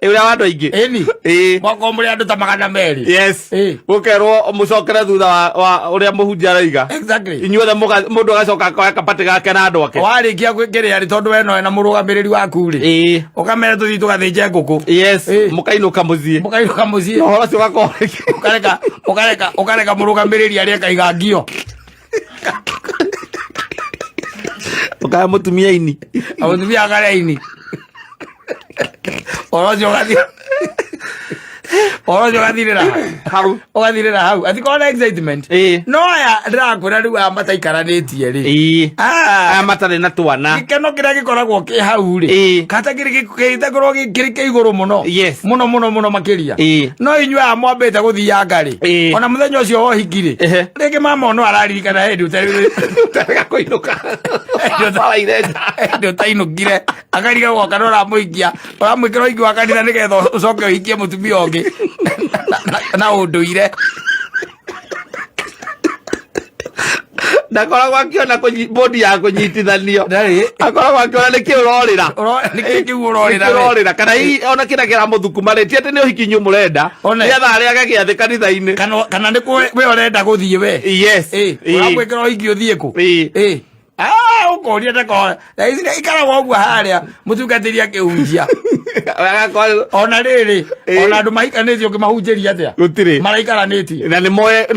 Ĩ ũrĩa wa andũ aingĩ. Ĩni. Ĩĩ. Mwakorwo mũrĩ andũ ta 200. Yes. Ĩĩ. Gũkerwo mũcokere thutha wa ũrĩa mũhunjia araiga. Exactly. Inyuothe mũndũ agacoka akoya kabati gake na andũ ake. Warĩkia kĩrĩa rĩ tondũ we nowe na mũrũgamĩrĩri waku rĩ. Ĩĩ. Ũkamera tũthiĩ tũgathĩnje ngũkũ. Yes. Ĩĩ. Mũkainũka mũciĩ. Mũkainũka mũciĩ. Na ũhoro ũcio ũgakorwo Ũkareka ũkareka ũkareka mũrũgamĩrĩri arĩa akaiga ngio. Ũkaya mũtumia ini. Mũtumia akarĩa ini. Ũhoro ũcio ũgathiĩ ũhoro ũcio ũgathirĩra hau. Ũgathirĩra hau. Atikorwo na excitement. Ĩĩ. No aya ndĩrakwĩra rĩu aya mataikaranĩtie rĩ. Ĩĩ. Ah. Aya matarĩ na twana. Gĩkeno kĩrĩa gĩkoragwo kĩ hau rĩ. Ĩĩ. Kata kĩrĩ gĩtakorwo kĩrĩ kĩa igũrũ mũno. Yes. Mũno mũno mũno makĩria. Ĩĩ. No inyuĩ aya mwambĩte gũthianga rĩ. Ĩĩ. Ona mũthenya ũcio wa ũhiki rĩ. Ehe. Rĩngĩ mama no araririkana hĩndĩ ũtarĩ Ũtarega kũinũka. Hĩndĩ ũtainũkire. Akarigagwo kana ũramũhikia. Ũramwĩkĩra ũhiki wa kanitha nĩgetha ũcoke ũhikie mũtumia ũngĩ. Na ũndũire. Ndakoragwo akĩona bodi ya kũnyitithanio. Ndarĩ. Akoragwo akĩona nĩkĩ ũrorĩra. Nĩkĩ kĩu ũrorĩra Nĩkĩ we? ũrorĩra kana hihi ona kĩrĩa kĩramũthukuma rĩ ti atĩ nĩ ũhiki inyuĩ mũrenda. One. Nĩgetha arĩage gĩathĩ kanitha-inĩ. Kana nĩ we ũrenda gũthiĩ we. Yes. Ĩĩ. Ĩĩ. Ũramwĩkĩra ũhiki ũthiĩ kũ? Ĩĩ. Ĩĩ. Ah, ũkoria ndako. Na ici ikaragwo ũguo harĩa mũtungatĩri akĩhunjia. Agakorwo Ona rĩrĩ, Ĩĩ. ona andũ mahikanĩtie ũkĩmahunjĩria atĩa? Gũtirĩ. Maraikaranĩtie. Na nĩ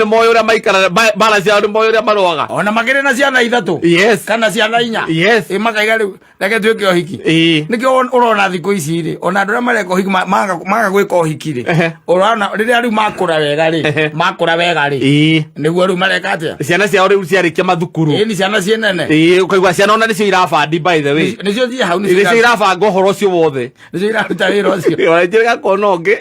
moĩ ũrĩa maikara mbara ciao nĩ moĩ ũrĩa marũaga. Ona makĩrĩ na ciana 3. Yes. Kana ciana 4. Yes. Ĩ makaiga rĩu reke tuĩke ũhiki. Ĩĩ. Nĩkĩo ũrona thikũ ici rĩ, ona andũ arĩa mareka ũhiki maga gwĩka ũhiki rĩ. Ehe. Ũrona rĩrĩa rĩu makũra wega rĩ, Ehe. makũra wega rĩ. Ĩĩ. Nĩguo rĩu mareka atĩa? Ciana ciao rĩu ciarĩkia mathukuru. Ĩĩ ni ciana ciĩ nene. Ĩĩ ũkaigua ciana ona nĩcio irabandi by the way. Nĩcio ciĩ hau nĩcio Nĩcio irabanga ũhoro ũcio wothe. Nĩcio iraruta wĩra ũcio. Ona njĩrĩga kuona ũngĩ.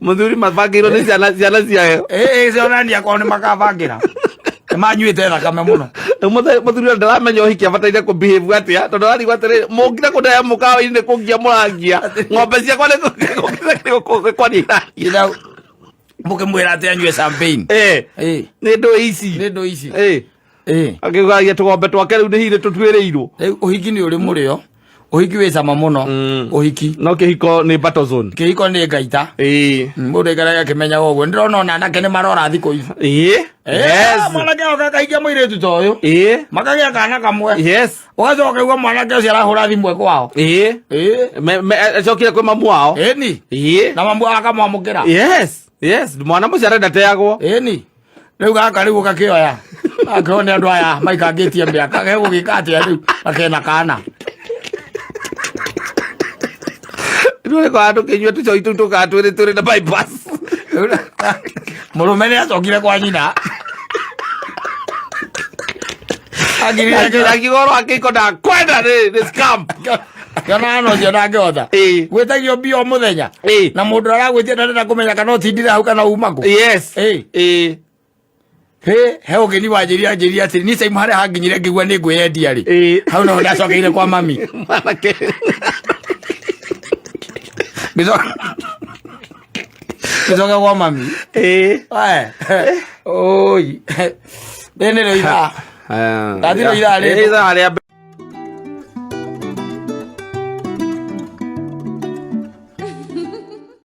Mũthuri mabangĩirwo nĩ ciana ciao. Ĩĩ cionania korwo nĩ makabangĩra. Nĩ manyuĩte thakame mũno. Rĩu mũthuri ũyũ ndaramenya ũhiki abataire kũ behave atĩa, tondũ ararigwo atĩrĩ, mũngire kũndehera mũkawa-inĩ nĩ kũngia mũrangia ng'ombe ciakwa, nĩ kwaria iraria. Ira mũkĩmwĩra atĩ anyue champagne. Eh, nĩ ndũ ici. Nĩ ndũ ici. Akĩgagia tũgombe twake rĩu nĩ hihi nĩ tũtuĩrĩirwo. Rĩu ũhiki nĩ ũrĩ mũrĩo, ũhiki wĩ cama mũno. Ũhiki. No kĩhiko nĩ battle zone. Kĩhiko nĩ ngaita. Mũndũ aikaraga akĩmenyaga ũguo. Ndĩrona ona anake nĩ marora thikũ ici. Mwanake oka akahikia mũirĩtu ta ũyũ, makagĩa kana kamwe, ũgacoka ũkaigua mwanake ũcio arahũra thimũ e kwao. Acokire kwĩ mamu wao. Ĩni. Na mamu wao akamwamũkĩra. Yes, mwana mũciare ndateagwo. Ĩni. Rĩu gaka rĩu ũgakĩoya akĩo nĩ andũ aya maikangĩtie mĩaka gegũgĩka atĩa rĩu gakena kana? Rĩu nĩkoragwo tũkĩnyua tũcoi tũu tũkaga twĩrĩ twĩrĩ na bypass. Mũrũme nĩ acokire kwa nyina. Angirire. Akiuga ũhoro wa kĩhiko ndakwenda, nĩ scam. Akĩona hana ũcio ndangĩhota gwĩtagio mbia o mũthenya na mũndũ aragwĩtia ndarenda kũmenya kana ũtindire hau kana uma kũ. He he ũgeni wanjĩria anjĩria atĩrĩ, niĩ caimu harĩa hanginyire ngĩgua nĩ ngwĩyendia rĩ, hau no ndacokeire kwa mami. Mwanake. Ngĩcoka kwa mami. Oi, rĩrĩ nĩrĩo ithaa. Ndathirwo ithaa rĩrĩ. Ithaa rĩa.